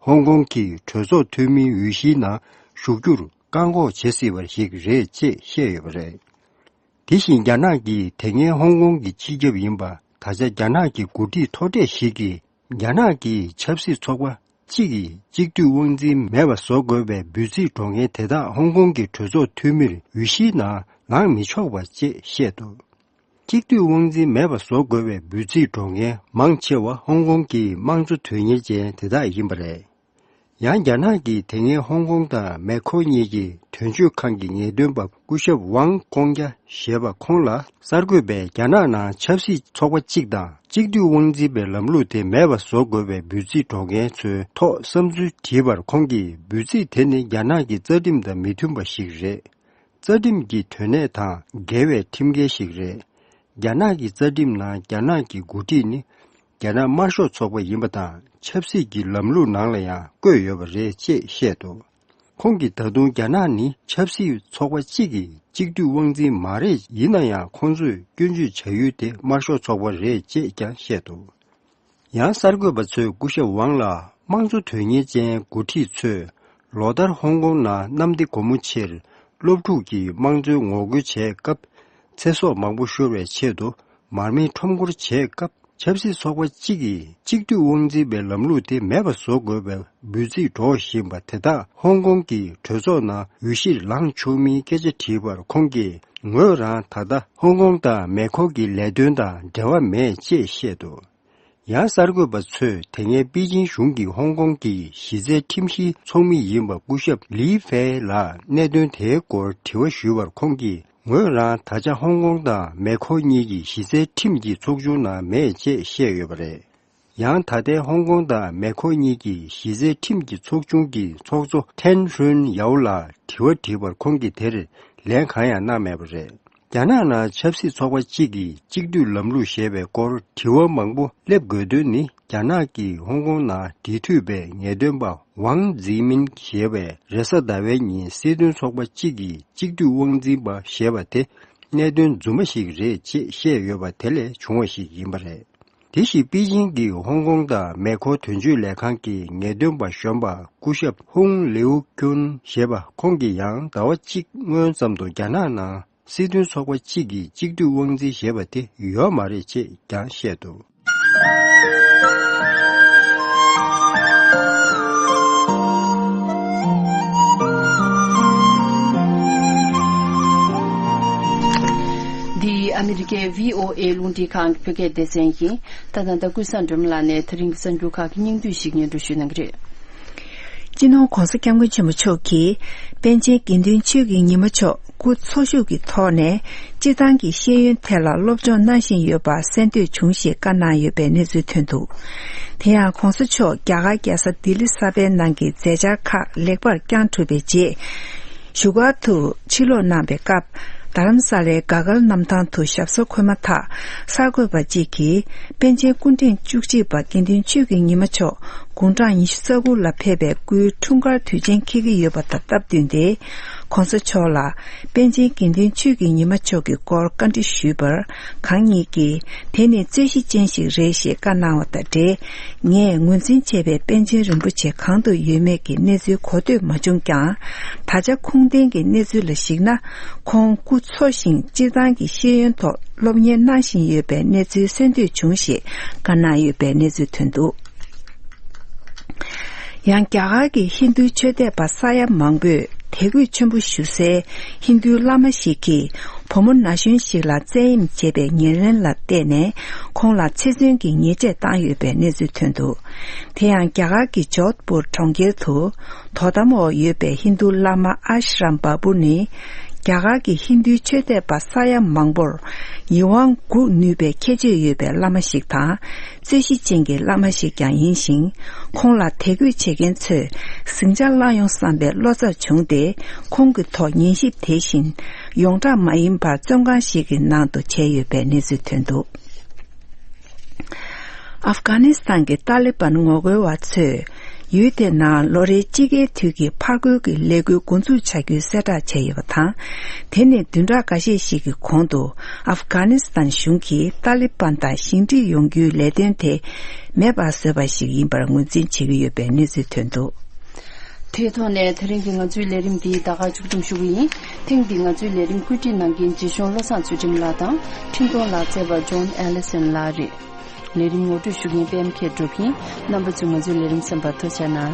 ཧོང་ཀོང་གི་གྲོས་ཚོགས་འཐུས་མིའི་འོས་གཞིའི་ནང་ཞུགས་རྒྱུར་བཀག་འགོག་བྱེད་སྲིད་པ་ཞིག་རེད་ཅེས་བཤད་ཡོད་པ་རེད། དེ་བཞིན་རྒྱ་ནག་གིས་དེ་སྔའི་ཧོང་ཀོང་གི་སྤྱི་ཁྱབ་ཡིན་པ་ད་ཆ་རྒྱ་ནག་གི་འགོ་ཁྲིད་མཐོ་གྲས་ཤིག་གིས། རྒྱ་ནག་གི་ཆབ་སྲིད་ཚོགས་པ་གཅིག་གིས་གཅིག་སྡུད་དབང་འཛིན་མེད་པ་བཟོ་དགོས་པའི་འབོད་ཚིག་སྒྲོག་མཁན་དེ་དག་ཧོང་ཀོང་གི་གྲོས་ཚོགས་འཐུས་མིར་འོས་གཞིའི་ནང་ལངས་མི་ཆོག་པ་ཅེས་བཤད་འདུག། གཅིག་སྡུད་དབང་འཛིན་མེད་པ་བཟོ་དགོས་པའི་འབོད་ཚིག་སྒྲོག་མཁན་མང་ཆེ་བ་ཧོང་ཀོང་གི་དམངས་གཙོ་དོན་གཉེར་ཅན་དེ་དག་ཡིན་པ་རེད། ཡང་རྒྱ་ནག་གིས་དེ་སྔའི་ཧོང་ཀོང་དང་མེ་ཁོ་གཉིས་ཀྱི་དོན་གཅོད་ཁང་གི་ངེས་སྟོན་པ་སྐུ་ཞབས་ཝང་ཀོང་ཀྱ་ཞེས་པ་ཁོང་ལ་གསར་འགོད་པས་རྒྱ་ནག་ནང་ཆབ་སྲིད་ཚོགས་པ་གཅིག་དང་གཅིག་སྡུད་དབང་འཛིན་པའི་ལམ་ལུགས་དེ་མེད་པ་བཟོ་དགོས་པའི་འབོད་ཚིག་སྒྲོག་མཁན་ཚོའི་ཐོག་བསམ་ཚུལ་དྲིས་པར། ཁོང་གིས་འབོད་ཚིག་དེ་ནི་རྒྱ་ནག་གི་རྩ་ཁྲིམས་དང་མི་མཐུན་པ་ཞིག་རེད། རྩ་ཁྲིམས་ཀྱི་དོན་གནད་དང་འགལ་བའི་ཁྲིམས་འགལ་ཞིག་རེད། རྒྱ་ནག་གི་རྩ་ཁྲིམས་ནང་རྒྱ་ནག་གི་འགོ་ཁྲིད་ནི་རྒྱ་ནག་དམར་ཤོག་ཚོགས་པ་ཡིན་པ་དང་། ཆབ་སྲིད་ཀྱི་ལམ་ལུགས་ནང་ལ་ཡང་བཀོད་ཡོད་པ་རེད་ཅེས་བཤད་འདུག། ཁོང་གིས་ད་དུང་རྒྱ་ནག་ནི་ཆབ་སྲིད་ཚོགས་པ་གཅིག་གི་གཅིག་སྡུད་དབང་འཛིན་མ་རེད། ཡིན་ན་ཡང་ཁོང་ཚོས་སྐྱོན་བརྗོད་བྱ་ཡུལ་དེ་དམར་ཤོག་ཚོགས་པ་རེད་ཅེས་ཀྱང་བཤད་འདུག། ཡང་གསར་འགོད་པ་ཚོས་སྐུ་ཞབས་ཝང་ལ་དམངས་གཙོ་དོན་གཉེར་ཅན་འགོ་ཁྲིད་ཚོས་ལོ་ལྟར་ཧོང་ཀོང་ནང་གནམ་བདེ་སྒོ་མོ་ཆེར་སློབ་ཕྲུག་གིས་དམངས་གཙོའི་ངོ་རྒོལ་བྱས་སྐབས་ཚེ་སྲོག་མང་པོ་ཤོར་བའི་ཆེད་དུ་མར་མེ་ཁྲོམ་སྐོར་བྱས་སྐབས། ཆབ་སྲིད་ཚོགས་པ་གཅིག་གིས་གཅིག་སྡུད་དབང་འཛིན་པའི་ལམ་ལུགས་དེ་མེད་པ་བཟོ་དགོས་པའི་འབོད་ཚིག་སྒྲོག་བཞིན་པ་དེ་དག་ཧོང་ཀོང་གི་གྲོས་ཚོགས་ནང་འོས་གཞིར་ལངས་ཆོག་མིན་སྐད་ཆ་དྲིས་པར། ཁོང་གིས་ངོས་རང་ད་ལྟ་ཧོང་ཀོང་དང་མེ་ཁོ་གི་ལས་དོན་དང་འབྲེལ་བ་མེད་ཅེས་བཤད་འདུག། ཡང་གསར་འགོད་པ་ཚོས་དེ་སྔའི་པེ་ཅིང་གཞུང་གིས་ཧོང་ཀོང་གི་གཞི་རྩའི་ཁྲིམས་གཞིའི་ཚོགས་མི་ཡིན་པ་སྐུ་ཞབས་ལི་ཧྥེ་ལ་གནད་དོན་དེའི་སྐོར་དྲི་བ་ཞུས་པར། ཁོང་གིས་ངོས་རང་ད་ཆ་ཧོང་ཀོང་དང་མེ་ཁོ་གཉིས་ཀྱི་གཞི་རྩའི་ཁྲིམས་ཀྱི་ཚོགས་ཆུང་ནང་མེད་ཅེས་བཤད་ཡོད་པ་རེད། ཡང་ད་ལྟའི་ཧོང་ཀོང་དང་མེ་ཁོ་གཉིས་ཀྱི་གཞི་རྩའི་ཁྲིམས་ཀྱི་ཚོགས་ཆུང་གི་ཚོགས་གཙོ་ཐན་ཧྲུན་ཡའོ་ལ་དྲི་བ་དྲིས་པར། ཁོང་གིས་དེར་ལན་གང་ཡང་གནང་མེད་པ་རེད། རྒྱ་ནག་ནང་ཆབ་སྲིད་ཚོགས་པ་གཅིག་གི་གཅིག་སྡུད་ལམ་ལུགས་ཞེས་པའི་སྐོར་དྲི་བ་མང་པོ་སླེབས་དགོས་དོན་ནི། རྒྱ་ནག་གིས་ཧོང་ཀོང་ནང་འབྲེལ་མཐུད་པའི་ངེས་སྟོན་པ་ཝང་ཛི་མིན་ཞེས་པས་རེས་གཟའ་ཟླ་བའི་ཉིན་སྲིད་དོན་ཚོགས་པ་གཅིག་གི་གཅིག་སྡུད་དབང་འཛིན་པ་ཞེས་པ་དེ་གནད་དོན་རྫུན་མ་ཞིག་རེད་ཅེས་བཤད་ཡོད་པ་དེ་ལས་བྱུང་བ་ཞིག་ཡིན་པ་རེད། དེ་བཞིན་པེ་ཅིང་གི་ཧོང་ཀོང་དང་མེ་ཁོ་དོན་གཅོད་ལས་ཁང་གི་ངེས་སྟོན་པ་གཞོན་པ་སྐུ་ཞབས་ཧུང་ལིའུ་ཀུན་ཞེས་པ་ཁོང་གིས་ཡང་ཟླ་བ་གཅིག་སྔོན་ཙམ་དུ་རྒྱ་ནག་ནང་སྲིད་དོན་ཚོགས་པ་གཅིག་གིས་གཅིག་སྡུད་དབང་འཛིན་ཞེས་པ་དེ་ཡོད་མ་རེད་ཅེས་ཀྱང་བཤད་འདུག། འདི་ཨ་མི་རི་ཀའི་བྷི་ཨོ་ཨེ་རླུང་འཕྲིན་ཁང་གི་བོད་སྐད་སྡེ་ཚན་ཡིན། ད་ད་ལྟ་ཀུན་བཟང་སྒྲོལ་མ་ལགས་ནས་ད་རིང་གི་གསར་འགྱུར་ཁག་གི་སྙིང་བསྡུས་ཤིག་སྙན་སྒྲོན་ཞུ་གནང་གི་རེད། སྤྱི་ནོར་༧གོང་ས་༧སྐྱབས་མགོན་ཆེན་པོ་མཆོག་གིས་པཎ་ཆེན་དགེ་འདུན་ཆོས་ཀྱི་ཉི་མ་མཆོག་སྐུ་འཚོ་བཞུགས་ཀྱི་ཐོག་ནས་སྤྱིར་བཏང་གི་ཤེས་ཡོན་ཐད་ལ་སློབ་སྦྱོང་གནང་བཞིན་ཡོད་པ་གསན་ཐོས་བྱུང་ཞེས་བཀའ་གནང་ཡོད་པའི་གནས་ཚུལ་ཐོན་འདུག། དེ་ཡང་༧གོང་ས་མཆོག་རྒྱ་གར་རྒྱལ་ས་ལྡི་ལི་གསར་པའི་ནང་གི་མཛད་འཆར་ཁག་ལེགས་པར་བསྐྱངས་གྲུབ་པའི་རྗེས། བཞུགས་སྒར་དུ་ཕྱིར་ལོག་གནང་པའི་སྐབས། རྡ་རམ་ས་ལའི་ག་གལ་གནམ་ཐང་དུ་ཞབས་སོར་འཁོད་མ་ཐག་གསར་འགོད་པ་གཅིག་གིས་པཎ་ཆེན་སྐུ་ཕྲེང་བཅུ་གཅིག་པ་དགེ་འདུན་ཆོས་ཀྱི་ཉི་མ་མཆོག་དགུང་གྲངས་ཉི་ཤུ་རྩ་དགུ་ལ་ཕེབས་པའི་སྐུའི་འཁྲུངས་སྐར་དུས་ཆེན་འཁེལ་གྱི་ཡོད་པ་དང་སྟབས་བསྟུན་ཏེ། ༧གོང་ས་མཆོག་ལ་པཎ་ཆེན་དགེ་འདུན་ཆོས་ཀྱི་ཉི་མ་མཆོག་གི་སྐོར་བཀའ་འདྲི་ཞུས་པར། གང་ཉིད་ཀྱིས་དེ་ནི་རྩོད་གཞི་ཅན་ཞིག་རེད་ཞེས་བཀའ་གནང་བ་དང་འབྲེལ། ངས་ངོས་འཛིན་བྱས་པའི་པཎ་ཆེན་རིན་པོ་ཆེ་གང་དུ་ཡོད་མེད་ཀྱི་གནས་ཚུལ་གོ་ཐོས་མ་བྱུང་ཀྱང་། ད་ཆ་ཁུངས་ལྡན་གྱི་གནས་ཚུལ་ལ་གཞིགས་ན། ཁོང་སྐུ་འཚོ་ཞིང་སྤྱིར་བཏང་གི་ཤེས་ཡོན་ཐོག་སློབ་གཉེར་གནང་བཞིན་ཡོད་པའི་གནས་ཚུལ་གསན་ཐོས་བྱུང་ཞེས་བཀའ་གནང་ཡོད་པའི་གནས་ཚུལ་ཐོན་འདུག། ཡང་རྒྱ་གར་གྱི་ཧིན་རྡུའི་ཆོས་དད་པ་ས་ཡ་མང་པོས་དད་གུས་ཆེན་པོ་ཞུ་སའི་ཧིན་རྡུའི་བླ་མ་ཞིག་གིས་བུ་མོ་ན་གཞོན་ཞིག་ལ་བཙན་གཡེམ་བྱས་པའི་ཉེར་ལེན་ལ་བརྟེན་ནས་ཁོང་ལ་ཚེ་བཙོན་གྱི་ཉེས་ཆད་བཏང་ཡོད་པའི་གནས་ཚུལ་ཐོན་འདུག། དེ་ཡང་རྒྱ་གར་གྱི་ཇོད་པུར་གྲོང་ཁྱེར་དུ་དོ་དམ་འོག་ཡོད་པའི་ཧིན་རྡུ་བླ་མ་ཨ་ཤི་རམ་བ་པུ་ནི། རྒྱ་གར་གྱི་ཧིན་རྡུའི་ཆོས་དད་པ་ས་ཡ་མང་པོར་ཡིད་དབང་འགུག་ནུས་པའི་ཁྱད་ཆོས་ཡོད་པའི་བླ་མ་ཞིག་དང་། རྩོད་གཞི་ཅན་གྱི་བླ་མ་ཞིག་ཀྱང་ཡིན་ཞིང་། ཁོང་ལ་དད་གུས་བྱེད་མཁན་ཚོས་ཟིང་ཆ་སློང་ཡོང་བསམ་པའི་བློ་འཚབ་བྱུང་སྟེ། ཁོང་གི་ཐོག་ཉན་ཞིབ་དེ་བཞིན་ཡོངས་གྲགས་མ་ཡིན་པར་བཙོན་ཁང་ཞིག་གི་ནང་དུ་བྱས་ཡོད་པའི་གནས་ཚུལ་ཐོན་འདུག། ཨབ་གྷ་ནི་སི་ཐན་གྱི་ཏཱ་ལི་བན་ངོ་རྒོལ་བ་ཚོས་ཡུལ་དེ་ནང་ལོ་རེའི་དཔྱིད་ཀའི་དུས་ཀྱི་ཕར་རྒོལ་གྱི་ལས་འགུལ་འགོ་འཛུགས་བྱ་རྒྱུའི་གསལ་བསྒྲགས་བྱས་ཡོད་པ་དང་། དེ་ནི་བདུན་ཕྲག་འགའ་ཤས་ཤིག་གི་གོང་དུ་ཨབ་གྷ་ནི་སི་ཐན་གཞུང་གིས་ཏཱ་ལི་བན་དང་ཞི་འགྲིག་ཡོང་རྒྱུའི་ལས་དོན་དེ་མེད་པར་བཟོས་པ་ཞིག་ཡིན་པར་ངོས་འཛིན་བྱེད་ཀྱི་ཡོད་པའི་གནས་ཚུལ་ཐོན་འདུག། དེའི་ཐོག་ནས་དེ་རིང་གི་ང་ཚོའི་ལས་རིམ་འདི་ད་ག་མཇུག་སྡོམ་ཞུ་གི་ཡིན། ཐེངས་འདིའི་ང་ཚོའི་ལས་རིམ་བཀོད་སྒྲིག་གནང་མཁན་རྗེ་གཞུང་བློ་བཟང་ཚུལ་ཁྲིམས་ལགས་དང་འཕྲིན་གཏོང་ལག་རྩལ་བ་ཇོན་ཨེ་ལི་སན་ལགས་རེད། ལས་རིམ་ངོ་སྤྲོད་ཞུ་མཁན་པད་མ་མཁས་གྲུབ་ཡིན། རྣམ་པ་ཚོས་ང་ཚོའི་ལས་རིམ་གསན་པར་ཐུགས་རྗེ་གནང་།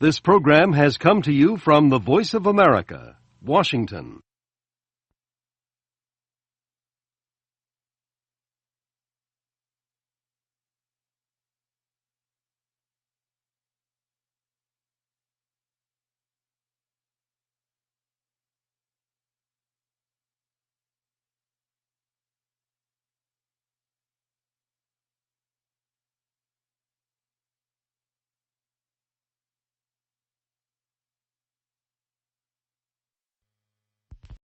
This program has come to you from the Voice of America, Washington.